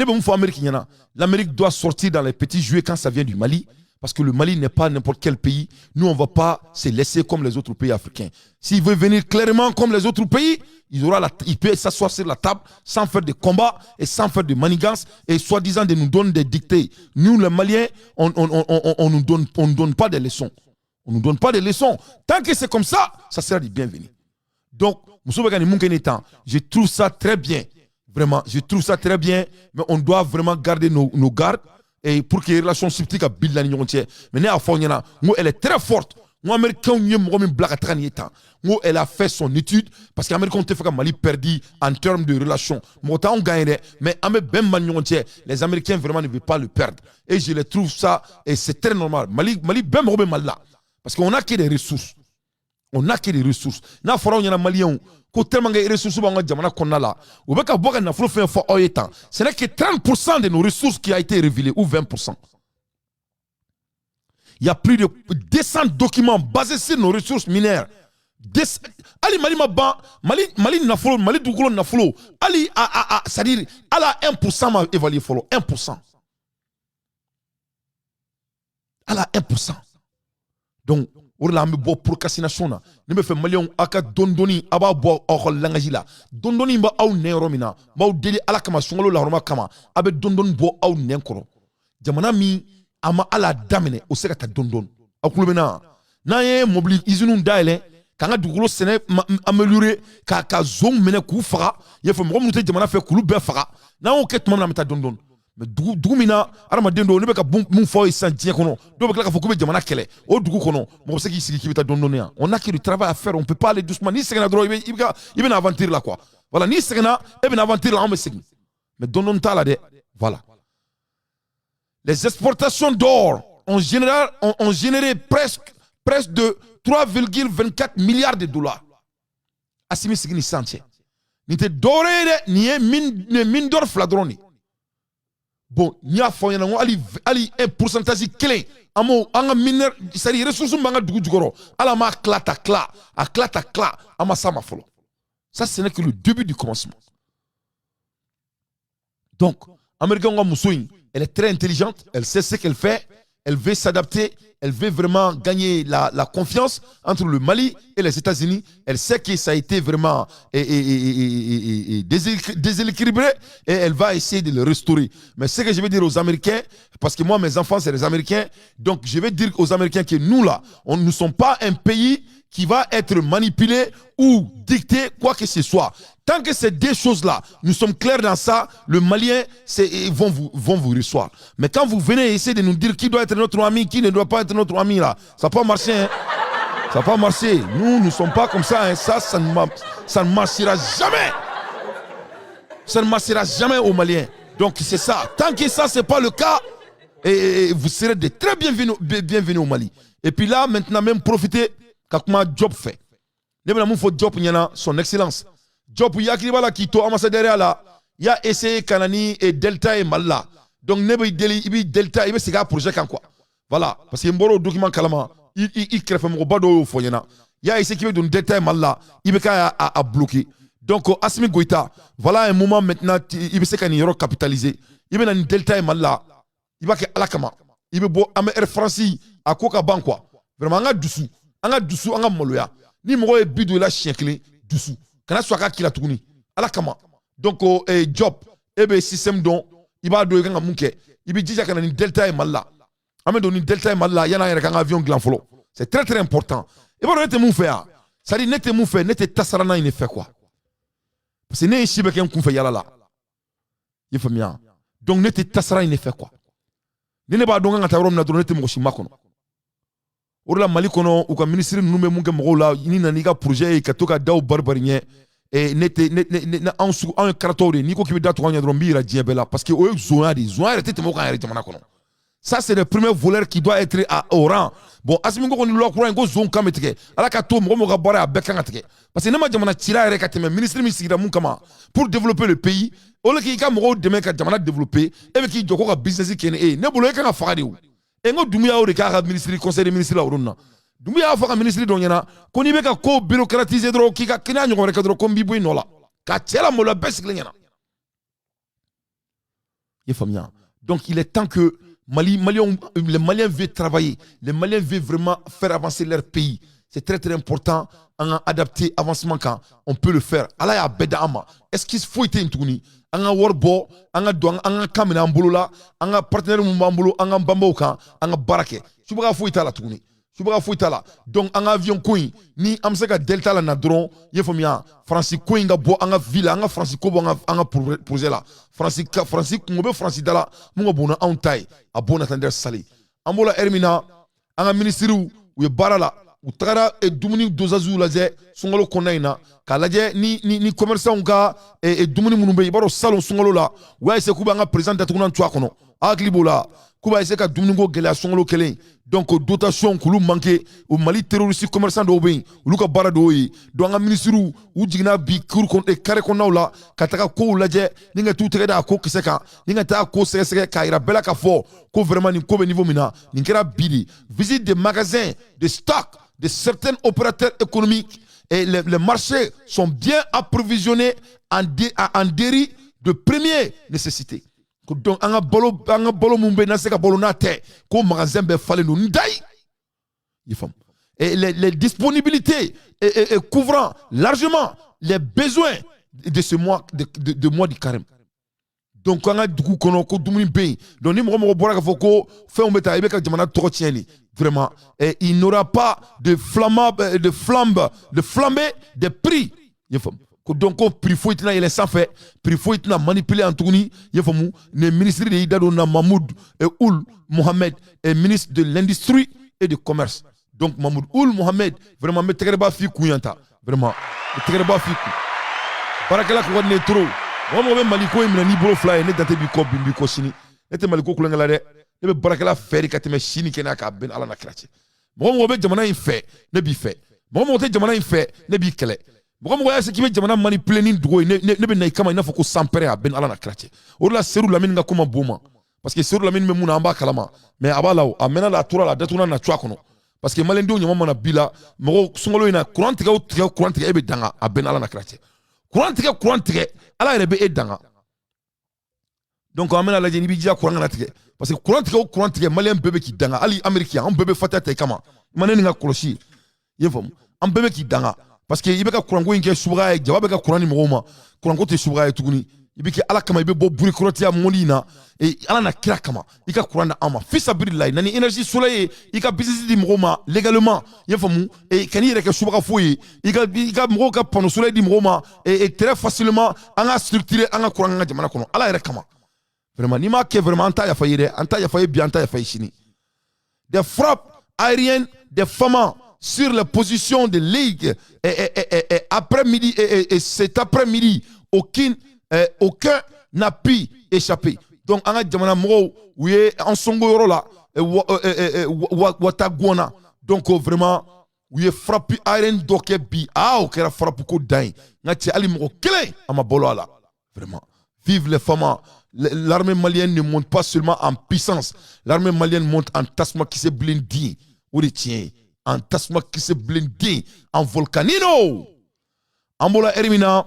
l'Amérique doit sortir dans les petits jouets quand ça vient du Mali. Parce que le Mali n'est pas n'importe quel pays. Nous, on ne va pas se laisser comme les autres pays africains. S'il veut venir clairement comme les autres pays, il peut s'asseoir sur la table sans faire de combat et sans faire de manigances et soi-disant de nous donner des dictées. Nous, les Maliens, on ne nous donne pas des leçons. On ne nous donne pas des leçons. Tant que c'est comme ça, ça sera du bienvenu. Donc, je trouve ça très bien. Vraiment, je trouve ça très bien. Mais on doit vraiment garder nos gardes. Et pour que les relations subtiles à Bill mais elle est très forte. Moi, Américain, elle a fait son étude parce qu'Américain fait Mali perdu en termes de relations. On gagne, mais les Américains vraiment ne veulent pas le perdre. Et je les trouve ça, et c'est très normal. Mali, ben là. Parce qu'on n'a que des ressources. On n'a que des ressources. N'a fɔra aw ɲɛna Maliyɛnw ko tellement que ressources b'an ka jamana kɔnɔna la, u bɛ ka bɔ ka nafolo fɛn fɔ aw ye tan, ce n'est que 30% de nos ressources qui a été révélé ou 20%. Il y a plus de 200 documents basés sur nos ressources minières. Ali Mali ma ban Mali nafolo, Mali dugukolo nafolo, ali a c'est-à-dire ala 1% ma évalué fɔlɔ, 1%. Ala 1%. Donc O de la an bɛ bɔ procrastination na. Ne bɛ fɛ Maliyɛnw aw ka dɔɔni dɔɔni, a b'a bɔ aw ka langage la. Dɔɔni dɔɔni bɛ aw nɛn yɔrɔ min na, n b'aw deli Ala kama, sunkalo lahɔrɔma kama, a bɛ dɔɔni dɔɔni bɔ aw nɛn kɔrɔ. Jamana min a ma hali a daminɛ, o se ka taa dɔɔni dɔɔni. Aw tulo bɛ na, n'an ye mobili usines dayɛlɛ, k'an ka dugukolo sɛnɛ améliorer, ka zonw minɛ k'u faga, i y'a fɔ mɔgɔ minnu tɛ jamana fɛ k'olu bɛɛ faga, n'an y'o kɛ tuma min na, an bɛ taa dɔɔni dɔɔni. Mais dugu min na adamaden dɔw, ne bɛ ka mun fɔ ye sisan diɲɛ kɔnɔ, dɔw bɛ tila k'a fɔ k'u bɛ jamana kɛlɛ. O dugu kɔnɔ, mɔgɔ bɛ se k'i sigi k'i bɛ taa dɔɔni dɔɔni yan? On n'a que du travail à faire, on peut pas aller doucement. N'i sɛgɛnna dɔrɔn, i bɛ na aventure la quoi. Voilà, n'i sɛgɛnna, e bɛ na aventure la, anw bɛ segin. Mais dɔɔni dɔɔni t'a la dɛ. Voilà, les exportations d'or en général ont généré presque de 3,24 milliards de dollars. Assimi sigi ni sisan cɛ, nin tɛ dɔwɛrɛ ye dɛ, nin ye mine d'or fila dɔrɔn de. Bon, n y'a fɔ aw ɲɛna, n ko hali un pourcentage kelen, an m'o an ka mineur, c'est à dire ressources min b'an ka dugu jukɔrɔ, hali an m'a tila ta tila a tila ta tila, an ma s'a ma fɔlɔ. Ça, ce n'est que le début du commencement. Donc Américain ka muso in, elle est très intelligente, elle sait ce qu'elle fait, elle veut s'adapter, elle veut vraiment gagner la confiance entre le Mali et les États-Unis. Elle sait que ça a été vraiment déséquilibré et elle va essayer de le restaurer. Mais ce que je vais dire aux Américains, parce que moi, mes enfants, c'est des Américains, donc je vais dire aux Américains que nous, là, on ne sommes pas un pays qui va être manipulé ou dicté quoi que ce soit. Tant que ces deux choses-là, nous sommes clairs dans ça, le Malien, ils vont vous recevoir. Mais quand vous venez essayer de nous dire qui doit être notre ami, qui ne doit pas être notre ami, là, ça va pas marcher. Hein. Ça va pas marcher. Nous, nous ne sommes pas comme ça. Hein. Ça ne marchera jamais. Ça ne marchera jamais aux Maliens. Donc c'est ça. Tant que ça, c'est pas le cas, et vous serez des très bienvenus au Mali. Et puis là, maintenant, même profiter, ka kuma Diop fɛ. Ne bɛna mun fɔ Diop ɲɛna? Son Excellence Diop, i hakili b'a la k'i to ambassadeur la, i y'a essayé ka na ni Delta ye Mali la. Donc ne b'i deli, i b'i Delta, i bɛ segin a projet kan quoi. Voilà, parce que n bɔra o document kalama, i kɛrɛfɛmɔgɔba dɔw y'o fɔ n ɲɛna. I y'a essayé k'i bɛ don Delta ye Mali la, i bɛ k'a a bloqué. Donc Assimi Goïta, voilà un moment maintenant, i bɛ se ka nin yɔrɔ capitaliser. I bɛ na ni Delta ye Mali la, i b'a kɛ Ala kama, i bɛ bɔ an bɛ Air France a ko ka ban quoi. Vraiment, an ka dusu, an ka dusu, an ka maloya. Ni mɔgɔ ye bi don i la siɲɛ kelen, dusu kana sɔn a ka k'i la tuguni, Ala kama. Donc Diop, e bɛ système dɔn, i b'a dɔn i kan ka mun kɛ. I bɛ jija ka na ni Delta ye Mali la. An bɛ don ni Delta ye Mali la yan'an yɛrɛ k'an ka avion dilan fɔlɔ. C'est très très important. I b'a dɔn ne tɛ mun fɛ yan, c'est à dire ne tɛ mun fɛ, ne tɛ tasarana in de fɛ quoi, parce que ne ye si bɛ kɛ n kunfɛ yala la, i faamuya? Donc ne tɛ tasara in de fɛ quoi. Ni ne b'a dɔn kan ka taa yɔrɔ min na dɔrɔn, ne tɛ mɔgɔ si makɔnɔ. O de la Mali kɔnɔ, u ka minisiri ninnu bɛ mun kɛ mɔgɔw la, n'i nana n'i ka projet ye, ka to ka daw bari bari ɲɛ, ne tɛ ne anw sugu, anw ye karatɔw de ye. N'i ko k'i bɛ da tugu anw ɲɛ dɔrɔn, n b'i yira diɲɛ bɛɛ la, parce que o ye zonya de ye. Zonya yɛrɛ tɛ tɛmɛ o kan yɛrɛ jamana kɔnɔ. Ça, c'est le premier voleur qui doit être au rang. Bon, Assimi ko ni loi kura in ko zon kan bɛ tigɛ, Ala ka to mɔgɔ mɔgɔ ka baara ye, a bɛɛ kan ka tigɛ, parce que ne ma jamana cira yɛrɛ ka tɛmɛ ministre min sigira mun kama pour développer le pays. Au lieu k'i ka mɔgɔw dɛmɛ ka jamana développer, e bɛ k'i jɔ ko ka business kɛ ni e ye. Ne bolo, e kan ka faga de. O e n ko Doumbouya y'o de k'a ka ministre, conseil des ministres la o don na. Doumbouya y'a fɔ ka ministre dɔ ɲɛna ko n'i bɛ ka ko bureaucratiser dɔrɔn, k'i ka kɛnɛya ɲɔgɔn wɛrɛ kɛ dɔrɔn, ko n b'i bɔ i nɔ la ka cɛ la maloya bɛɛ sigilen ɲɛna. I ye faamuya? Donc il est temps que Mali, Maliens, les Maliens veulent travailler, les Maliens veulent vraiment faire avancer leur pays. C'est très très important. An ka adapter avancement kan, on peut le faire. Ala y'a bɛɛ da an ma. Excuse foyi tɛ yen tuguni. An ka wari bɔ, an ka don, an ka kan minɛ an bolo la, an ka partenaire mun b'an bolo, an ka banbaw kan, an ka baara kɛ. Subaga foyi t'a la tuguni. Subaga foyi t'a la. Donc an ka avion ko in, ni an bɛ se ka Delta la na dɔrɔn, i ye faamuya, Faransi ko in ka bɔ an ka vie la, an ka Faransi ko bɔ an ka projet la. Faransi ka Faransi kungo bɛ Faransi da la, mun ka bon ni anw ta ye, a bon natandɛ sali. An b'o la heure min na, an ka minisiriw u ye baara la, u tagara dumuni dosage lajɛ sunkalo kɔnɔna in na, k'a lajɛ ni commerçant ka dumuni minnu bɛ yen. I b'a dɔn, salon sunkalo la, u y'a essayer k'u b'an ka président datugulan to a kɔnɔ. A hakili b'o la k'u b'a essayer ka dumuniko gɛlɛya sunkalo kelen. Donc dotation k'olu manqué. O Mali terroriste commerçant dɔw bɛ yen, olu ka baara dɔw ye. Donc an ka minisiriw u jiginna bi cour kɔnɔ, carré kɔnɔnaw la, ka taga kow lajɛ ni ka t'u tɛgɛ da a ko kisɛ kan, ni ka taa ko sɛgɛsɛgɛ k'a yira bɛɛ la k'a fɔ ko vraiment nin ko bɛ niveau min na. Nin kɛra bi de, visite des magasins de stock de certains opérateurs économiques et les marchés sont bien approvisionnés en denrées de première nécessité. Donc an ka balo mun bɛ yen, n'an se ka balo n'a tɛ, ko magasin bɛɛ falen don n da ye, i faamu? Et les disponibilités et couvrant largement les besoins de ce mois de mois du carême. Donc an ka dugu kɔnɔ ko dumuni bɛ yen. Donc ni mɔgɔ mɔgɔ bɔra k'a fɔ ko fɛnw bɛ taa, i bɛ ka jamana tɔgɔ tiɲɛ de. Vraiment, et il n'aura pas de flambe de flambe de flambée des prix, i ye faamu? Ko donc ko prix foyi tɛna yɛlɛ sanfɛ, prix foyi tɛna manipuler yan tuguni, i ye faamu? Ne ministre de y'i da don na, Mahmoud Ould Mohamed, ministre de l'Industrie et du Commerce. Donc Mahmoud Ould Mohamed, vraiment, n bɛ tɛgɛrɛba f'i kun yan ta. Vraiment, n bɛ tɛgɛrɛba f'i kun. Baarakɛla ko ka di ne ye trop. Mɔgɔ mɔgɔ bɛ Mali ko in minɛ n'i bolo fila ye, ne dante b'i kɔ bi, n b'i kɔ sini. Ne tɛ Mali ko kulonkɛ la dɛ. Ne bɛ baarakɛla fɛ de ka tɛmɛ si ni kɛnɛya k'a bɛn Ala na kira cɛ. Mɔgɔ mɔgɔ bɛ jamana in fɛ, ne b'i fɛ. Mɔgɔ mɔgɔ tɛ jamana in fɛ, ne b'i kɛlɛ. Mɔgɔ mɔgɔ y'a se k'i bɛ jamana manipuler ni dogo ye, ne bɛ na i kama i n'a fɔ ko sanpɛrɛ, a bɛn Ala na kira cɛ. O de la Seru Lamini ka ko ma bon ma, parce que Seru Lamini bɛ mun na, an b'a kalama. Mais a b'a la o, a mɛnna la, a tora la, a datuguna na cu a kɔnɔ, parce que maliyɛndenw ɲama mana bi la. Mɔgɔw, sunkalo in na, kuran tigɛ o tigɛ, kuran tigɛ, e bɛ danga, a bɛn Ala na kira cɛ. Kuran tigɛ, kuran tigɛ, Ala yɛrɛ bɛ e danga. Donc an bɛna lajɛ n'i b'i jija kuran kana tigɛ, parce que kuran tigɛ o kuran tigɛ, maliyɛn bɛɛ bɛ k'i danga. Hali Amérique yan, an bɛɛ bɛ fatiya ta i kama. I ma ne ni ka kɔlɔsi, i ye faamu? An bɛɛ bɛ k'i danga, parce que i bɛ ka kuranko in kɛ subaga ye. Jaba bɛ ka kuran di mɔgɔw ma, kuranko tɛ subaga ye tuguni. I bɛ kɛ Ala kama, i bɛ bɔ burukɔrɔtiya mɔni in na, Ala na kira kama, i ka kuran di an ma fisabililayi. Na ni énergie solaire ye, i ka business di mɔgɔw ma légalement, i y'a faamu? Kan'i yɛrɛ kɛ subaga foyi ye. I ka mɔgɔw ka panneau solaire di mɔgɔw ma très facilement. An ka structurer an ka kuran an ka jamana kɔnɔ, Ala yɛrɛ kama. Vraiment, n'i m'a kɛ, vraiment, an t'a yafa i ye dɛ. An t'a yafa i ye bi, an t'a yafa i ye sini. Des frappes aériennes des FAMa sur les positions de ligue et après-midi et cet après-midi, aucun n'a pu échapper. Donc an ka jamana mɔgɔw, u ye an sɔngo yɔrɔ la Watagwana. Donc vraiment, u ye frappe aérienne dɔ kɛ bi. Ah, o kɛra frappe ko dan ye. N ka cɛ, hali mɔgɔ kelen a ma balo a la. Vraiment, vive les FAMa. L'armée malienne ne monte pas seulement en puissance, l'armée malienne monte en tasuma kisɛ bilen. O de tiɲɛ ye, en tasuma kisɛ bilen, en volcanino. An bɔra ɛri min na,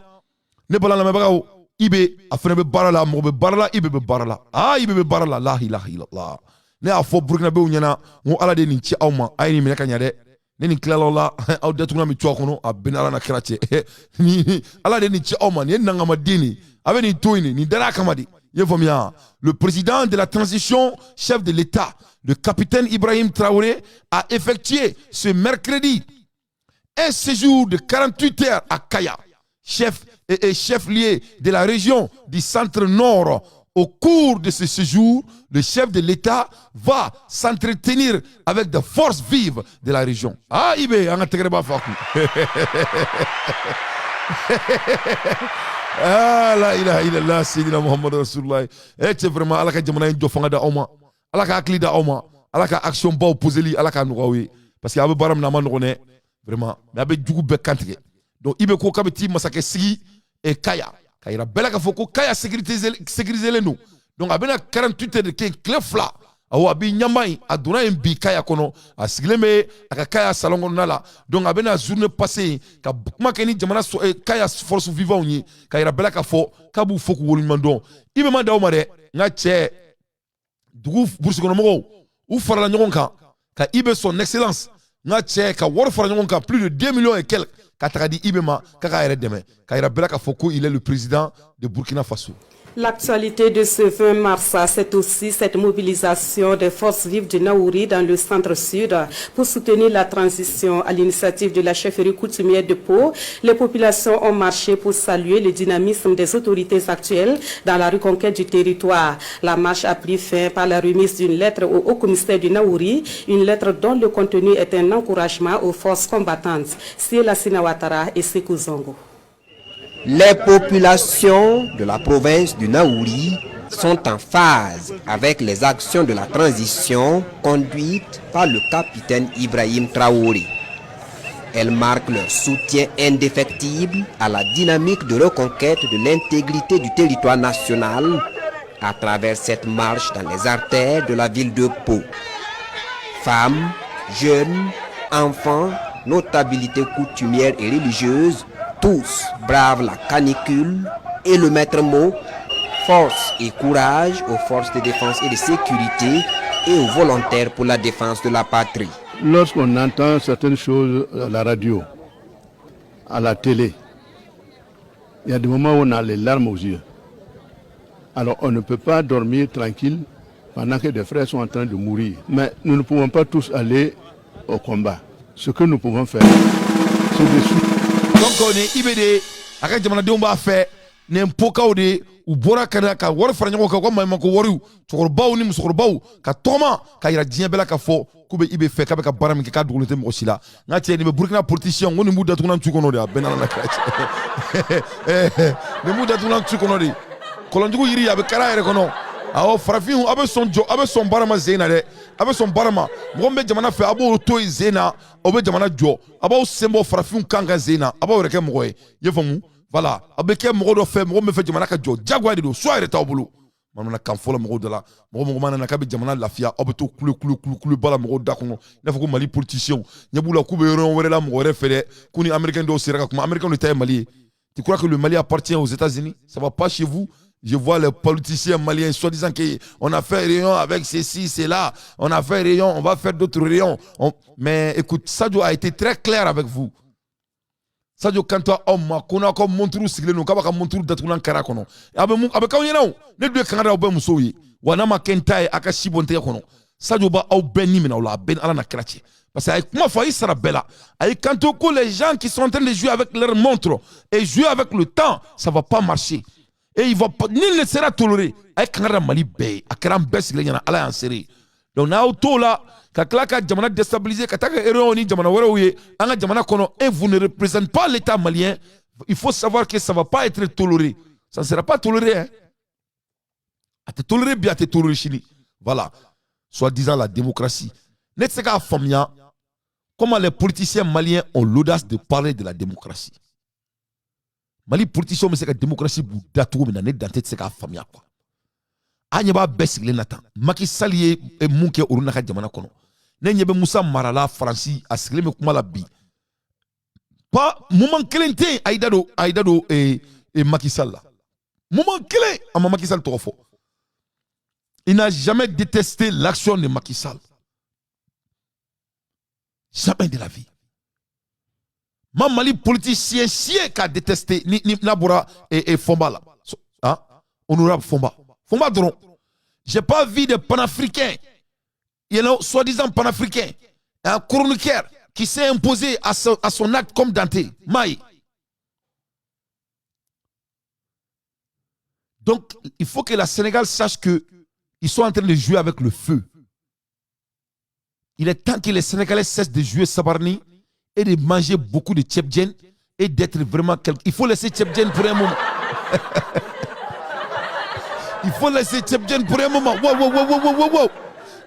ne bala lamɛnbagaw, IB a fana bɛ baara la. Mɔgɔ bɛ baara la, IB bɛ baara la. Ah, IB bɛ baara la. La ilaha illallah. Ne y'a fɔ Burukinabew ɲɛna n ko Ala de ye nin ci aw ma, a ye nin minɛ ka ɲɛ dɛ. Ne nin tilala la, aw datuguna min to a kɔnɔ, a bɛn Ala na kira cɛ. Ni Ala de ye nin ci aw ma, nin ye nangamaden de, a bɛ nin to yen, nin dara a kama de. I y'a faamuya? Le président de la transition, chef de l'État, le capitaine Ibrahim Traoré, a effectué ce mercredi un séjour de 48 heures à Kaya, chef et chef-lieu de la région du centre-nord. Au cours de ce séjour, le chef de l'État va s'entretenir avec des forces vives de la région. Ah, IB, an ka tɛgɛrɛ b'a fɔ a kun. Ah, la ilaha illallah, Sayyidina Muhammad Rasulullah. Eh, c'est vraiment Ala ka jamana in jɔ fanga da aw ma. Ala ka hakili da aw ma. Ala ka action baw poseli, Ala ka nɔgɔya aw ye. Parce que a bɛ baara min na, a ma nɔgɔn dɛ. Vraiment, mais a bɛ jugu bɛɛ kantigɛ. Donc i bɛ ko k'a bɛ t'i masakɛ sigi Kaya, ka yira bɛɛ la k'a fɔ ko Kaya sécurisé len don. Donc a bɛna 48 heures de kɛ, tile 2. Awɔ, a b'i ɲama yen. A donna yen bi Kaya kɔnɔ, a sigilen bɛ a ka Kaya salon kɔnɔna la. Donc a bɛna journée passer yen ka kuma kɛ ni jamana Kaya force vivanw ye, ka yira bɛɛ la k'a fɔ k'a b'u fo k'u waleɲuman dɔn. I bɛ ma d'aw ma dɛ. N ka cɛ, dugu burusi kɔnɔmɔgɔw, u farala ɲɔgɔn kan ka IB, son excellence, n ka cɛ, ka wari fara ɲɔgɔn kan, plus de 2 millions et quelques, ka taga di IB ma k'a k'a yɛrɛ dɛmɛ, ka yira bɛɛ la k'a fɔ ko il est le président de Burkina Faso. L'actualité de ce 20 mars, c'est aussi cette mobilisation des forces vives du Naouri dans le centre-sud pour soutenir la transition. À l'initiative de la chefferie coutumière de Pau, les populations ont marché pour saluer le dynamisme des autorités actuelles dans la reconquête du territoire. La marche a pris fin par la remise d'une lettre au haut-commissaire du Naouri, une lettre dont le contenu est un encouragement aux forces combattantes. C'est la Sinawatara et Sekou Zongo. Les populations de la province du Naouri sont en phase avec les actions de la transition conduite par le capitaine Ibrahim Traoré. Elles marquent leur soutien indéfectible à la dynamique de reconquête de l'intégrité du territoire national à travers cette marche dans les artères de la ville de Pau. Femmes, jeunes, enfants, notabilités coutumières et religieuses, tous bravent la canicule et le maître mot, force et courage aux forces de défense et de sécurité et aux volontaires pour la défense de la patrie. Lorsqu'on entend certaines choses à la radio, à la télé, il y a des moments où on a les larmes aux yeux. Alors on ne peut pas dormir tranquille pendant que des frères sont en train de mourir. Mais nous ne pouvons pas tous aller au combat. Ce que nous pouvons faire, c'est de Donc ni IBD a ka jamanadenw b'a fɛ nin pokaw de u bɔra ka na ka wari fara ɲɔgɔn kan, u ka maɲumanko wariw, cɛkɔrɔbaw ni musokɔrɔbaw ka tɔgɔma ka yira diɲɛ bɛɛ la k'a fɔ k'u bɛ IB fɛ, k'a bɛ ka baara min kɛ, k'a dogolen tɛ mɔgɔ si la. N ka cɛ, nin bɛ Burukina politicien ko nin b'u datugulan tu kɔnɔ de. A bɛɛ n'Ala na kira cɛ, nin b'u datugulan tu kɔnɔ de. Kɔlɔnjugu yiri a bɛ kari a yɛrɛ kɔnɔ. Awɔ, farafinw, aw bɛ sɔn jɔ, aw bɛ sɔn baara ma zen na dɛ, aw bɛ sɔn baara ma. Mɔgɔ min bɛ jamana fɛ, a b'o to yen zen na, aw bɛ jamana jɔ. A b'aw sen bɔ farafinw kan ka zen na, a b'aw yɛrɛ kɛ mɔgɔ ye. I ye faamu? Voilà, aw bɛ kɛ mɔgɔ dɔ fɛ, mɔgɔ min bɛ fɛ jamana ka jɔ. Jagoya de don, soit yɛrɛ t'aw bolo. Manamanakan fɔlɔ mɔgɔw da la, mɔgɔ mɔgɔ mana na k'a bɛ jamana lafiya, aw bɛ to kule kule kule kule ba la mɔgɔw da kɔnɔ, i n'a fɔ ko Mali politiciens ɲɛ b'u la k'u bɛ yɔrɔ wɛrɛ la, mɔgɔ wɛrɛ fɛ dɛ, k'u ni Américain dɔw sera ka kuma. Américain de ta ye Mali ye. Tu crois que le Mali appartient aux États-Unis? Ça va pas chez vous. Je vois les politiciens maliens, soi-disant qu'on a fait réunion avec ceci, cela, on a fait réunion, on va faire d'autres réunions. Mais écoute, Sadio a été très clair avec vous. Sadio kanto aw ma ko n'aw ka montre sigilen don, k'a b'a ka montre datugulan kari a kɔnɔ, a bɛ mun a bɛ k'aw ɲɛna? O ne dun ye kangari aw bɛɛ musow ye wa, n'a ma kɛ n ta ye, a ka si bɔ n tɛgɛ kɔnɔ. Sadio b'aw bɛɛ ni minɛ o la, a bɛɛ ni Ala na kira cɛ, parce que a ye kuma fɔ, a y'i sara bɛɛ la. A y'i kanto ko les gens qui sont en train de jouer avec leur montre et jouer avec le temps, ça va pas marcher et il va pas, nul ne sera toléré. A ye kangari da Mali bɛɛ ye, a kɛra an bɛɛ sigilen ɲɛna, Ala y'an seere. Donc n'aw t'o la ka tila ka jamana déstabiliser, ka taa kɛ réunion ni jamana wɛrɛw ye an ka jamana kɔnɔ, et vous ne représentez pas l'État malien, il faut savoir que ça va pas être toléré. Ça ne sera pas toléré, hein. A tɛ toléré bi, a tɛ toléré sini. Voilà, soi-disant la démocratie. Ne tɛ se k'a faamuya comment les politiciens maliens ont l'audace de parler de la démocratie. Mali politiciens bɛ se ka démocratie b'u da cogo min na, ne dante tɛ se k'a faamuya quoi. An ɲɛ b'a bɛɛ sigilen na tan. Macky Sall ye mun kɛ olu n'a ka jamana kɔnɔ? Ne ɲɛ bɛ Musa Mara la Faransi, a sigilen bɛ kuma la bi. Pas moment kelen tɛ yen a y'i da don, a y'i da don Macky Sall la. Moment kelen a ma Macky Sall tɔgɔ fɔ. Il n'a jamais détesté l'action de Macky Sall, jamais de la vie. Ma Mali politicien si ye k'a détesté ni n'a bɔra Fɔnba la, hein, honorable Fɔnba, Fɔnba dɔrɔn. J'ai pas vu de panafricain, soi-disant panafricain, un chroniqueur qui s'est imposé à son acte comme Dante Maï. Donc il faut que la Sénégal sache que ils sont en train de jouer avec le feu. Il est temps que les Sénégalais cessent de jouer Sabarni et de manger beaucoup de tchepdjen et d'être vraiment quelque. Il faut laisser tchepdjen pour un moment. Il faut laisser tchepdjen pour un moment. Wow, wow, wow, wow, wow, wow.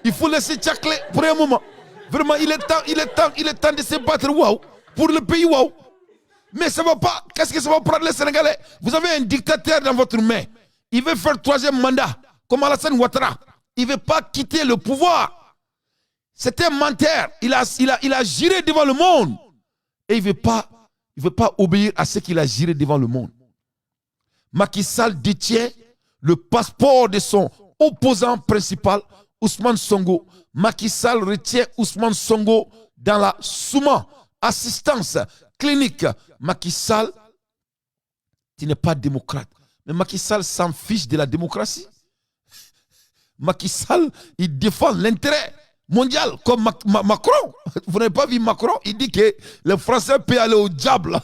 Il faut laisser Tchakle pour un moment. Vraiment, il est temps, il est temps, il est temps de se battre, wow, pour le pays, wow. Mais ça va pas. Qu'est-ce que ça va prendre les Sénégalais? Vous avez un dictateur dans votre main. Il veut faire troisième mandat, comme Alassane Ouattara. Il ne veut pas quitter le pouvoir. C'est un menteur. Il a juré devant le monde. Et il ne veut pas obéir à ce qu'il a juré devant le monde. Macky Sall détient le passeport de son opposant principal, Ousmane Sonko. Macky Sall retient Ousmane Sonko dans la Souma, assistance clinique. Macky Sall, tu n'es pas démocrate. Mais Macky Sall s'en fiche de la démocratie. Macky Sall, il défend l'intérêt mondial comme Macron. Vous n'avez pas vu Macron? Il dit que les Français peuvent aller au diable.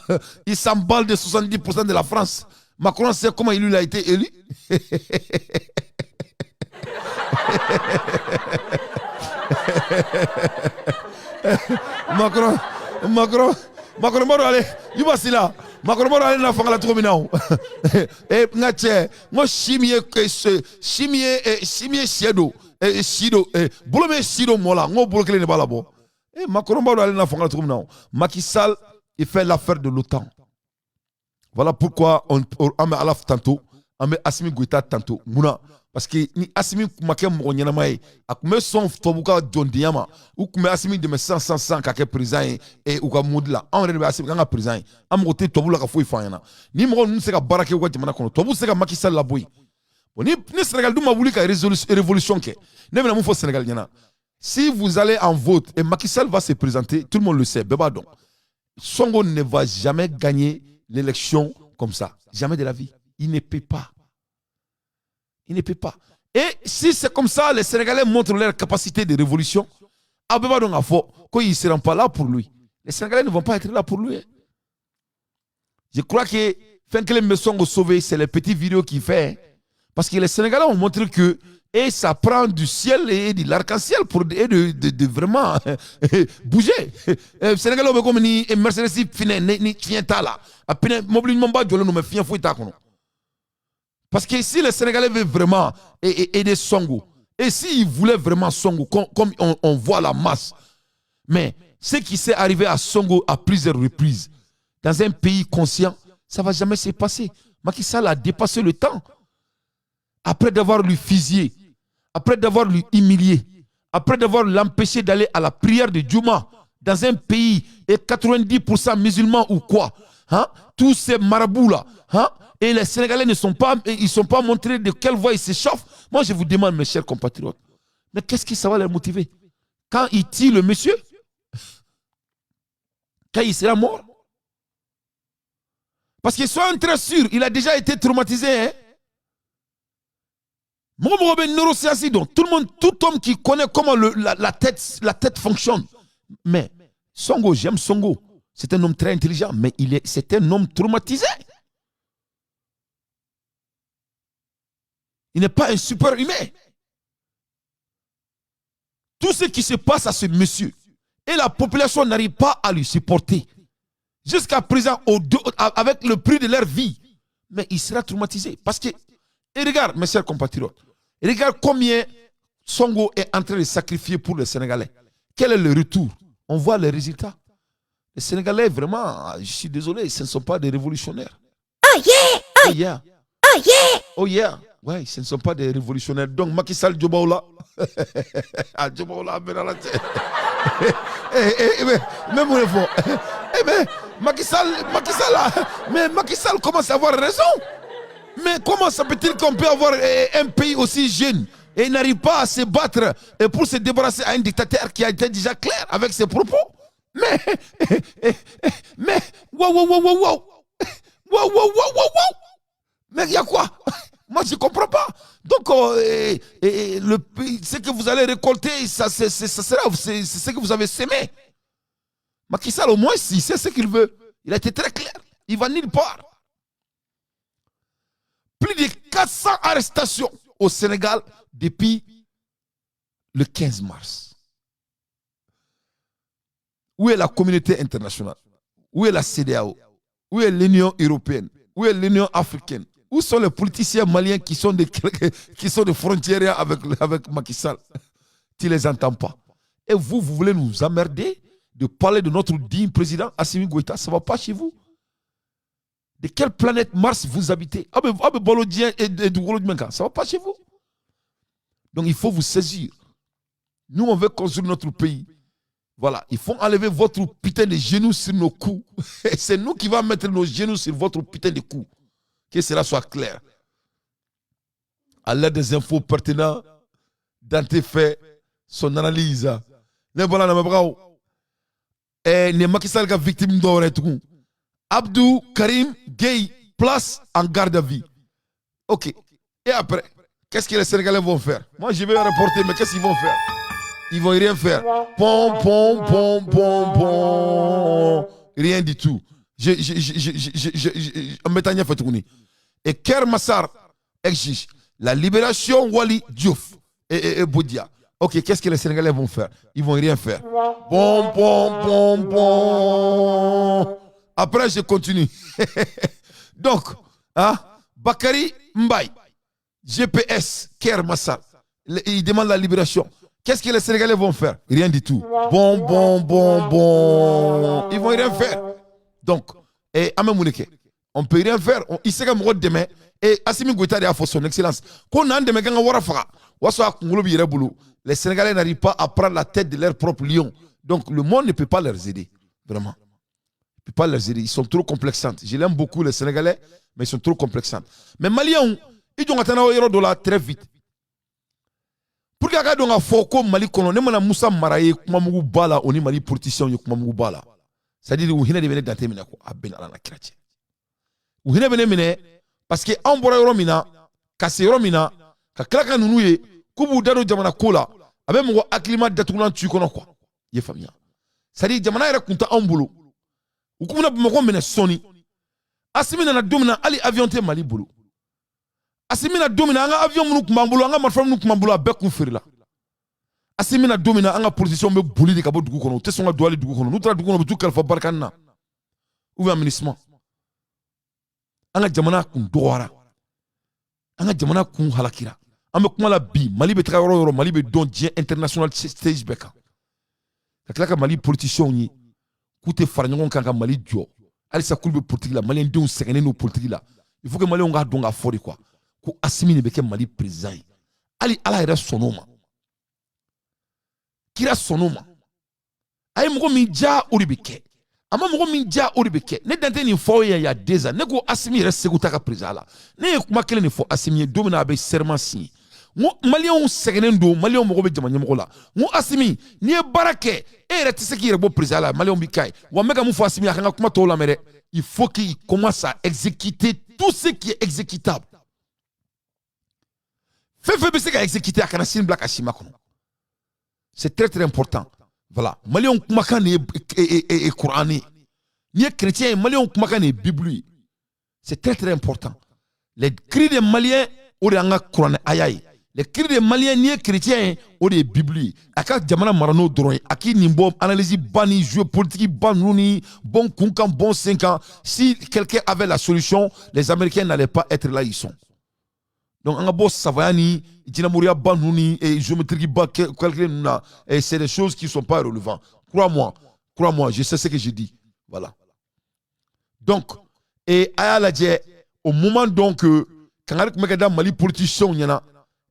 Il s'emballe de 70% de la France. Macron sait comment il a été élu. Macron, Macron, Macron b'a dɔn ale, Yuba Sila, Macron b'a dɔn ale na fanga la cogo min na o. E n ka cɛ, n ko si min ye si min ye si min ye sɛ don, si don, bolo min ye si don mɔ la, n k'o bolo kelen de b'a la bɔ. E Macron b'a dɔn ale na fanga la cogo min na o. Macky Sall, il fait l'affaire de l'OTAN. Voilà pourquoi on an bɛ Ala tanto, an bɛ Assimi Goïta tanto. Munna? Parce que ni Assimi tun ma kɛ mɔgɔ ɲɛnama ye, a tun bɛ sɔn tubabu ka jɔndenya ma. U tun bɛ Assimi dɛmɛ sisan sisan sisan ka kɛ président ye u ka modi la. Anw yɛrɛ de bɛ Assimi k'an ka président ye. An mago tɛ tubabu la ka foyi fɔ an ɲɛna. Ni mɔgɔ ninnu tɛ se ka baara kɛ u ka jamana kɔnɔ, tubabu tɛ se ka Macky Sall labɔ yen. Bon, ni Sénégal dun ma wuli ka révolution kɛ, ne bɛna mun fɔ Sénégal ɲɛna? Si vous allez en vote et Macky Sall va se présenter, tout le monde le sait, bɛɛ b'a dɔn. Sonko ne va jamais gagner l'élection comme ça. Jamais de la vie. Il ne peut pas. Il ne peut pas. Et si c'est comme ça, les Sénégalais montrent leur capacité de révolution. A bɛɛ b'a dɔn k'a fɔ qu'ils ne seront pas là pour lui. Les Sénégalais ne vont pas être là pour lui, hein. Je crois que fɛn kelen bɛ Sonko sauver, c'est les petites vidéos qu'il fait, hein. Parce que les Sénégalais ont montré que et ça prend du ciel et de l'arc-en-ciel pour et de vraiment bouger. Sénégalais bɛ komi ni Mercedes finɛ ni fiɲɛ t'a la. A pinɛ mobili ɲumanba jɔlen don mais fiɲɛ foyi t'a kɔnɔ. Parce que si les Sénégalais veulent vraiment aider Sonko, et s'ils voulaient vraiment Sonko, comme on voit la masse, mais ce qui s'est arrivé à Sonko à plusieurs reprises, dans un pays conscient, ça ne va jamais se passer. Macky Sall a dépassé le temps. Après d'avoir lui fusillé, après d'avoir lui humilié, après d'avoir l'empêché d'aller à la prière de Djouma, dans un pays et 90% musulmans ou quoi, hein, tous ces marabouts-là, hein, et les Sénégalais ne sont pas, ils sont pas montrés de quelle voie ils s'échauffent. Moi, je vous demande, mes chers compatriotes, mais qu'est-ce qui ça va les motiver? Quand il tire le monsieur, quand il sera mort? Parce qu'ils sont très sûrs, il a déjà été traumatisé. Hein? Neurosciences, donc tout le monde, tout homme qui connaît comment la tête fonctionne. Mais Sonko, j'aime Sonko. C'est un homme très intelligent, mais c'est un homme traumatisé. Il n'est pas un super humain. Tout ce qui se passe à ce monsieur, et la population n'arrive pas à lui supporter. Jusqu'à présent, avec le prix de leur vie. Mais il sera traumatisé. Parce que, et regarde, mes chers compatriotes, regarde combien Sonko est en train de sacrifier pour les Sénégalais. Quel est le retour? On voit les résultats. Les Sénégalais, vraiment, je suis désolé, ce ne sont pas des révolutionnaires. Oh yeah! Oh yeah! Oh yeah! Oh yeah! Ouais, ce ne sont pas des révolutionnaires. Donc, Macky Sall, Djobaoula. Ah, Djobaoula, mais dans la tête. Eh, eh, mais, même où il faut. Eh, mais, Macky Sall, Macky Sall, mais Macky Sall commence à avoir raison. Mais comment ça peut-il qu'on peut avoir un pays aussi jeune et n'arrive pas à se battre et pour se débarrasser à un dictateur qui a été déjà clair avec ses propos? Mais, wow, wow, wow, wow, wow, wow, wow, wow, wow, wow. Mais il y a quoi? Moi, je ne comprends pas. Donc, ce que vous allez récolter, ça sera, c'est ce que vous avez semé. Macky Sall, au moins, il sait ce qu'il veut. Il a été très clair. Il va nulle part. Plus de 400 arrestations au Sénégal depuis le 15 mars. Où est la communauté internationale? Où est la CEDEAO? Où est l'Union européenne? Où est l'Union africaine? Où sont les politiciens maliens qui sont des frontières avec Macky Sall? Tu ne les entends pas. Et vous, vous voulez nous emmerder de parler de notre digne président Assimi Goïta? Ça ne va pas chez vous. De quelle planète Mars vous habitez? Ah ben, ah ben, et ça ne va pas chez vous. Donc il faut vous saisir. Nous, on veut construire notre pays. Voilà, il faut enlever votre putain de genoux sur nos cous. Et c'est nous qui va mettre nos genoux sur votre putain de cou. Que cela soit clair. À l'aide des infos pertinentes, Dante fait son analyse. Ne voilà, ne Macky Sall ka victime dɔ wɛrɛ tugun. Abdou Karim Gueye place en garde à vue. Ok. Et après, qu'est-ce que les Sénégalais vont faire? Moi, je vais reporter, mais qu'est-ce qu'ils vont faire? Ils vont rien faire. Pom, pom, pom, pom, pom. Rien du tout. Je, Et Keur Massar exige la libération Wali Diouf et Boudia. Ok, qu'est-ce que les Sénégalais vont faire? Ils vont rien faire. Bon, bon, bon, bon. Après, je continue. Donc, hein, Bakary Mbaye, GPS, Keur Massar, il demande la libération. Qu'est-ce que les Sénégalais vont faire? Rien du tout. Bon, bon, bon, bon. Ils vont rien faire. Donc, et on ne peut rien faire. Il sait que demain, et Assimi Goïta a fait son excellence. Qu'on a demain, les Sénégalais n'arrivent pas à prendre la tête de leur propre lion. Donc, le monde ne peut pas leur aider. Vraiment. Ne peut pas leur aider. Ils sont trop complexants. Je l'aime beaucoup, les Sénégalais, mais ils sont trop complexants. Mais Maliens, ils ont atteint un dollar très vite. Pour que que a ka dɔn k'a fɔ ko Mali kɔnɔ, ne mana Musa Mara ye kumamugu ba la, o ni Mali politiciens ye kumamugu ba la, c'est à dire u hinɛ de bɛ ne dante minɛ quoi. A bɛɛ ni Ala na kira cɛ, u hinɛ bɛ ne minɛ, parce que anw bɔra yɔrɔ min na ka se yɔrɔ min na, ka tila ka ninnu ye k'u b'u da don jamana ko la, a bɛ mɔgɔ hakilima datugulan tu i kɔnɔ quoi. I ye faamuya? C'est à dire jamana yɛrɛ kun tɛ anw bolo. U kun bɛna Bamakɔ minɛ sɔɔni. Asimi nana don min na, hali avion tɛ Mali bolo. Asimi na don min na, an ka avion minnu tun b'an bolo, an ka marifa minnu tun b'an bolo, a bɛɛ kun feerela. Asimi na don min na, an ka politiciens bɛ boli de ka bɔ dugu kɔnɔ. U tɛ sɔn ka don hali dugu kɔnɔ. N'u taara dugu kɔnɔ, u bɛ t'u kalifa Barkhane na ou bien MINUSMA. An ka jamana kun dɔgɔyara, an ka jamana kun halakira. An bɛ kuma la bi, Mali bɛ taga yɔrɔ o yɔrɔ, Mali bɛ dɔn diɲɛ international stage bɛɛ kan. Ka tila ka Mali politiciens ye k'u tɛ fara ɲɔgɔn kan ka Mali jɔ, halisa k'olu bɛ politique la. Maliyɛndenw sɛgɛnnen don politique la. Il faut que Maliyɛnw k'a dɔn k'a fɔ de quoi, ko Asimi de bɛ kɛ Mali président ye. Hali Ala yɛrɛ sɔnn'o ma, kira sɔnn'o ma. A ye mɔgɔ min ja, o de bɛ kɛ. A ma mɔgɔ min ja, o de bɛ kɛ. Ne dan tɛ nin fɔ aw ye. Il y a 2 ans, ne ko Asimi yɛrɛ segu ta ka président la. Ne ye kuma kelen de fɔ Asimi ye don min na a bɛ serment signé. N ko Maliyɛnw sɛgɛnnen don, Maliyɛnw mago bɛ jama ɲɛmɔgɔ la. N ko Asimi, n'i ye baara kɛ, e yɛrɛ tɛ se k'i yɛrɛ bɔ président la, Maliyɛnw b'i k'a ye wa. N bɛ ka mun fɔ Asimi ye, a kan ka kuma tɔw lamɛn dɛ. Il faut qu'il commence à exécuter tout ce qui est exécutable. Fɛn fɛn bɛ se ka exécuter, a kana sini bila ka si makɔnɔ. C'est très très important. Voilà, Maliyɛnw kumakan de ye Kuran ye. N'i ye chrétien ye, Maliyɛnw kumakan de ye Bible ye. C'est très très important. Les cris des Maliens, o de y'an ka kuranɛ aya ye. Les cris des Maliens, n'i ye chrétien ye, o de ye Bible ye. A ka jamana mara n'o dɔrɔn ye. A k'i nin bɔ analyse ba ni jeu politique ba ninnu ni bon kun kan, bon sen kan. Si quelqu'un avait la solution, les Américains n'allaient pas être là, ils sont. Donc an ka bɔ savaya ni jinɛmoriya ba ninnu ni géométrique ba calcul ninnu na, c'est des choses qui sont pas relevantes. Crois-moi, crois-moi, je sais ce que je dis. Voilà. Donc, et a y'a lajɛ, au moment donc que kangari tun bɛ ka da Mali politiciens ɲɛna,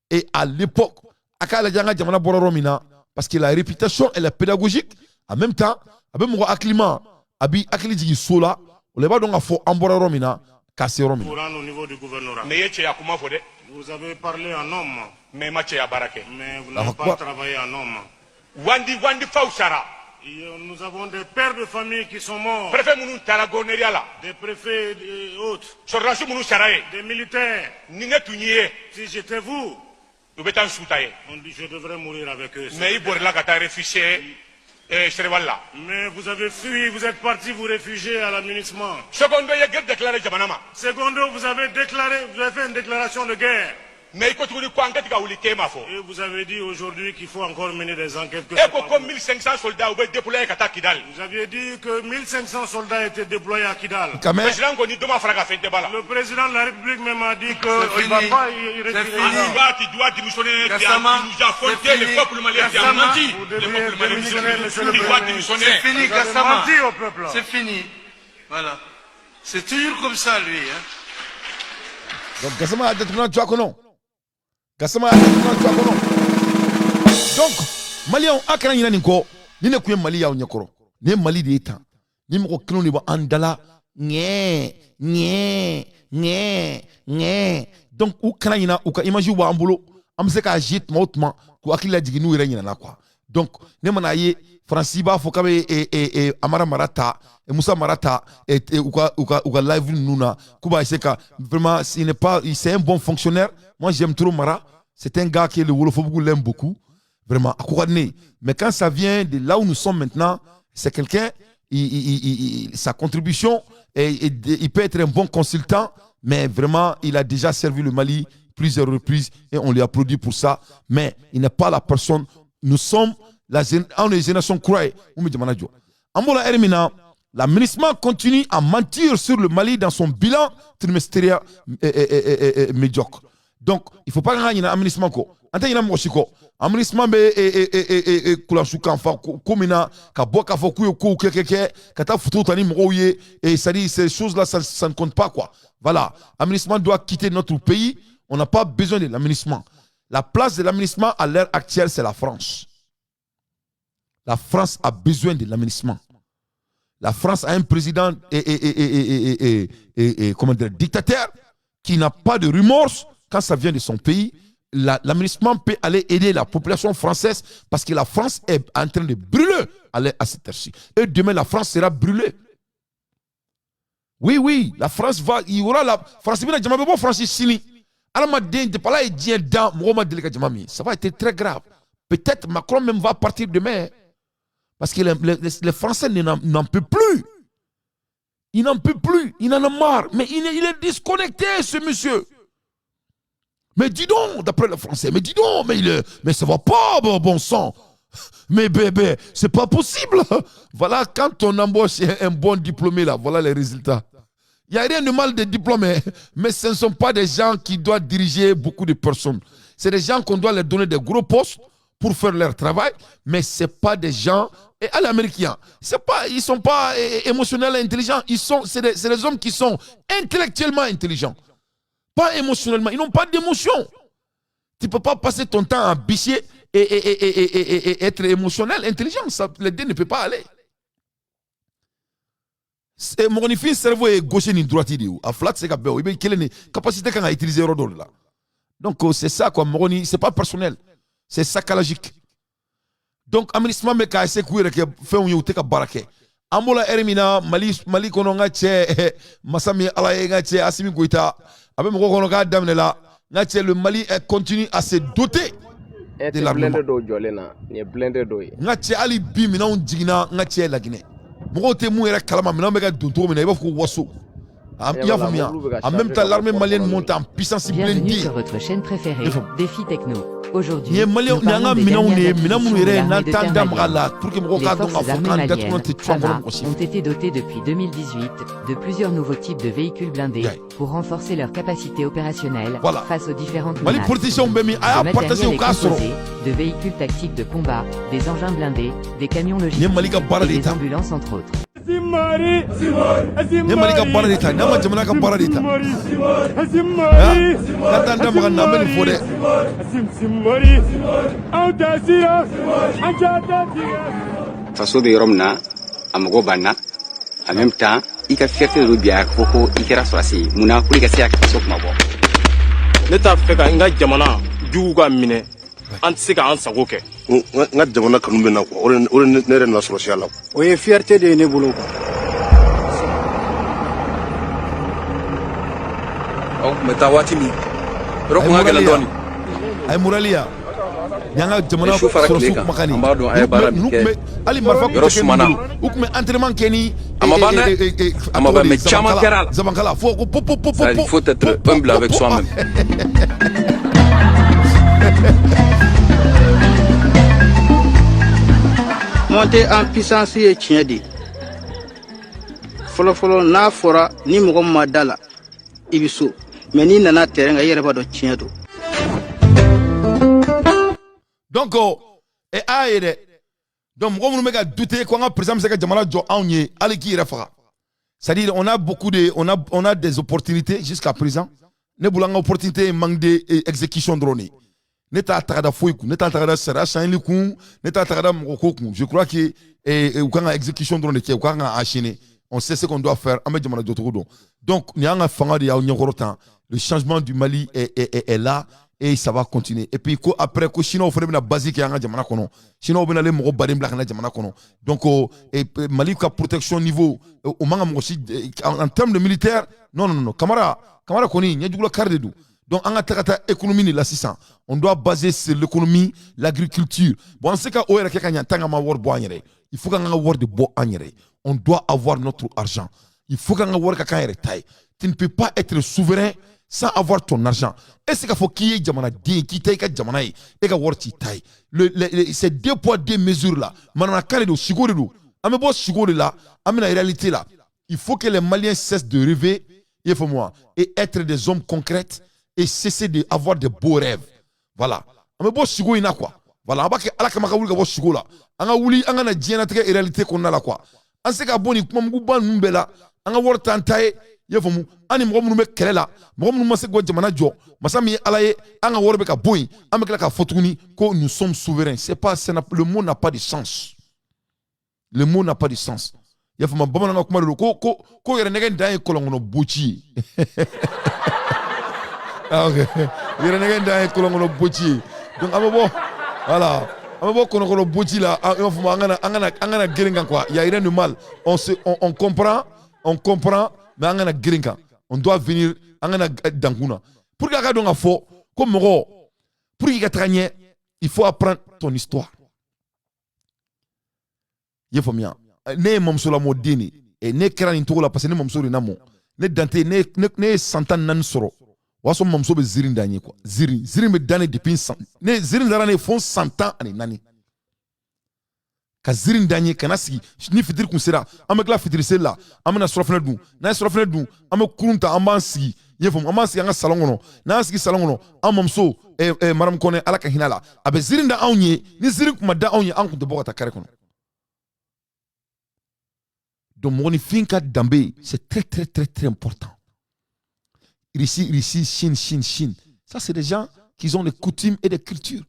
et à l'époque, a k'a lajɛ an ka jamana bɔra yɔrɔ min na, parce que la réputation, elle est pédagogique en même temps. A bɛ mɔgɔ hakilima, a b'i hakili jigin so la. O la, i b'a dɔn k'a fɔ an bɔra yɔrɔ min na ka se yɔrɔ min na. Au niveau du gouvernorat. Mais ye cɛya kuma fɔ dɛ. Vous avez parlé en homme. Mais ma cɛya baara kɛ. Mais vous n'avez pas travaillé en homme. Wandi wandi faw sara. Nous avons des pères de famille qui sont morts. Préfet minnu taara gouverneur la. Des préfets et autres. Sɔrɔdasi minnu sara ye. Des militaires. Ni ne tun ye. Si j'étais vous. U bɛ taa n su ta ye. On dit, je devrais mourir avec eux. Mais i bolila ka taa réfugié Serval la. Mais vous avez fui, vous êtes parti vous réfugier à la MINUSMA. Secondo, ye guerre déclaré jamana ma. Secondo, vous avez déclaré, vous avez fait une déclaration de guerre. Mais i ko tuguni ko enquête ka wuli k'e ma fɔ. Et vous avez dit aujourd'hui qu'il faut encore mener des enquêtes. Que E ko ko 1500 soldats u bɛ déployer ka taa Kidal. Vous aviez dit que 1500 soldats étaient déployés à Kidal. Président ko ni dɔ ma fara ka fɛn tɛ ba la. Le président de la République même a dit qu'il ne va pas y retirer. Tu dois démissionner. Tu nous as affronté le peuple malien. Tu as menti. Vous Le devriez peuple malien. démissionner, monsieur le Tu dois Premier démissionner. ministre. C'est fini, Vous avez Gassama. menti au peuple. C'est fini. Voilà. C'est toujours comme ça, lui. Hein. Donc Gassama a datugulan tu a kɔnɔ. Gassama a datugulan tu a kɔnɔ. Donc Maliyɛnw, a kana ɲinɛ nin kɔ. Ni ne kun ye Mali y'aw ɲɛkɔrɔ, nin ye Mali de ye tan. Ni mɔgɔ kelenw de b'an dala ŋɛɛ ŋɛɛ ŋɛɛ ŋɛɛ. Donc u kana ɲina, u ka image b'an bolo, an bɛ se k'a jouer tuma o tuma k'u hakili lajigin n'u yɛrɛ ɲinɛna quoi. Donc ne mana ye Faransi b'a fɔ k'a bɛ Amara Mara ta, Musa Mara ta, u ka live ninnu na, k'u b'a essayer ka, vraiment, il n'est pas, c'est un bon fonctionnaire. Moi, j'aime trop Mara. C'est un gars qui le Wolofobugu l'aime beaucoup, vraiment, a ko ka di ne ye. Mais quand ça vient de là où nous sommes maintenant, c'est quelqu'un, sa contribution et il peut être un bon consultant, mais vraiment, il a déjà servi le Mali plusieurs reprises et on lui applaudit pour ça, mais il n'est pas la personne. Nous sommes la anw de ye génération kura ye mun bɛ jamana jɔ. An b'o la, ɛri min na la MINUSMA continue à mentir sur le Mali dans son bilan trimestriel médiocre. Donc il faut pas k'an ka ɲinɛ MINUSMA kɔ. An tɛ ɲinɛ mɔgɔ si kɔ. MINUSMA bɛ kulansu kan fa ko min na, ka bɔ k'a fɔ k'u ye kow kɛ kɛ kɛ ka taa photo ta ni mɔgɔw ye, et ça dit, ces choses là, ça ne compte pas quoi. Voilà, MINUSMA doit quitter notre pays. On n'a pas besoin de la MINUSMA. La place de la MINUSMA à l'heure actuelle, c'est la France. La France a besoin de la MINUSMA. La France a un président et, comment dire, dictateur qui n'a pas de remords quand ça vient de son pays. La MINUSMA peut aller aider la population française parce que la France est en train de brûler à cette heure-ci. Et demain, la France sera brûlée. Oui, la France va, il y aura la France, bɛna jama bɛ bɔ France sini. Adamaden depuis Ala ye diɲɛ dan mɔgɔ ma deli ka jama min. Ça va être très grave. Peut-être Macron même va partir demain. Parce que les Français n'en peuvent plus. Il n'en peut plus. Il en a marre. Mais il est disconnecté, ce monsieur. Mais dis donc, d'après le Français, mais dis donc, mais ça va pas, bon sang. Mais bébé, c'est pas possible. Voilà, quand on embauche un bon diplômé là, voilà les résultats. Il n'y a rien de mal des diplômés, mais ce ne sont pas des gens qui doivent diriger beaucoup de personnes. C'est des gens qu'on doit leur donner des gros postes pour faire leur travail, mais ce n'est pas des gens, et à l'américain, c'est pas, ils ne sont pas émotionnels et intelligents, c'est des hommes qui sont intellectuellement intelligents, pas émotionnellement, ils n'ont pas d'émotion. Tu ne peux pas passer ton temps à bicher et être émotionnel, intelligent, ça, les deux ne peuvent pas aller. Mɔgɔninfin cerveau ye gauche ni droite de ye, a fila tɛ se ka bɛn o, i bɛ kelen de capacité kan ka utiliser yɔrɔ dɔ de la. Donc c'est ça quoi, mɔgɔnin, c'est pas personnel, c'est psychologique. Donc MINUSMA bɛ k'a essayer k'u yɛrɛ kɛ fɛnw ye, u tɛ ka baara kɛ. An b'o la ɛri min na, Mali kɔnɔ, n ka cɛ, masa min Ala ye, n ka cɛ Assimi Goïta, a bɛ mɔgɔw kɔnɔ k'a daminɛ la, n ka cɛ, le Mali continue à se doter de l'armement. Dɔw jɔlen na, nin ye blindé dɔw ye. N ka cɛ, hali bi minɛnw jiginna, n ka cɛ, Laginɛ, mɔgɔw tɛ mun yɛrɛ kalama, minɛnw bɛ ka don cogo min na, i b'a fɔ ko waso. I y'a faamuya? En même temps, l'armée malienne monte en puissance. Bienvenue blindée. Sur votre chaîne préférée, Défi Techno. Aujourd'hui, Nin ye maliyɛnw, nin y'an ka minɛnw de ye, minɛn minnu yɛrɛ n'an t'an da maga la pour que mɔgɔw Les k'a dɔn k'a forces fɔ armées k'an datugulan maliennes, tɛ tu an kɔnɔ FAMA, mɔgɔ si ont été dotées depuis 2018 de plusieurs nouveaux types de véhicules blindés pour renforcer leur capacité opérationnelle face aux différentes Mali menaces. Politiciens bɛ min, a Ce y'a partager matériel u est k'a sɔrɔ. Composé de véhicules tactiques de combat, des engins blindés, des camions Nin ye Mali logistiques ka baara et de des ta. Ambulances entre autres. Nin ye Mali ka baara de ta, nin y'an ka jamana ka baara de ta. Ka taa n da maga nin na, an bɛ nin fɔ dɛ. Faso bɛ yɔrɔ min na, a mago b'an na. En même temps, i ka fierté de don bi, a fɔ ko i kɛra sɔrɔdasi ye mun na, pour i ka se ka faso kuma bɔ. Ne t'a fɛ ka n ka jamana juguw ka minɛ, an tɛ se k'an sago kɛ. N ka jamana kanu bɛ na quoi, o de ne yɛrɛ nana sɔrɔsiya la. O ye fierté de ye ne bolo quoi. Aw tun bɛ taa waati min, yɔrɔ kun ka gɛlɛn dɔɔnin. A ye morali ya, nin y'an ka jamana Su fara tile sɔrɔsiw kan, kumakan de. An b'a dɔn an ye baara min Ninnu kɛ. tun bɛ hali marifa tun Yɔrɔ tɛ kɛ ninnu sumana. bolo, u tun bɛ entraînement kɛ ni A ma ban dɛ, a ma ban, mais caman kɛra a la. Zabankala fo ko po po po. Ça, il faut être humble avec soi-même. Monter en puissance ye tiɲɛ de ye. Fɔlɔfɔlɔ, n'a fɔra ni mɔgɔ min ma da la, i bɛ so, mais n'i nana terrain kan, i yɛrɛ b'a dɔn tiɲɛ don. Donc e a ye dɛ, donc mɔgɔ minnu bɛ ka douter ko an ka président bɛ se ka jamana jɔ anw ye, hali k'i yɛrɛ faga. C'est-à-dire on a beaucoup de on a des opportunités jusqu'à présent. Ne bolo, an ka opportunité ye manque de exécution dɔrɔn de ye. Ne t'a ta ka da foyi kun, ne t'a ta ka da sariya sanli kun, ne t'a ta ka da mɔgɔ ko kun. Je crois que u kan ka exécution dɔrɔn de kɛ, u kan ka enchaîner. On sait ce qu'on doit faire, an bɛ jamana jɔcogo dɔn. Donc nin y'an ka fanga de y'aw ɲɛkɔrɔ tan. Le changement du Mali est là et ça va continuer. Et puis ko après ko Chinois fana bɛna base kɛ an ka jamana kɔnɔ, Chinois bɛna ale mɔgɔ baden bila ka na jamana kɔnɔ. Donc et Mali ka protection niveau o man ka mɔgɔ si en termes de militaire. Non, non, non, Kamara, Kamara kɔni ɲɛjugula kari de don. Donc an ka taga taa économie de la sisan, on doit baser sur l'économie, l'agriculture. Bon, an se ka o yɛrɛ kɛ ka ɲɛ tant qu'an ma wari bɔ an yɛrɛ ye. Il faut k'an ka wari de bɔ an yɛrɛ ye. On doit avoir notre argent. Il faut k'an ka wari ka k'an yɛrɛ ta ye. Tu ne peux pas être souverain sans avoir ton argent. E se k'a fɔ k'i ye jamanaden ye, k'i ta i ka jamana ye, e ka wari t'i ta ye. C'est deux poids deux mesures là, manamanakan de don, siko de don. An bɛ bɔ siko de la, an bɛna réalité la. Il faut que les Maliens cessent de rêver, i y'a faamu wa, et être des hommes concrets et cesser d'avoir de beaux rêves. Voilà, an bɛ bɔ siko in na quoi. Voilà, an b'a kɛ Ala kama ka wuli ka bɔ siko la, an ka wuli, an ka na diɲɛlatigɛ réalité kɔnɔna la quoi. An se ka bɔ nin kumamuguba ninnu bɛɛ la, an ka wari t'an ta ye, i y'a faamu? An ni mɔgɔ minnu bɛ kɛlɛ la, mɔgɔ minnu ma se k'u ka jamana jɔ, masa min ye Ala ye, an ka wari bɛ ka bɔ yen, an bɛ tila k'a fɔ tuguni ko nous sommes souverains. C'est pas, le mot n'a pas de sens, le mot n'a pas de sens, i y'a faamu? Bamananw ka kuma de don ko yɛrɛ nɛgɛ dan ye kɔlɔn kɔnɔ boci ye. Ah, ok. Yɛrɛ nɛgɛ dan ye kɔlɔnkɔnɔ boci ye. Donc an bɛ bɔ, voilà, an bɛ bɔ kɔnɔkɔnɔ boci la, i b'a fɔ an kana girin kan quoi. Il y a rien de mal, on se on, on comprend, on comprend, mais an kana girin kan. On doit venir, an kana dankun na pour que a ka dɔn ka fɔ ko mɔgɔ, pour que i ka taga ɲɛ, il faut apprendre ton histoire. I ye faamuya? Ne ye mamuso lamɔden de ye. Ne kɛra nin cogo la parce que ne mamuso de lamɔ ne. Dante, ne ye san 14 sɔrɔ, o y'a sɔrɔ mamuso bɛ ziiri da n ye quoi. Ziiri bɛ da ne depuis san, ne ziiri dara ne fo san 14 ka ziiri da n ye ka na sigi. Ni fitiri kun sera, an bɛ tila fitiri seli la, an bɛna surafɛnɛ dun. N'an ye surafɛnɛ dun, an bɛ kurun ta, an b'an sigi, i ye faamu, an b'an sigi an ka salon kɔnɔ. N'an sigi salon kɔnɔ, an mamuso Maramu Kɔnɛ, Ala ka hinɛ a la, a bɛ ziiri da anw ye. Ni ziiri kun ma da anw ye, an kun tɛ bɔ ka taa kare kɔnɔ. Donc mɔgɔninfin ka danbe, c'est très très très très important. Russie, Russie, Chine, Chine, Chine, ça c'est des gens qui ont des coutumes et des cultures.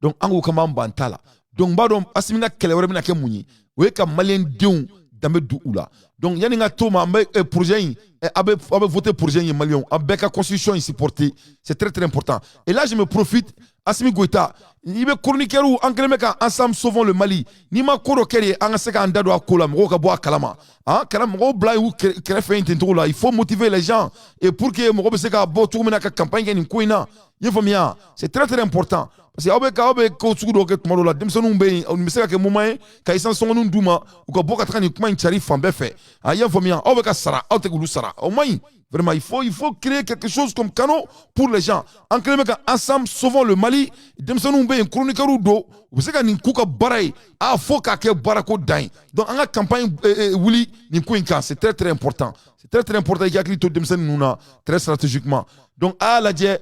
Donc an ko k'an b'an ban ta la. Donc n b'a dɔn Asimi ka kɛlɛ wɛrɛ bɛna kɛ mun ye, o ye ka maliyɛn denw danbe don u la. Donc yanni n ka to ma, an bɛ projet in, a bɛ voter projet in ye. Maliyɛnw, an bɛɛ ka constitution in supporter, c'est très très important. Et là je me profite, Asimi Goïta, i bɛ chroniqueur, an kɛlen bɛ ka Ensemble Sauvons le Mali. N'i ma ko dɔ kɛ de, an ka se k'an da don a ko la, mɔgɔw ka bɔ a kalama. Han, kana mɔgɔw bila y'u kɛrɛfɛ yen ten cogo la. Il faut motiver les gens et pour que mɔgɔ bɛ se ka bɔ cogo min na ka campagne kɛ nin ko in na. I ye faamuya? C'est très très important parce que aw bɛ ko sugu dɔw kɛ tuma dɔw la, denmisɛnninw bɛ yen, nin bɛ se ka kɛ moment ye ka essence sɔngɔninw d'u ma, u ka bɔ ka taga nin kuma in cari fan bɛɛ fɛ. A y'a faamuya? Aw bɛ ka sara, aw tɛ k'olu sara, o man ɲi. Vraiment, il faut créer quelque chose comme canaux pour les gens. An kɛlen bɛ ka Ensemble Sauvons le Mali, denmisɛnninw bɛ yen, chroniqueurs don, u bɛ se ka nin k'u ka baara ye. A fo k'a kɛ baarako dan ye. Donc an ka campagne wuli nin ko in kan, c'est très très important. C'est très très important. I k'i hakili to denmisɛnnin ninnu na très stratégiquement. Donc a y'a lajɛ,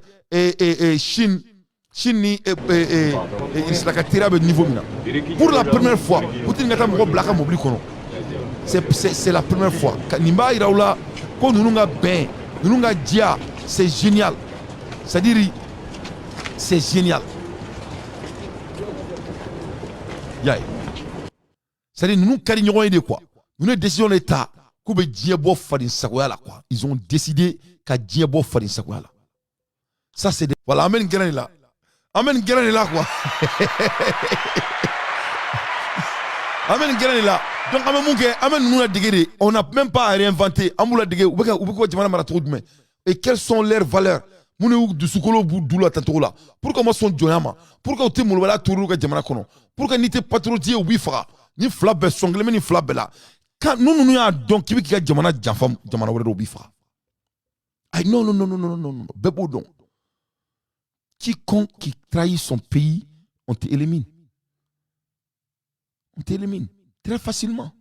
Chine ni Russie ka teriya bɛ niveau min na. Pour la première fois, Poutine ka taa mɔgɔ bila a ka mobili kɔnɔ. C'est la première fois. Nin b'a yira u la ko ninnu ka bɛn, ninnu ka diya, c'est génial. C'est-à-dire, c'est génial. Y'a ye? C'est-à-dire ninnu ka di ɲɔgɔn ye de quoi. Ninnu ye décision de ta k'u bɛ diɲɛ bɔ faden sagoya la quoi. Ils ont décidé ka diɲɛ bɔ faden sagoya la. Ça c'est des... Voilà, an bɛ nin kɛnɛ de la. An bɛ nin kɛnɛ de la quoi. An bɛ nin kɛnɛ de la. Donc an bɛ mun kɛ? An bɛ ninnu ladege de. On n'a même pas à réinventer. An b'u ladege, u bɛ ka jamana mara cogo jumɛn? Et quelles sont leurs valeurs? Mun y'u dusukolo b'u du la tan cogo la? Pourquoi u ma sɔn jɔnya ma? Pourquoi u tɛ molobaliya turu ka jamana kɔnɔ? Pourquoi n'i tɛ patriote ye, u b'i faga? Ni fila bɛɛ sɔn kelen bɛ nin fila bɛɛ la. Kan n'u ninnu y'a dɔn k'i bɛ k'i ka jamana janfa jamana wɛrɛ dɔw, u b'i faga. Ayi, non non non non non non non, bɛɛ b'o dɔn. Quiconque qui trahit son pays, on t'élimine. On t'élimine très facilement.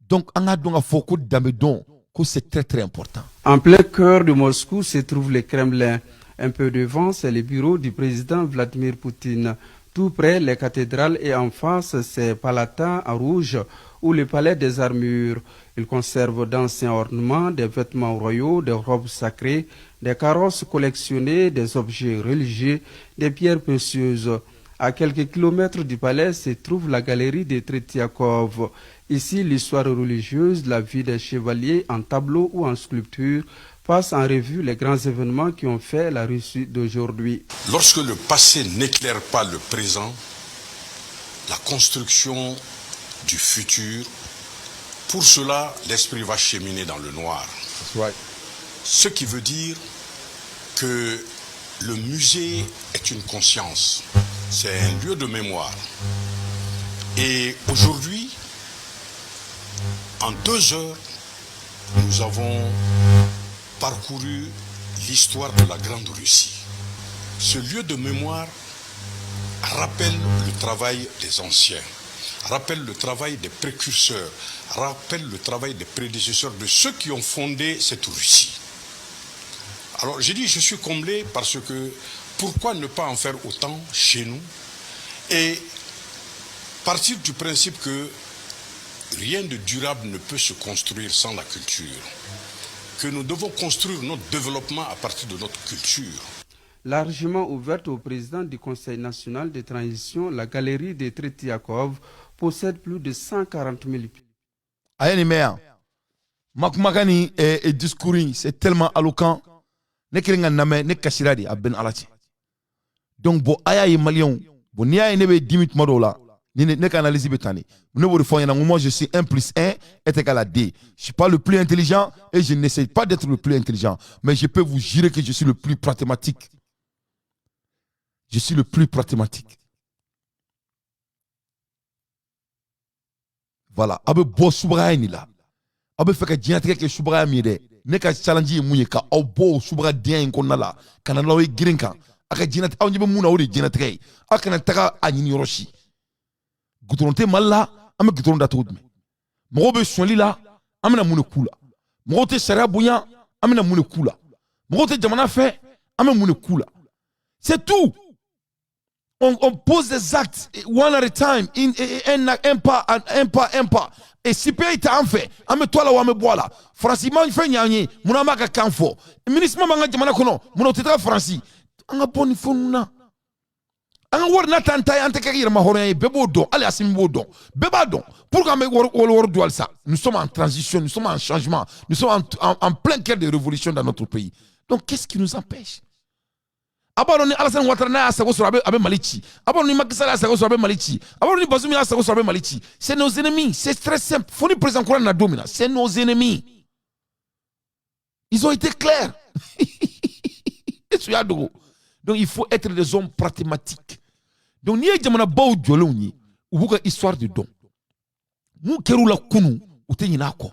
Donc, an ka dɔn k'a fɔ ko danbe dɔn, ko c'est très très important. En plein cœur de Moscou se trouve le Kremlin. Un peu devant, c'est le bureau du président Vladimir Poutine. Tout près, les cathédrales et en face, c'est Palatin en rouge ou le palais des armures. Il conserve d'anciens ornements, des vêtements royaux, des robes sacrées, des carrosses collectionnés, des objets religieux, des pierres précieuses. À quelques kilomètres du palais se trouve la galerie de Tretiakov. Ici, l'histoire religieuse, la vie des chevaliers en tableau ou en sculpture passe en revue les grands événements qui ont fait la Russie d'aujourd'hui. Lorsque le passé n'éclaire pas le présent, la construction du futur, pour cela, l'esprit va cheminer dans le noir. Right. Ce qui veut dire que le musée est une conscience, c'est un lieu de mémoire. Et aujourd'hui, en 2 heures, nous avons parcouru l'histoire de la Grande Russie. Ce lieu de mémoire rappelle le travail des anciens, rappelle le travail des précurseurs, rappelle le travail des prédécesseurs de ceux qui ont fondé cette Russie. Alors j'ai dit, je suis comblé parce que pourquoi ne pas en faire autant chez nous et partir du principe que rien de durable ne peut se construire sans la culture, que nous devons construire notre développement à partir de notre culture. Largement ouverte au président du Conseil national de transition, la galerie de Tretiakov possède plus de 140 000 A ye nin mɛn yan, ma kumakan ni discours in, c'est tellement éloquent. Ne kelen ka lamɛn, ne kasira de, a bɛn ni Ala cɛ. Donc bon, a y'a ye, Maliyɛnw, bon, n'i y'a ye ne bɛ dimi tuma dɔw la, ni ne ka analyse bɛ tan de. Ne b'o de fɔ ɲɛna, n ko moi, je suis 1 plus 1 est égal à 2. Je suis pas le plus intelligent et je n'essaie pas d'être le plus intelligent, mais je peux vous jurer que je suis le plus pragmatique. Je suis le plus pragmatique. Voilà, aw bɛ bɔ subagaya nin la. Aw bɛ fɛ ka diɲɛlatigɛ kɛ subagaya min ye dɛ, ne ka challenge ye mun ye? Ka aw bɔ o subagadenya in kɔnɔna la ka na n'aw ye girin kan. A ka diɲɛlatigɛ, aw ɲɛ bɛ mun na, o de ye diɲɛlatigɛ ye. Aw kana taga a ɲini yɔrɔ si. Goudron tɛ Mali la, an bɛ goudron da cogo jumɛn? Mɔgɔw bɛ sonyali la, an bɛna mun de k'u la? Mɔgɔw tɛ sariya bonya, an bɛna mun de k'u la? Mɔgɔw tɛ jamana fɛ, an bɛ mun de k'u la? C'est tout. On pose des actes one at a time, un pas, un pas, un pas. Et si pays tɛ an fɛ, an bɛ to a la wa, an bɛ bɔ a la. Faransi ma fɛn ɲɛ an ye, munna an b'a ka kan fɔ? MINUSMA b'an ka jamana kɔnɔ, munna o tɛ taga Faransi? An ka bɔ nin fɛn ninnu na. An ka wari n'a t'an ta ye, an tɛ kɛ yɛrɛma hɔrɔnya ye. Bɛɛ b'o dɔn, hali Asimi b'o dɔn, bɛɛ b'a dɔn. Pourquoi an bɛ wari wari dun halisa? Nous sommes en transition, nous sommes en changement, nous sommes en plein cœur de révolution dans notre pays. Donc qu'est-ce qui nous empêche? A b'a dɔn ni Alassane Ouattara n'a y'a sago sɔrɔ, a bɛ Mali ci. A b'a dɔn ni Macky Sall y'a sago sɔrɔ, a bɛ Mali ci. A b'a dɔn ni Bazoum y'a sago sɔrɔ, a bɛ Mali ci. C'est nos ennemis, c'est très simple. Fo ni président kura nana don min na, c'est nos ennemis, ils ont été clairs et su y'a dogo. Donc il faut être des hommes pragmatiques. Donc n'i ye jamanabaw jɔlenw ye, u b'u ka histoire de dɔn. Mun kɛr'u la kunun, u tɛ ɲinɛ a kɔ,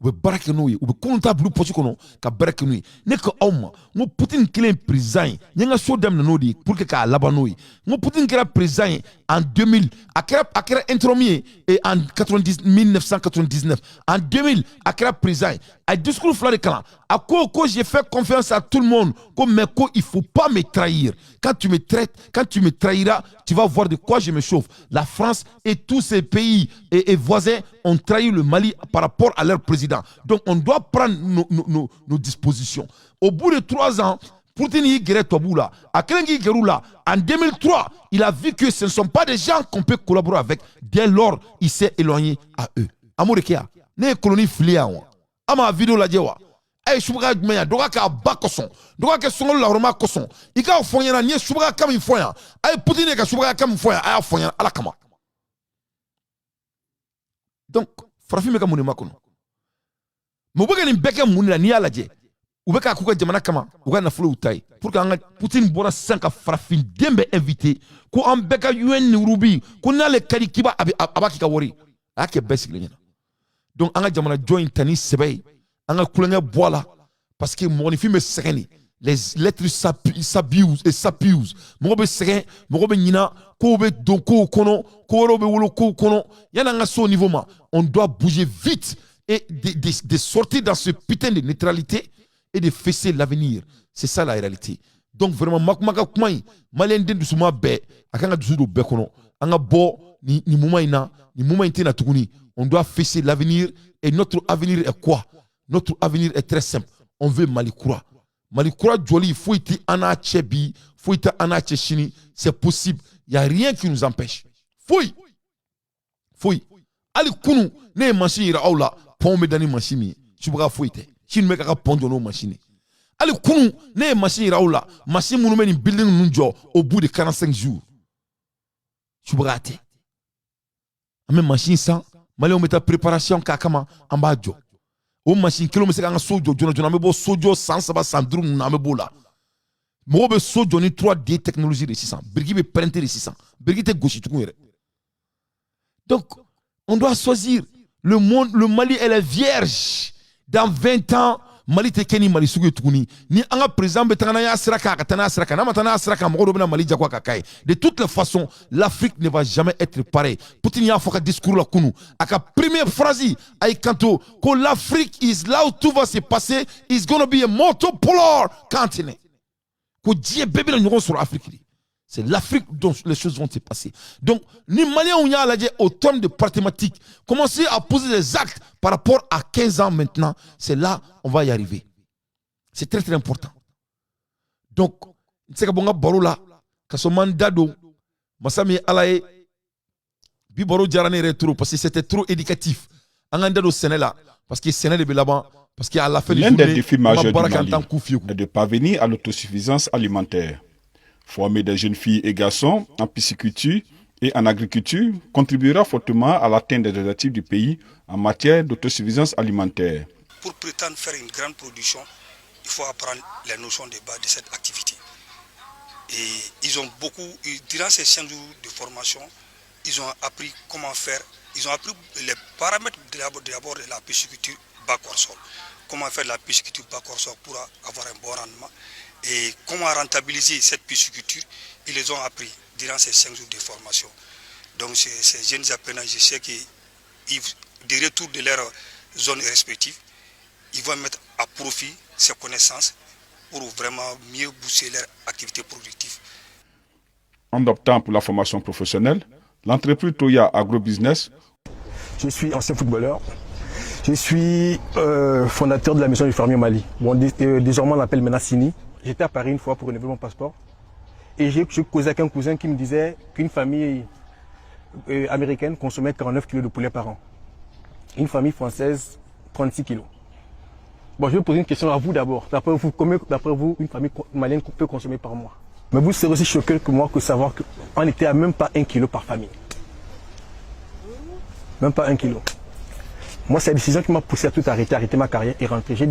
u bɛ baara kɛ n'o ye, u bɛ kunun ta bila poche kɔnɔ ka baara kɛ n'o ye. Ne ko aw ma, n ko Poutine kelen ye président ye, n ye n ka so daminɛ n'o de ye pour que k'a laban n'o ye. N ko Poutine kɛra président ye en 2000, a kɛra intérim ye et en 90, 1999, en 2000 a kɛra président ye. A ye discours fila de kalan. A ko j'ai fait confiance à tout le monde, ko mais ko il faut pas me trahir. Quand tu me traites, quand tu me trahiras, tu vas voir de quoi je me chauffe. La France et tous ces pays et voisins ont trahi le Mali par rapport à leur président, donc on doit prendre nos dispositions. Au bout de 3 ans, Poutine y'i gɛrɛ tubabuw la. A kɛlen k'i gɛrɛ u la, en 2003, il a vu que ce ne sont pas des gens qu'on peut collaborer avec. Dès lors, il s'est éloigné à eux. A m'o de kɛ yan. Ne ye koloni fili yan wa? A m'a vidéo lajɛ wa? A ye subaga jumɛn yan? Dɔ ka kɛ a ba kosɔn, dɔ ka kɛ sunkalo lahɔrɔma kosɔn. I k'a fɔ n ɲɛna, n'i ye subaga kan min fɔ yan, a ye Poutine ye ka subaga kan min fɔ yan, a y'a fɔ n ɲɛna Ala kama. Donc farafin bɛ ka mun de makɔnɔ? Mais u bɛ ka nin bɛɛ kɛ mun de la? N'i y'a lajɛ, u bɛ k'a k'u ka jamana kama, u ka nafolow ta ye pour que an ka. Poutine bɔra sisan ka farafinden bɛɛ invité ko an bɛɛ ka UN ni rouble, ko n'ale ka di k'i b'a, a bɛ a b'a k'i ka wari, a y'a kɛ bɛɛ sigilen ɲɛna. Donc an ka jamana jɔ in ta ni sɛbɛ ye, an ka kulonkɛ bɔ a la, parce que mɔgɔninfin bɛ sɛgɛn de. Les lettres s'abusent et s'abusent. Mɔgɔ bɛ sɛgɛn, mɔgɔ bɛ ɲina, kow bɛ don kow kɔnɔ, ko wɛrɛw bɛ wolo kow kɔnɔ. Yanni an ka se o niveau ma, on doit bouger vite et de sortir dans ce putain de neutralité et de fesser l'avenir. C'est ça la réalité. Donc vraiment, ma ka kuma in, Maliyɛn den dusuma bɛɛ a kan ka dusu don bɛɛ kɔnɔ. An ka bɔ nin moment in na, nin moment in tɛna tuguni. On doit fesser l'avenir. Et notre avenir est quoi? Notre avenir est très simple: on veut Mali kura. Mali kura jɔli, foyi tɛ an n'a cɛ bi, foyi tɛ an n'a cɛ sini. C'est possible, il y a rien qui nous empêche. Foyi foyi. Hali kunu, ne ye mansin yira aw la, pɔn bɛ da ni mansin min ye, subaga foyi tɛ. Sini bɛ ka pɔn jɔ n'o mansin ye. Hali kunu, ne ye mansin yira aw la, mansin minnu bɛ nin building ninnu jɔ au bout de 45 jours, subaga tɛ. An bɛ mansin san, Maliyɛnw bɛ taa préparation k'a kama, an b'a jɔ. O mansin kelen bɛ se k'an ka so jɔ joona joona. An bɛ bɔ sojɔ san 3, san 5 ninnu na, an bɛ b'o la. Mɔgɔw bɛ so jɔ ni 3D technologie de sisan. Biriki bɛ printer de sisan, biriki tɛ gosi tugun yɛrɛ. Donc on doit choisir le monde. Le Mali, elle est vierge. Dans 20 ans, Mali tɛ kɛ ni Mali sugu ye tuguni. Ni an ka président bɛ taga n'a y'a sira kan, a ka taa n'a sira kan. N'a ma taa n'a sira kan, mɔgɔ dɔ bɛna Mali jagoya ka k'a ye. De toutes les façons, l'Afrique ne va jamais être pareil. Poutine y'a fɔ ka discours la kunu, a ka première phrase, a y'i kanto ko l'Afrique is là où tout va se passer, is gonna be a multipolar continent, ko diɲɛ bɛɛ bɛna ɲɔgɔn sɔrɔ Afrique de. C'est l'Afrique dont les choses vont se passer. Donc, ni Maliens y'a lajɛ au terme de mathématiques, commencer à poser des actes par rapport à 15 ans maintenant, c'est là on va y arriver. C'est très très important. Donc, n tɛ se ka bɔ n ka baro la ka sɔrɔ man da don masa min ye Ala ye. Bi baro diyara ne yɛrɛ trop parce que c'était trop éducatif. An k'an da don sɛnɛ la, parce que sɛnɛ de bɛ laban. Parce qu'à la fin L'un des défis majeurs du Mali est de parvenir à l'autosuffisance alimentaire. Former des jeunes filles et garçons en pisciculture et en agriculture contribuera fortement à l'atteinte des objectifs du pays en matière d'autosuffisance alimentaire. Pour prétendre faire une grande production, il faut apprendre les notions de base de cette activité. Et ils ont beaucoup, durant ces 5 jours de formation, ils ont appris comment faire, ils ont appris les paramètres d'abord de la pisciculture bas sol, comment faire la pisciculture bas sol pour avoir un bon rendement et comment rentabiliser cette pisciculture. Ils les ont appris durant ces 5 jours de formation. Donc ces jeunes apprenants, je sais qu'ils, de retour de leur zone respective, ils vont mettre à profit ces connaissances pour vraiment mieux booster leur activité productive. En optant pour la formation professionnelle, l'entreprise Toya Agrobusiness. Je suis ancien footballeur. Je suis fondateur de la Maison du fermier au Mali. Bon, désormais, on l'appelle maintenant Sini. J'étais à Paris une fois pour renouveler mon passeport. Et j'ai causé avec un cousin qui me disait qu'une famille américaine consommait 49 kilos de poulet par an. Une famille française, 36 kilos. Bon, je vais poser une question à vous d'abord. D'après vous, combien, d'après vous, une famille malienne peut consommer par mois? Mais vous serez aussi choqué que moi que savoir qu'on était à même pas 1 kilo par famille. Même pas 1 kilo. Moi, c'est la décision qui m'a poussé à tout arrêter, arrêter ma carrière et rentrer. J'ai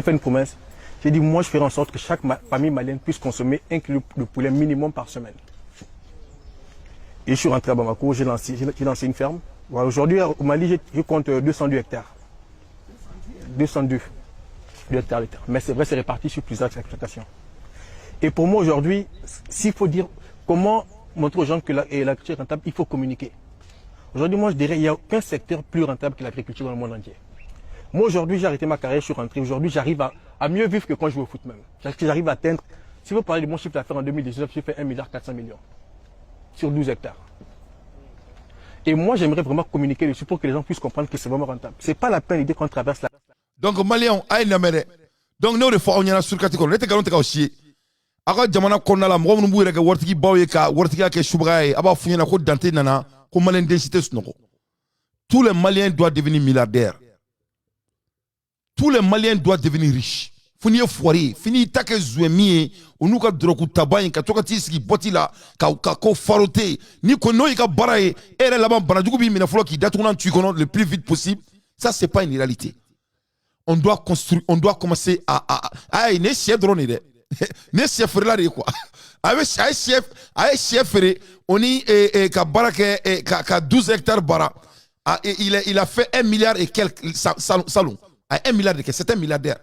fait une promesse. J'ai dit, moi, je ferai en sorte que chaque famille malienne puisse consommer 1 kilo de poulet minimum par semaine. Et je suis rentré à Bamako, j'ai lancé une ferme. Voilà, aujourd'hui, au Mali, je compte 202 hectares. 202 hectares de terre. Mais c'est vrai, c'est réparti sur plusieurs exploitations. Et pour moi, aujourd'hui, s'il faut dire comment montrer aux gens que l'agriculture est rentable, il faut communiquer. Aujourd'hui, moi, je dirais qu'il n'y a aucun secteur plus rentable que l'agriculture dans le monde entier. Moi, aujourd'hui, j'ai arrêté ma carrière, je suis rentré. Aujourd'hui, j'arrive à mieux vivre que quand je jouais au foot même. J'arrive à atteindre, si vous parlez de mon chiffre d'affaires en 2019, j'ai fait 1 milliard 400 millions sur 12 hectares. Et moi, j'aimerais vraiment communiquer dessus pour que les gens puissent comprendre que c'est vraiment rentable. C'est pas la peine d'idée qu'on traverse la. Donc, Malien, ayi lamɛn. Donc, n'o de fɔ aw ɲɛna surkati kɔnɔ, ne tɛ nkalon tigɛ aw si ye. Aw ka jamana kɔnɔna la, mɔgɔ minnu b'u yɛrɛ kɛ waritigi baw ye ka waritigiya kɛ subagaya ye, a b'a f'u ɲɛna ko Dante nana ko Malien den si tɛ sunɔgɔ. Tous les Maliens doivent devenir milliardaires. Tous les Maliens doivent devenir riches. Fo n'i ye fɔri ye, fo n'i ta kɛ zuwɛ min ye, o n'u ka dɔrɔgu taba in ka to ka t'i sigi bɔti la ka ko farote ni ko n'o y'i ka baara ye, e yɛrɛ laban banajugu b'i minɛ fɔlɔ k'i datugulan tu i kɔnɔ le plus vite possible. Ça, c'est pas une réalité. On doit construire, on doit commencer à ayi, ne sɛ dɔrɔn de dɛ, ne sɛ feerela de ye quoi. A bɛ a ye sɛ, a ye sɛ feere o ni ka baara kɛ ka 12 hectares baara. Il a fait 1 milliard et quelques salon a 1 milliard de kɛ. C'est un milliardaire.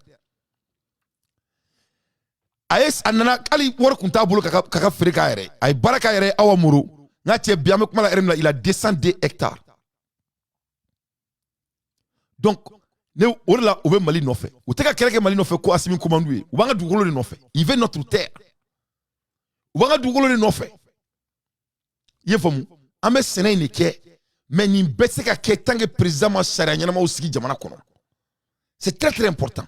A ye, a nana hali wari kun t'a bolo ka feere k'a yɛrɛ, a ye baara k'a yɛrɛ. Awa Moro n ka cɛ, bi an bɛ kuma la heure min na, il a 202 hectares. Donc ne o de la, u bɛ Mali nɔfɛ, u tɛ ka kɛlɛ kɛ Mali nɔfɛ ko Asimi commando ye. U b'an ka dugukolo de nɔfɛ. Il veut notre terre. U b'an ka dugukolo de nɔfɛ. I ye faamu? An bɛ sɛnɛ in de kɛ, mais nin bɛɛ tɛ se ka kɛ tant que président ma sariya ɲɛnamaw sigi jamana kɔnɔ. C'est très très important.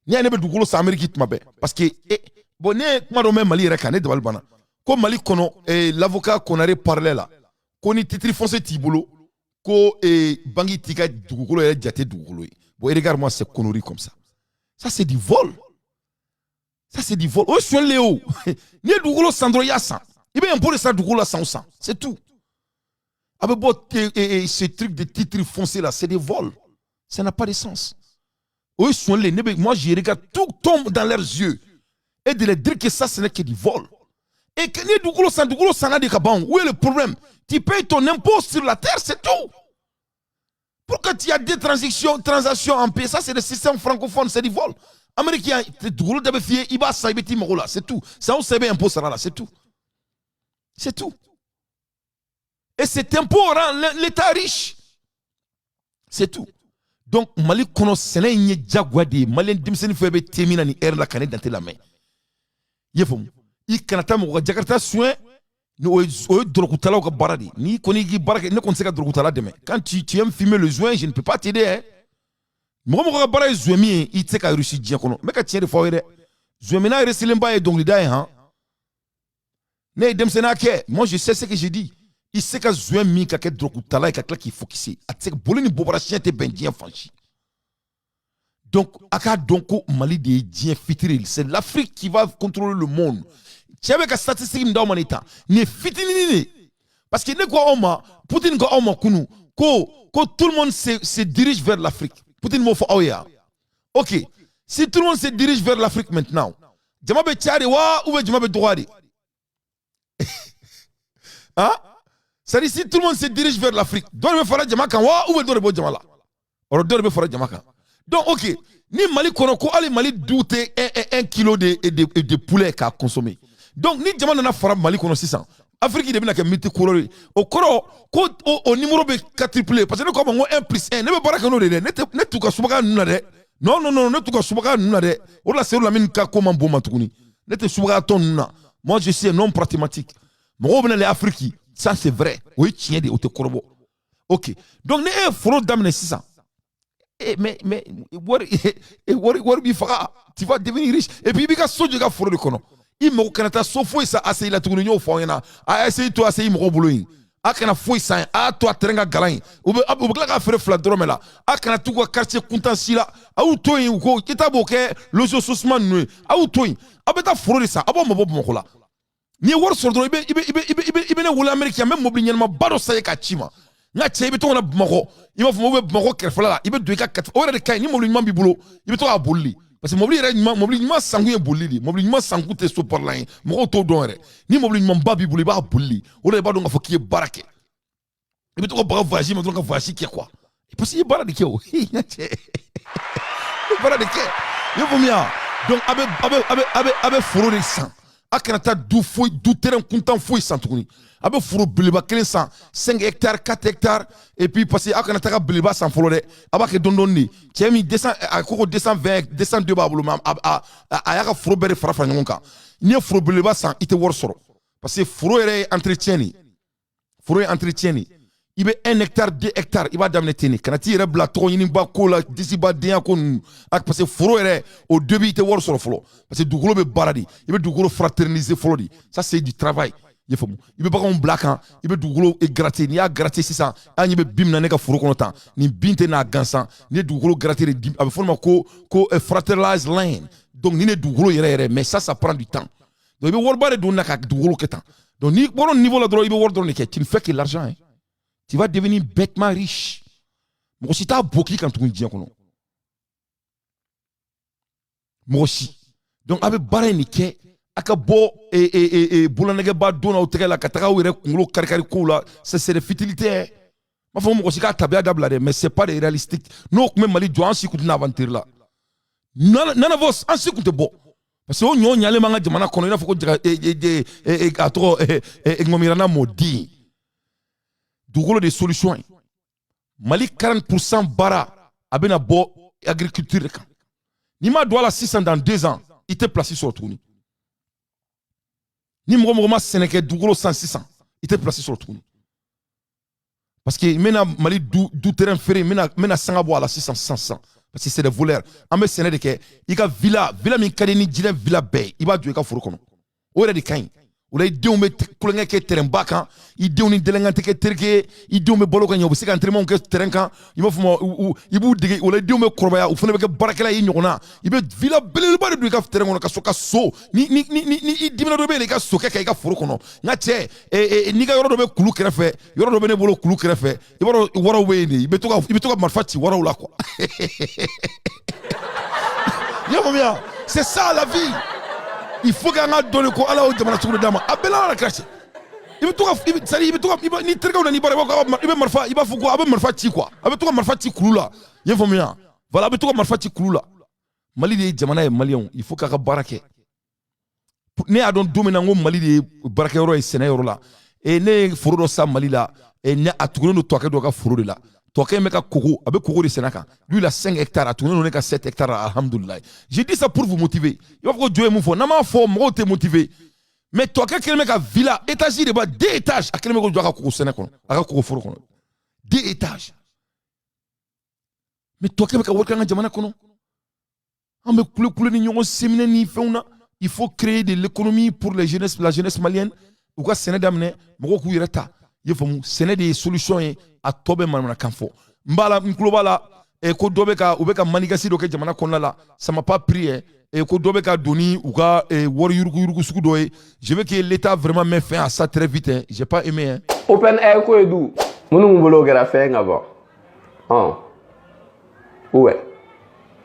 N'i y'a ye ne bɛ dugukolo san Amérique tuma bɛɛ, parce que bon, ne ye kuma dɔ mɛn Mali yɛrɛ kan, ne dabali banna ko Mali kɔnɔ, l'avocat Konare parlait là, ko ni titre foncier t'i bolo, ko banque t'i ka dugukolo yɛrɛ jate dugukolo ye. Bon, regarde-moi ces conneries comme ça. Ça, c'est du vol. Ça, c'est du vol. O ye sonyali de ye. O n'i ye dugukolo san dɔrɔn, i y'a san, i bɛ impôt de sara dugukolo la san o san, c'est tout. A bɛ bɔ ce truc de titre foncier là, c'est des vols, ça n'a pas de sens. O ye sonyali de ne bɛ. Moi, je regarde, tout tombe dans leurs yeux et de les dire que ça, ce n'est que du vol et que n'i ye dugukolo san, dugukolo sanna de ka ban. Où est le problème? Tu payes ton impôt sur la terre, c'est tout. Pourquoi tu as des transactions en paix? Ça, c'est le système francophone, c'est du vol. Américain, dugukolo da bɛ f'i ye, i b'a san, i bɛ t'i mago la, c'est tout. San o san, i bɛ impôt sara la, c'est tout. C'est tout. Et cet impôt rend l'État riche. C'est tout. Donc, Mali kɔnɔ, sɛnɛ in ye diyagoya de ye. Malien denmisɛnnin fɛn bɛ te min na nin heure la ka ne Dante lamɛn. I ye faamu? I kana taa mɔgɔ ka Jakarta suɲɛ ni o ye, o ye dɔrɔgutalaw ka baara de ye. N'i kɔni k'i baara kɛ, ne kɔni tɛ se ka dɔrɔgutala dɛmɛ. Quand tu aimes fumer le joint, je ne peux pas t'aider, hein. Mɔgɔ mɔgɔ ka baara ye joint min ye, i tɛ se ka réussir diɲɛ kɔnɔ. N bɛ ka tiɲɛ de fɔ aw ye dɛ. Joint minna réussilenba ye dɔnkilida ye han. Ne ye denmisɛnninya kɛ, moi, je sais ce que je dis. I se ka joint min ka kɛ dɔrɔgutala ye ka tila k'i focusser, a tɛ se. Boli ni bobara siɲɛ tɛ bɛn diɲɛ fan si. Donc a k'a dɔn ko Mali de ye diɲɛ fitiri, c'est l'Afrique qui va contrôler le monde. Cɛ bɛ ka statistique min d'aw ma nin tan, nin ye fitininin de, parce que ne ko aw ma, Poutine ko aw ma kunu ko tout le monde se dirige vers l'Afrique. Poutine m'o fɔ aw ye yan. Ok, si tout le monde se dirige vers l'Afrique maintenant, jama bɛ caya de wa, ou bien jama bɛ dɔgɔya de? Hein? C'est-à-dire, si tout le monde se dirige vers l'Afrique, dɔ de bɛ fara jama kan wa, ou bien dɔ de bɔ jama la? Ɔrɔ, dɔ de bɛ fara jama kan. Donc ok, ni Mali kɔnɔ ko hali Mali du tɛ 1 kilo de poulet k'a consommer, donc ni jama nana fara Mali kɔnɔ sisan, Afrique de bɛna kɛ multicolore ye. O kɔrɔ ko o numéro bɛ quadrupler, parce que ne ko a ma ko 1 plus 1, ne bɛ baara kɛ n'o de ye dɛ. Ne tɛ ne t'u ka subaga ninnu na dɛ. Non, non, non, ne t'u ka subaga ninnu na dɛ. O de la, Seydou Lamine ka ko man bon ma tuguni. Ne tɛ subaga tɔn ninnu na. Moi, je suis un homme pragmatique. Mɔgɔw bɛna l'Afrique, ça c'est vrai, o ye tiɲɛ de ye, o tɛ kɔrɔbɔ. Ok, donc ni e ye foro daminɛ sisan, mais wari b'i faga, tu vas devenir riche. Et puis i b'i ka so jɔ i ka foro de kɔnɔ. I mago kana taa so foyi san ACI la tuguni. N y'o fɔ aw ɲɛna, a ACI to ACI mɔgɔw bolo yen. A kana foyi san, a y'a to a terrain ka galan yen. U bɛ tila k'a feere fila dɔrɔmɛ la. A kana t'u ka quartier kuntan si la, a y'u to yen. U ko i ta b'o kɛ loger ninnu ye, a y'u to yen. A bɛ taa foro de san, a b'aw mabɔ Bamakɔ la. N'i ye wari sɔrɔ dɔrɔn, i bɛ ne wele Amérique yan, n bɛ mobili ɲɛnamaba dɔ san ye k'a ci ma. N ka cɛ, i bɛ to ka na Bamakɔ, i b'a fɔ ou bɛ Bamakɔ kɛrɛfɛla la, i bɛ don i ka kati. O yɛrɛ de ka ɲi. Ni mobili ɲuman b'i bolo, i bɛ to k'a boli de, parce que mobili yɛrɛ ɲuman, mobili ɲuman sankun ye bolili de. Mobili ɲuman sankun tɛ so parilan ye, mɔgɔw t'o dɔn yɛrɛ. Ni mobili ɲumanba b'i bolo, i b'a boli de. O de la, i b'a dɔn k'a fɔ k'i ye baara kɛ. I bɛ to ka baga voyage ma dɔrɔn, ka voyage kɛ quoi, parce que i ye baara de kɛ. O n ka cɛ, i ye baara de kɛ, i y'a faamuya? Donc a bɛ foro de san. A kana taa du foyi, du terrain kuntan foyi san tuguni. A bɛ foro belebeleba kelen san, 5 hectares, 4 hectares. Et puis parce que a kana taga belebeleba san fɔlɔ dɛ, a b'a kɛ dɔɔni dɔɔni de. Cɛ min 200, a ko 220, 202 b'a bolo, mais a y'a ka foro bɛɛ de fara fara ɲɔgɔn kan. N'i ye foro belebeleba san, i tɛ wari sɔrɔ, parce que foro yɛrɛ ye entretien de, foro ye entretien de. I bɛ 1 hectare, 2 hectares, i b'a daminɛ ten de. Kana t'i yɛrɛ bila tɔgɔ ɲiniba ko la, disiba denya ko ninnu, parce que foro yɛrɛ au début, i tɛ wari sɔrɔ fɔlɔ, parce que dugukolo bɛ baara de. I bɛ dugukolo fraterniser fɔlɔ de, ça c'est du travail, i ye faamu? I bɛ baganw bila kan, i bɛ dugukolo gratter. N'i y'a gratter sisan, an ɲɛ bɛ bin min na ne ka foro kɔnɔ tan, nin bin tɛ n'a gansan. N'i ye dugukolo gratter de, a bɛ fɔ o ma ko fertilize land. Donc nin de ye dugukolo yɛrɛ yɛrɛ, mais ça, ça prend du temps. Donc i bɛ wariba de don na ka dugukolo kɛ tan. Donc n'i bɔra o niveau la dɔrɔn, i bɛ wari dɔrɔn de kɛ. Tu ne fais que l'argent, hein. Tu vas devenir bêtement riche. Mɔgɔ si t'a bɔ k'i kan tuguni diɲɛ kɔnɔ, mɔgɔ si. Donc a bɛ baara in de kɛ, a ka bɔ bololanɛgɛba don aw tɛgɛ la ka taga aw yɛrɛ kunkolo kari-kari kow la. C'est des futilités. N b'a fɔ mɔgɔ si k'a tabiya dabila dɛ, mais c'est pas des réalistique. N'o tun bɛ Mali jɔ, an si kun tɛna aventure la nanafɔ, an si kun tɛ bɔ, parce que o ɲɔ ɲalen b'an ka jamana kɔnɔ, i n'a fɔ ko jaga, a tɔgɔ ŋɔmirana mɔden. Dugukolo de solution ye. Mali 40% baara a bɛna bɔ agriculture de kan. N'i ma don a la sisan, dans 2 ans i tɛ place sɔrɔ tuguni. Ni mɔgɔ mɔgɔ ma sɛnɛ kɛ dugukolo san sisan, i tɛ place sɔrɔ tuguni, parce que n bɛna Mali du terrain feere, n bɛna sanga bɔ a la sisan sisan sisan, parce que c'est des voleurs. An bɛ sɛnɛ de kɛ. I ka villa min ka di ni jinɛ villa bɛɛ ye, i b'a jɔ i ka foro kɔnɔ, o yɛrɛ de ka ɲi. O la, i denw bɛ kulonkɛ kɛ terrain ba kan, i denw ni délinquant tɛ kɛ terike ye, i denw bɛ balo ka ɲɛ, u bɛ se ka entraînement kɛ terrain kan, i b'a fɔ ma, i b'u dege. O la, i denw bɛ kɔrɔbaya, u fana bɛ kɛ baarakɛla ye i ɲɔgɔnna. I bɛ villa belebeleba de don i ka terrain kɔnɔ ka sɔrɔ ka so. Ni i dimina dɔ bɛ yen, i ka sokɛ kɛ i ka foro kɔnɔ. N ka cɛ, n'i ka yɔrɔ dɔ bɛ kulu kɛrɛfɛ, yɔrɔ dɔ bɛ ne bolo kulu kɛrɛfɛ, i b'a dɔn waraw bɛ yen de, i bɛ to ka marifa ci waraw la quoi, i y'a faamuya? C'est ça la vie. Il faut qu'an ka dɔn ko Ala y'o jamana sugu de d'a ma. A bɛɛ la, Ala kira cɛ, i bɛ to ka i bɛ c'est à dire i bɛ to ka i bɛ ni terikɛw nana i bara, i bɛ marifa, i b'a fɔ ko a bɛ marifa ci quoi, a bɛ to ka marifa ci kulu la, i y'a faamuya? Voilà, a bɛ to ka marifa ci kulu la. Mali de ye jamana ye, Maliyɛnw, il faut k'a ka baara kɛ. Ne y'a dɔn don min na n ko Mali de ye baarakɛyɔrɔ ye sɛnɛ yɔrɔ la, e ne ye foro dɔ san Mali la, e ne a tugunnen don tɔkɛ dɔ ka foro de la. Tɔkɛ in bɛ ka koko, a bɛ koko de sɛnɛ kan. Lui, il a 5 hectares, a tugunnen don ne ka 7 hectares. Alhamdulilayi, je dis ça pour vous motiver. I b'a fɔ ko jo ye mun fɔ, n'an m'a fɔ, mɔgɔw tɛ motiver. Mais tɔkɛ kɛlen bɛ ka villa étage de b'a, deux étages, a kɛlen bɛ ko jɔ a ka koko sɛnɛ kɔnɔ, a ka koko foro kɔnɔ, deux étages. Mais tɔkɛ bɛ ka wari kɛ an ka jamana kɔnɔ, an bɛ kule kule ni ɲɔgɔn seminɛ ni fɛnw na. Il faut créer de l'économie pour les jeunesses, la jeunesse malienne. U ka sɛnɛ daminɛ, mɔgɔw k'u yɛrɛ ta, i ye faamu? Sɛnɛ de ye solution ye, a tɔ bɛ manamanakan fɔ. N b'a la, n tulo b'a la. Ko dɔ bɛ ka u bɛ ka manigance dɔ kɛ jamana kɔnɔna la, ça m'a pas pris hein. Et ko dɔ bɛ ka don ni u ka wari yurugu yurugu sugu dɔ ye. Je veux que l'État vraiment met fin à ça très vite hein. J'ai pas aimé hein. OpenAI ko ye du minnu bolo kɛra fɛn ka ban ɔn ouais,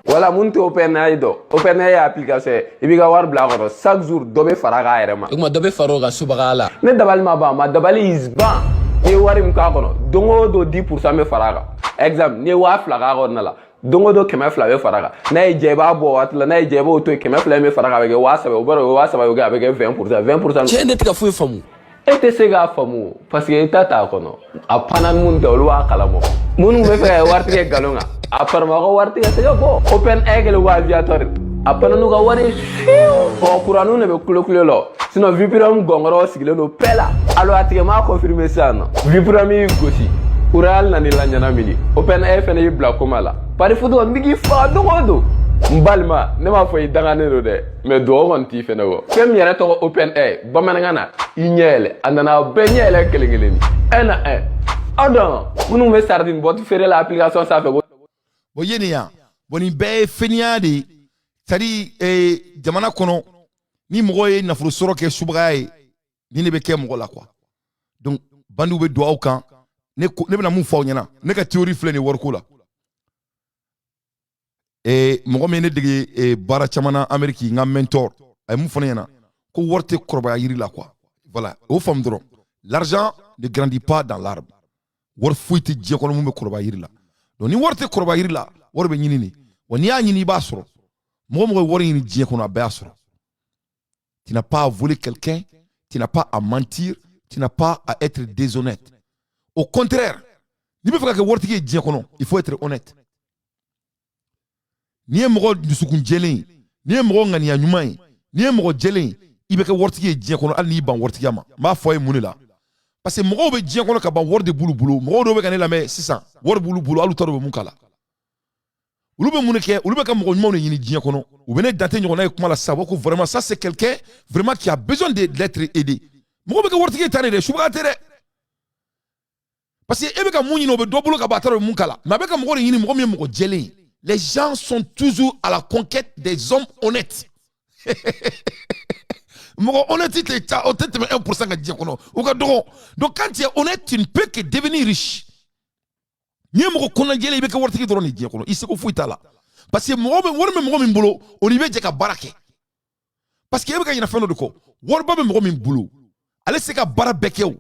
wala mun tɛ OpenAI dɔn. OpenAI ye application ye, i b'i ka wari bila a kɔnɔ, chaque jour dɔ bɛ fara a kan a yɛrɛ ma. O tuma dɔ bɛ fara o kan subagaya la. Ne dabali ma ban, ma dabali is ban. N'i ye wari min k'a kɔnɔ, don o don 10% bɛ fara a kan. Exemple, n'i ye 2000 k'a kɔnɔna la, don o don 200 bɛ fara a kan. N'a y'i diya, i b'a bɔ waati la. N'a y'i diya, i b'o to yen, 200 in bɛ fara a kan, a bɛ kɛ 3000. O b'a dɔn o ye 3000 ye, a bɛ kɛ 20%, 20%. Cɛ, ne tɛ ka foyi faamu. E tɛ se k'a faamu parce que i ta t'a kɔnɔ. A panna ni mun tɛ, olu b'a kalama. Minnu bɛ fɛ ka wari tigɛ nkalon kan, a parama ka wari tigɛ tɛ ka bɔ. OpenAI kɛlen ko aviateur, a panna n'u ka wari ye fiyewu. Ɔ kuranniw de bɛ kulo kulo la, sinon Viprium gɔngɔrɔ sigilen don bɛɛ la. Alors a tigɛ m'a confirmer sisan nɔ, Viprium y'i gosi, Royal nan'i la ɲɛnamini, OpenAI fɛnɛ y'i bila coma la. Pari foot kɔni bɛ k'i faga don o don. N balima, ne m'a fɔ i danganen don dɛ, mais dugawu kɔni t'i fɛnɛ kɔ. Fɛn min yɛrɛ tɔgɔ OpenAI bamanankan na, i ɲɛ yɛlɛ, a nana bɛɛ ɲɛ yɛlɛ kelen kelen ni un na un. Aw dɔn minnu bɛ sardine boîte feere la application sanfɛ ko. Bon, ye nin yan, bon, nin bɛɛ ye fɛniya de ye. C'est à dire jamana kɔnɔ, ni mɔgɔ ye nafolo sɔrɔ kɛ subagaya ye, nin de bɛ kɛ mɔgɔ la quoi. Donc bandiw bɛ don aw kan. Ne ko ne bɛna mun fɔ aw ɲɛna? Ne ka théorie filɛ nin ye wariko la. Mɔgɔ min ye ne dege baara caman na Amérique, n ka mentor, a ye mun fɔ ne ɲɛna? Ko wari tɛ kɔrɔbaya yiri la quoi. Voilà, o faamu dɔrɔn, l'argent ne grandit pas dans l'arbre. Wari foyi tɛ diɲɛ kɔnɔ mun bɛ kɔrɔbaya yiri la. Donc ni wari tɛ kɔrɔbaya yiri la, wari bɛ ɲini de wa. N'i y'a ɲini, i b'a sɔrɔ. Mɔgɔ mɔgɔ ye wari ɲini diɲɛ kɔnɔ, a bɛɛ y'a sɔrɔ. Tu n'as pas à voler quelqu'un, tu n'as pas à mentir, tu n'as pas à être déshonnête. Au contraire, n'i bɛ fɛ ka kɛ waritigi ye diɲɛ kɔnɔ, il faut être honnête. N'i ye mɔgɔ dusukun jɛlen ye, n'i ye mɔgɔ ŋaniya ɲuman ye, n'i ye mɔgɔ jɛlen ye, i bɛ kɛ waritigi ye diɲɛ kɔnɔ, hali n'i ban waritigiya ma. N b'a fɔ a ye mun de la? Parce que mɔgɔw bɛ diɲɛ kɔnɔ ka ban, wari de b'olu bolo. Mɔgɔw dɔw bɛ ka ne lamɛn sisan, wari b'olu bolo, hali u t'a dɔn u bɛ mun k'a la. Olu bɛ mun de kɛ? Olu bɛ ka mɔgɔ ɲumanw de ɲini diɲɛ kɔnɔ. U bɛ ne Dante ɲɔgɔnna ye kuma la sisan, u b'a ko vraiment, ça c'est quelqu'un vraiment qui a besoin de d'être aidé. Mɔgɔ bɛ kɛ waritigi ye tan de dɛ, subaga tɛ dɛ. Parce que e bɛ ka mun ɲini, o bɛ dɔ bolo ka ban, a t'a dɔn u bɛ mun k'a la. Mais a bɛ ka mɔgɔ de ɲini, mɔgɔ min ye mɔgɔ jɛlen ye. Les gens sont toujours à la conquête des hommes honnêtes. Mɔgɔ honnête tɛ ca, o tɛ tɛmɛ 1% ka diɲɛ kɔnɔ, o ka dɔgɔ. Donc quand tu es honnête, tu ne peux que devenir riche. N'i ye mɔgɔ kɔnɔnajɛlen, i bɛ kɛ waritigi dɔrɔn de diɲɛ kɔnɔ, i seko foyi t'a la. Parce que mɔgɔ bɛ wari bɛ mɔgɔ min bolo, o n'i bɛ jɛ ka baara kɛ. Parce que e bɛ ka ɲinɛ fɛn dɔ de kɔ. Wariba bɛ mɔgɔ min bolo, ale tɛ se ka baara bɛɛ kɛ o.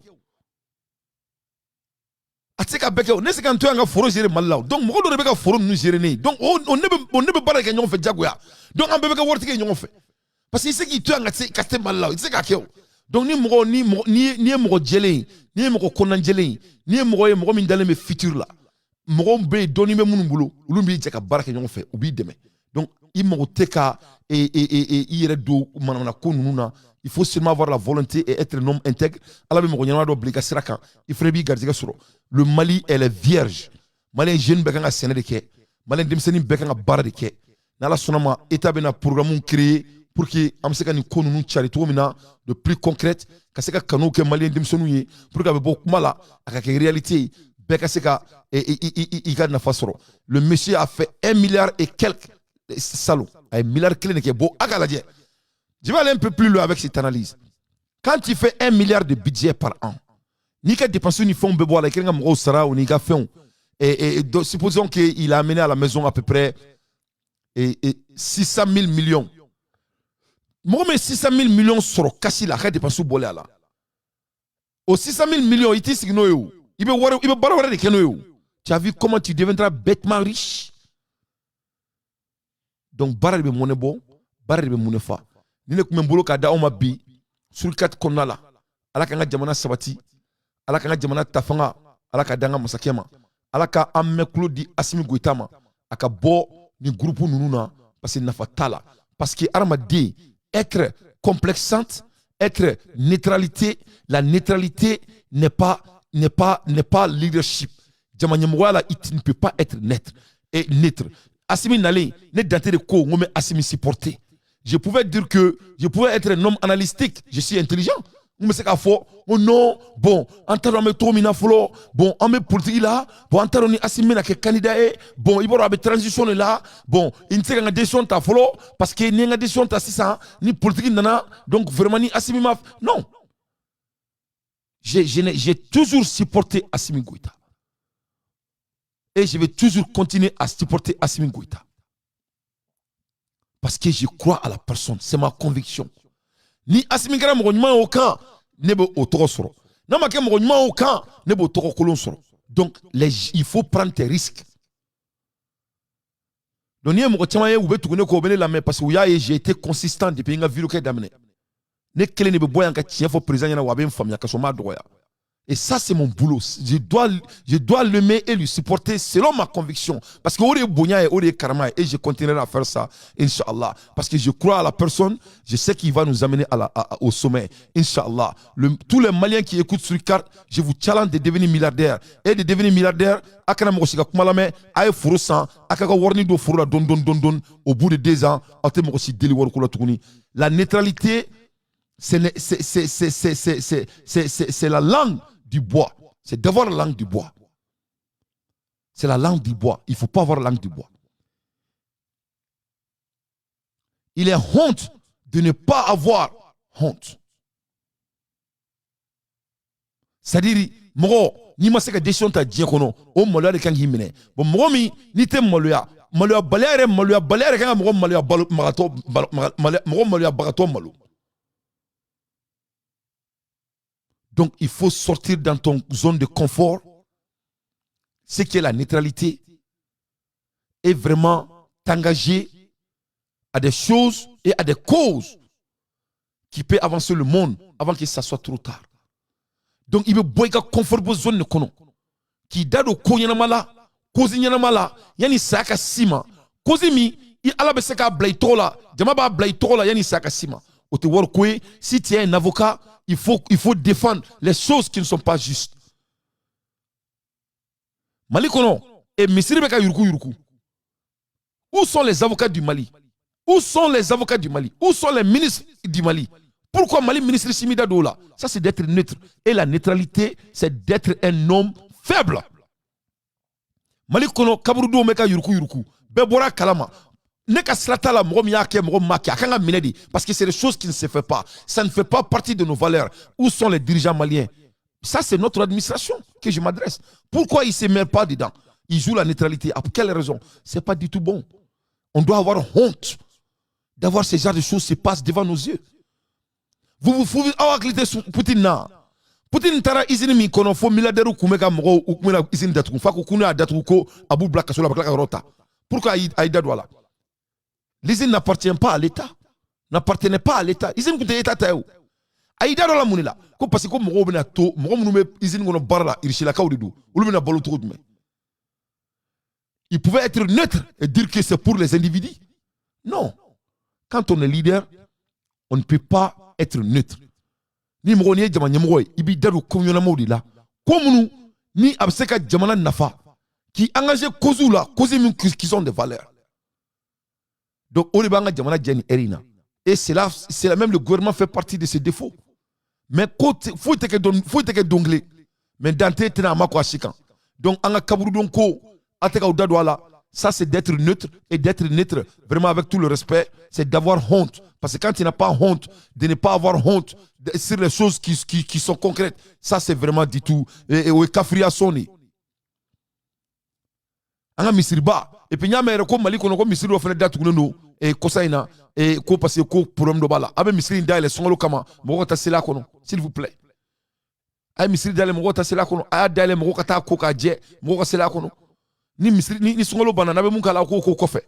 A tɛ se ka bɛɛ kɛ o. Ne tɛ se ka n to yan ka foro gérer Mali la o. Donc mɔgɔ dɔ de bɛ ka foro ninnu gérer ne ye. Donc o ne bɛ baara kɛ ɲɔgɔn fɛ jagoya. Donc an bɛɛ bɛ kɛ waritigi ye ɲɔgɔn fɛ. Parce que i tɛ se k'i to yan ka se Mali la o, i tɛ se k'a kɛ o. Donc ni mɔgɔ ni mɔgɔ n'i ye mɔgɔ jɛlen ye, n'i ye mɔgɔ kɔnɔnajɛlen ye, n'i ye mɔgɔ ye, mɔgɔ min dalen bɛ futur la, mɔgɔw bɛ yen, dɔnni bɛ minnu bolo, olu b'i jɛ ka baara kɛ ɲɔgɔn fɛ, u b'i dɛmɛ. Donc i mago tɛ ka i yɛrɛ don manamana ko ninnu na. Il faut seulement avoir la volonté et être un homme intègre. Ala bɛ mɔgɔ ɲɛnama dɔ bila i ka sira kan, i fana b'i garijɛgɛ sɔrɔ. Le Mali, elle est vierge. Malien jeune bɛɛ kan ka sɛnɛ de kɛ, Malien denmisɛnnin bɛɛ kan ka baara de kɛ. N'Ala sɔnna ma, État bɛna programme créer pour que an bɛ se ka nin ko ninnu cari cogo min na de plus concrète, ka se ka kanu kɛ Malien denmisɛnninw ye, pour que a bɛ bɔ kuma la, a ka kɛ réalité ye, bɛɛ ka se ka i ka nafa sɔrɔ. Le monsieur a fait 1 milliard et quelques salon, a ye 1 milliard de kɛ. Bon, a k'a lajɛ, je vais aller un peu plus loin avec cette analyse. Quand tu fais 1 milliard de budget par an, n'i ka dépenses ni fɛnw bɛɛ bɔ a la, i kɛlen ka mɔgɔw sara o n'i ka fɛnw, et donc, supposons qu'il a amené à la maison à peu près et 600 000 millions. Mɔgɔ min ye 600 000 millions sɔrɔ kasi la, a ka dépenses bɔlen a la, o 600 000 millions, i t'i sigi n'o ye o, i bɛ wari, i bɛ baara wɛrɛ de kɛ n'o ye o. Tu as vu comment tu deviendras bêtement riche? Donc baara de bɛ mɔnɛ bɔ, baara de bɛ mɔnɛ fa. Ni ne tun bɛ n bolo k'a da aw ma bi surkat kɔnɔna la, Ala k'an ka jamana sabati, Ala k'an ka jamana ta fanga, Ala ka d'an ka masakɛ ma, Ala ka an mɛn kulo di Asimi Goyita ma, a ka bɔ nin groupe ninnu na, parce que nafa t'a la. Parce que hadamaden, être complexante, être neutralité, la neutralité n'est pas leadership. Jama ɲɛmɔgɔya la, il ne peut pas être neutre et neutre. Asimi nalen, ne Dante de ko n ko n bɛ Asimi supporter. Je pouvais dire que je pouvais être un homme analytique, je suis intelligent. N bɛ se k'a fɔ ko non, bon, an t'a dɔn an bɛ cogo min na fɔlɔ. Bon, an bɛ politique la. Bon, an t'a dɔn ni Assimi bɛna kɛ candidat ye. Bon, i b'a dɔn, a bɛ transition de la. Bon, n tɛ se ka n ka décision ta fɔlɔ, parce que ni n ka décision ta sisan, ni politique nana, donc vraiment ni Assimi ma. Non, j'ai toujours supporté Assimi Goïta et je vais toujours continuer à supporter Assimi Goïta parce que je crois à la personne, c'est ma conviction. Ni Assimi kɛra mɔgɔ ɲuman ye o kan, ne bɛ o tɔgɔ sɔrɔ. N'a ma kɛ mɔgɔ ɲuman o kan, ne b'o tɔgɔ kolon sɔrɔ. Donc il faut prendre tes risques. Donc n'i ye mɔgɔ caman ye, u bɛ tugu ne kɔ, u bɛ ne lamɛn, parce que u y'a ye, j'ai été consistant depuis n ka vidéo kɛ daminɛ. Ne kelen de bɛ bɔ yan ka tiɲɛ fɔ président ɲɛna, wa a bɛ n faamuya ka sɔrɔ n m'a dɔgɔya. Et ça, c'est mon boulot. Je dois l'aimer et lui supporter selon ma conviction. Parce que o de ye bonya ye, o de ye karama ye. Et je continuerai à faire ça, Inch'Allah. Parce que je crois à la personne, je sais qu'il va nous amener à la, à, au sommet, Inch'Allah. Tous les Maliens qui écoutent sur carte, je vous challenge de devenir milliardaire. Et de devenir milliardaire, a kana mɔgɔ si ka kuma lamɛn, a ye foro san, a ka ka warini don foro la dɔɔni dɔɔni dɔɔni dɔɔni. Au bout de 2 ans, aw tɛ mɔgɔ si deli wariko la tuguni. La neutralité, c'est la langue du bois. C'est d'avoir la langue du bois. C'est la langue du bois. Il ne faut pas avoir la langue du bois. Il est honte de ne pas avoir honte. C'est-à-dire, mɔgɔ n'i ma se ka décision ta diɲɛ kɔnɔ, o maloya de kan k'i minɛ. Bon, mɔgɔ min n'i tɛ maloya, maloyabaliya yɛrɛ, maloyabaliya yɛrɛ kan ka mɔgɔ maloya magatɔ, mɔgɔ maloyabagatɔ malo. Donc, il faut sortir dans ton zone de confort, ce qui est la neutralité, et vraiment t'engager à des choses et à des causes qui peuvent avancer le monde avant que ça soit trop tard. Donc, il veut bɔ i ka confort zone de kɔnɔ k'i da don ko ɲɛnama la, cause ɲɛnama la, yanni saya ka s'i ma, cause min i Ala bɛ se k'a bila i tɔgɔ la, jama b'a bila i tɔgɔ la yanni saya ka s'i ma. O tɛ wariko ye. Si tu es un avocat, il faut défendre les choses qui ne sont pas justes. Mali kɔnɔ et misiri bɛ ka yuruku yuruku. Où sont les avocats du Mali? Où sont les avocats du Mali? Où sont les ministres du Mali? Pourquoi Mali ministre si m'i da don la? Ça, c'est d'être neutre. Et la neutralité, c'est d'être un homme faible. Mali kɔnɔ, kaburudenw bɛ ka yuruku yuruku. Bɛɛ bɔra kalama. Ne ka sira t'a la, mɔgɔ min y'a kɛ, mɔgɔ min m'a kɛ, a kan ka minɛ de, parce que c'est des choses qui ne se fait pas. Ça ne fait pas partie de nos valeurs. Où sont les dirigeants maliens? Ça, c'est notre administration que je m'adresse. Pourquoi ils ne se mettent pas dedans? Ils jouent la neutralité. Pour quelle raison? C'est pas du tout bon. On doit avoir honte d'avoir ce genre de choses se passent devant nos yeux. Vous vous foutez aw hakili tɛ Poutine na. Poutine taara usine min kɔnɔ, fo milliardaire kun bɛ ka mɔgɔw, u kun bɛna usine datugu, f'a ko ko n'u y'a datugu, ko a b'u bila kaso la, a bɛ tila ka yɔrɔ ta. Pourquoi a y'i da don a la? L'usine n'appartient pas à l'État, n'appartenait pas à l'État. Usine kun tɛ État ta ye. O a y'i da don a la mun de la? Ko parce que ko mɔgɔw bɛna to, mɔgɔ minnu bɛ usine kɔnɔ baara la, irisilakaw de don, olu bɛna balo cogo jumɛn? Il pouvait être neutre et dire que c'est pour les individus. Non, quand on est leader, on ne peut pas être neutre. Ni mɔgɔ n'i ye jama ɲɛmɔgɔ ye, i b'i da don ko ɲɛnamaw de la, ko minnu ni a bɛ se ka jamana nafa, k'i engagé cause la, cause min qui sont des valeurs. Donc o de b'an ka jamana jɛ nin heure in na. Et c'est là, c'est là même, le gouvernement fait partie de ces défauts. Mais ko foyi tɛ kɛ don, foyi tɛ kɛ don kelen. Mais Dante tɛna a ma ko a si kan. Donc an ka kaburudon ko, a tɛ k'aw da don a la. Ça, c'est d'être neutre. Et d'être neutre, vraiment, avec tout le respect, c'est d'avoir honte. Parce que quand tu n'as pas honte, de ne pas avoir honte sur les choses qui sont concrètes, ça, c'est vraiment du tout. Et o ye kafiriya sɔn de ye. An ka misiriba, et puis n y'a mɛn yɛrɛ ko Mali kɔnɔ, ko misiri dɔ fana datugulen don kɔsa in na, ko parce que ko problème dɔ b'a la. A bɛ misiri in dayɛlɛ sunkalo kama, mɔgɔw ka taa seli a kɔnɔ, s'il vous plaît. A ye misiri dayɛlɛ, mɔgɔw ka taa seli a kɔnɔ. A y'a dayɛlɛ, mɔgɔw ka taa ko k'a jɛ, mɔgɔw ka seli a kɔnɔ. Ni misiri ni sunkalo banna, n'a bɛ mun k'a la, k'o ko kɔfɛ.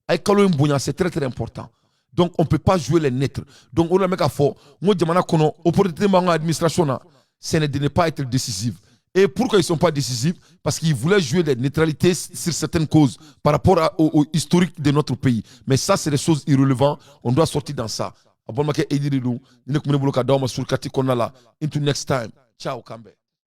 A ye kalo in bonya, c'est très très important. Donc on peut pas jouer les neutres. Donc o de la, n bɛ k'a fɔ n ko jamana kɔnɔ, opportunité b'an ka administration na, c'est de ne pas être décisif. Et pourquoi ils ne sont pas décisifs? Parce qu'ils voulaient jouer des neutralités sur certaines causes par rapport au historique de notre pays. Mais ça, c'est des choses irrelevantes. On doit sortir dans ça. Aw balimakɛ Edi de don. Ni ne tun bɛ ne bolo ka d'aw ma surkati kɔnɔna la. Until next time. Ciao, k'an bɛn.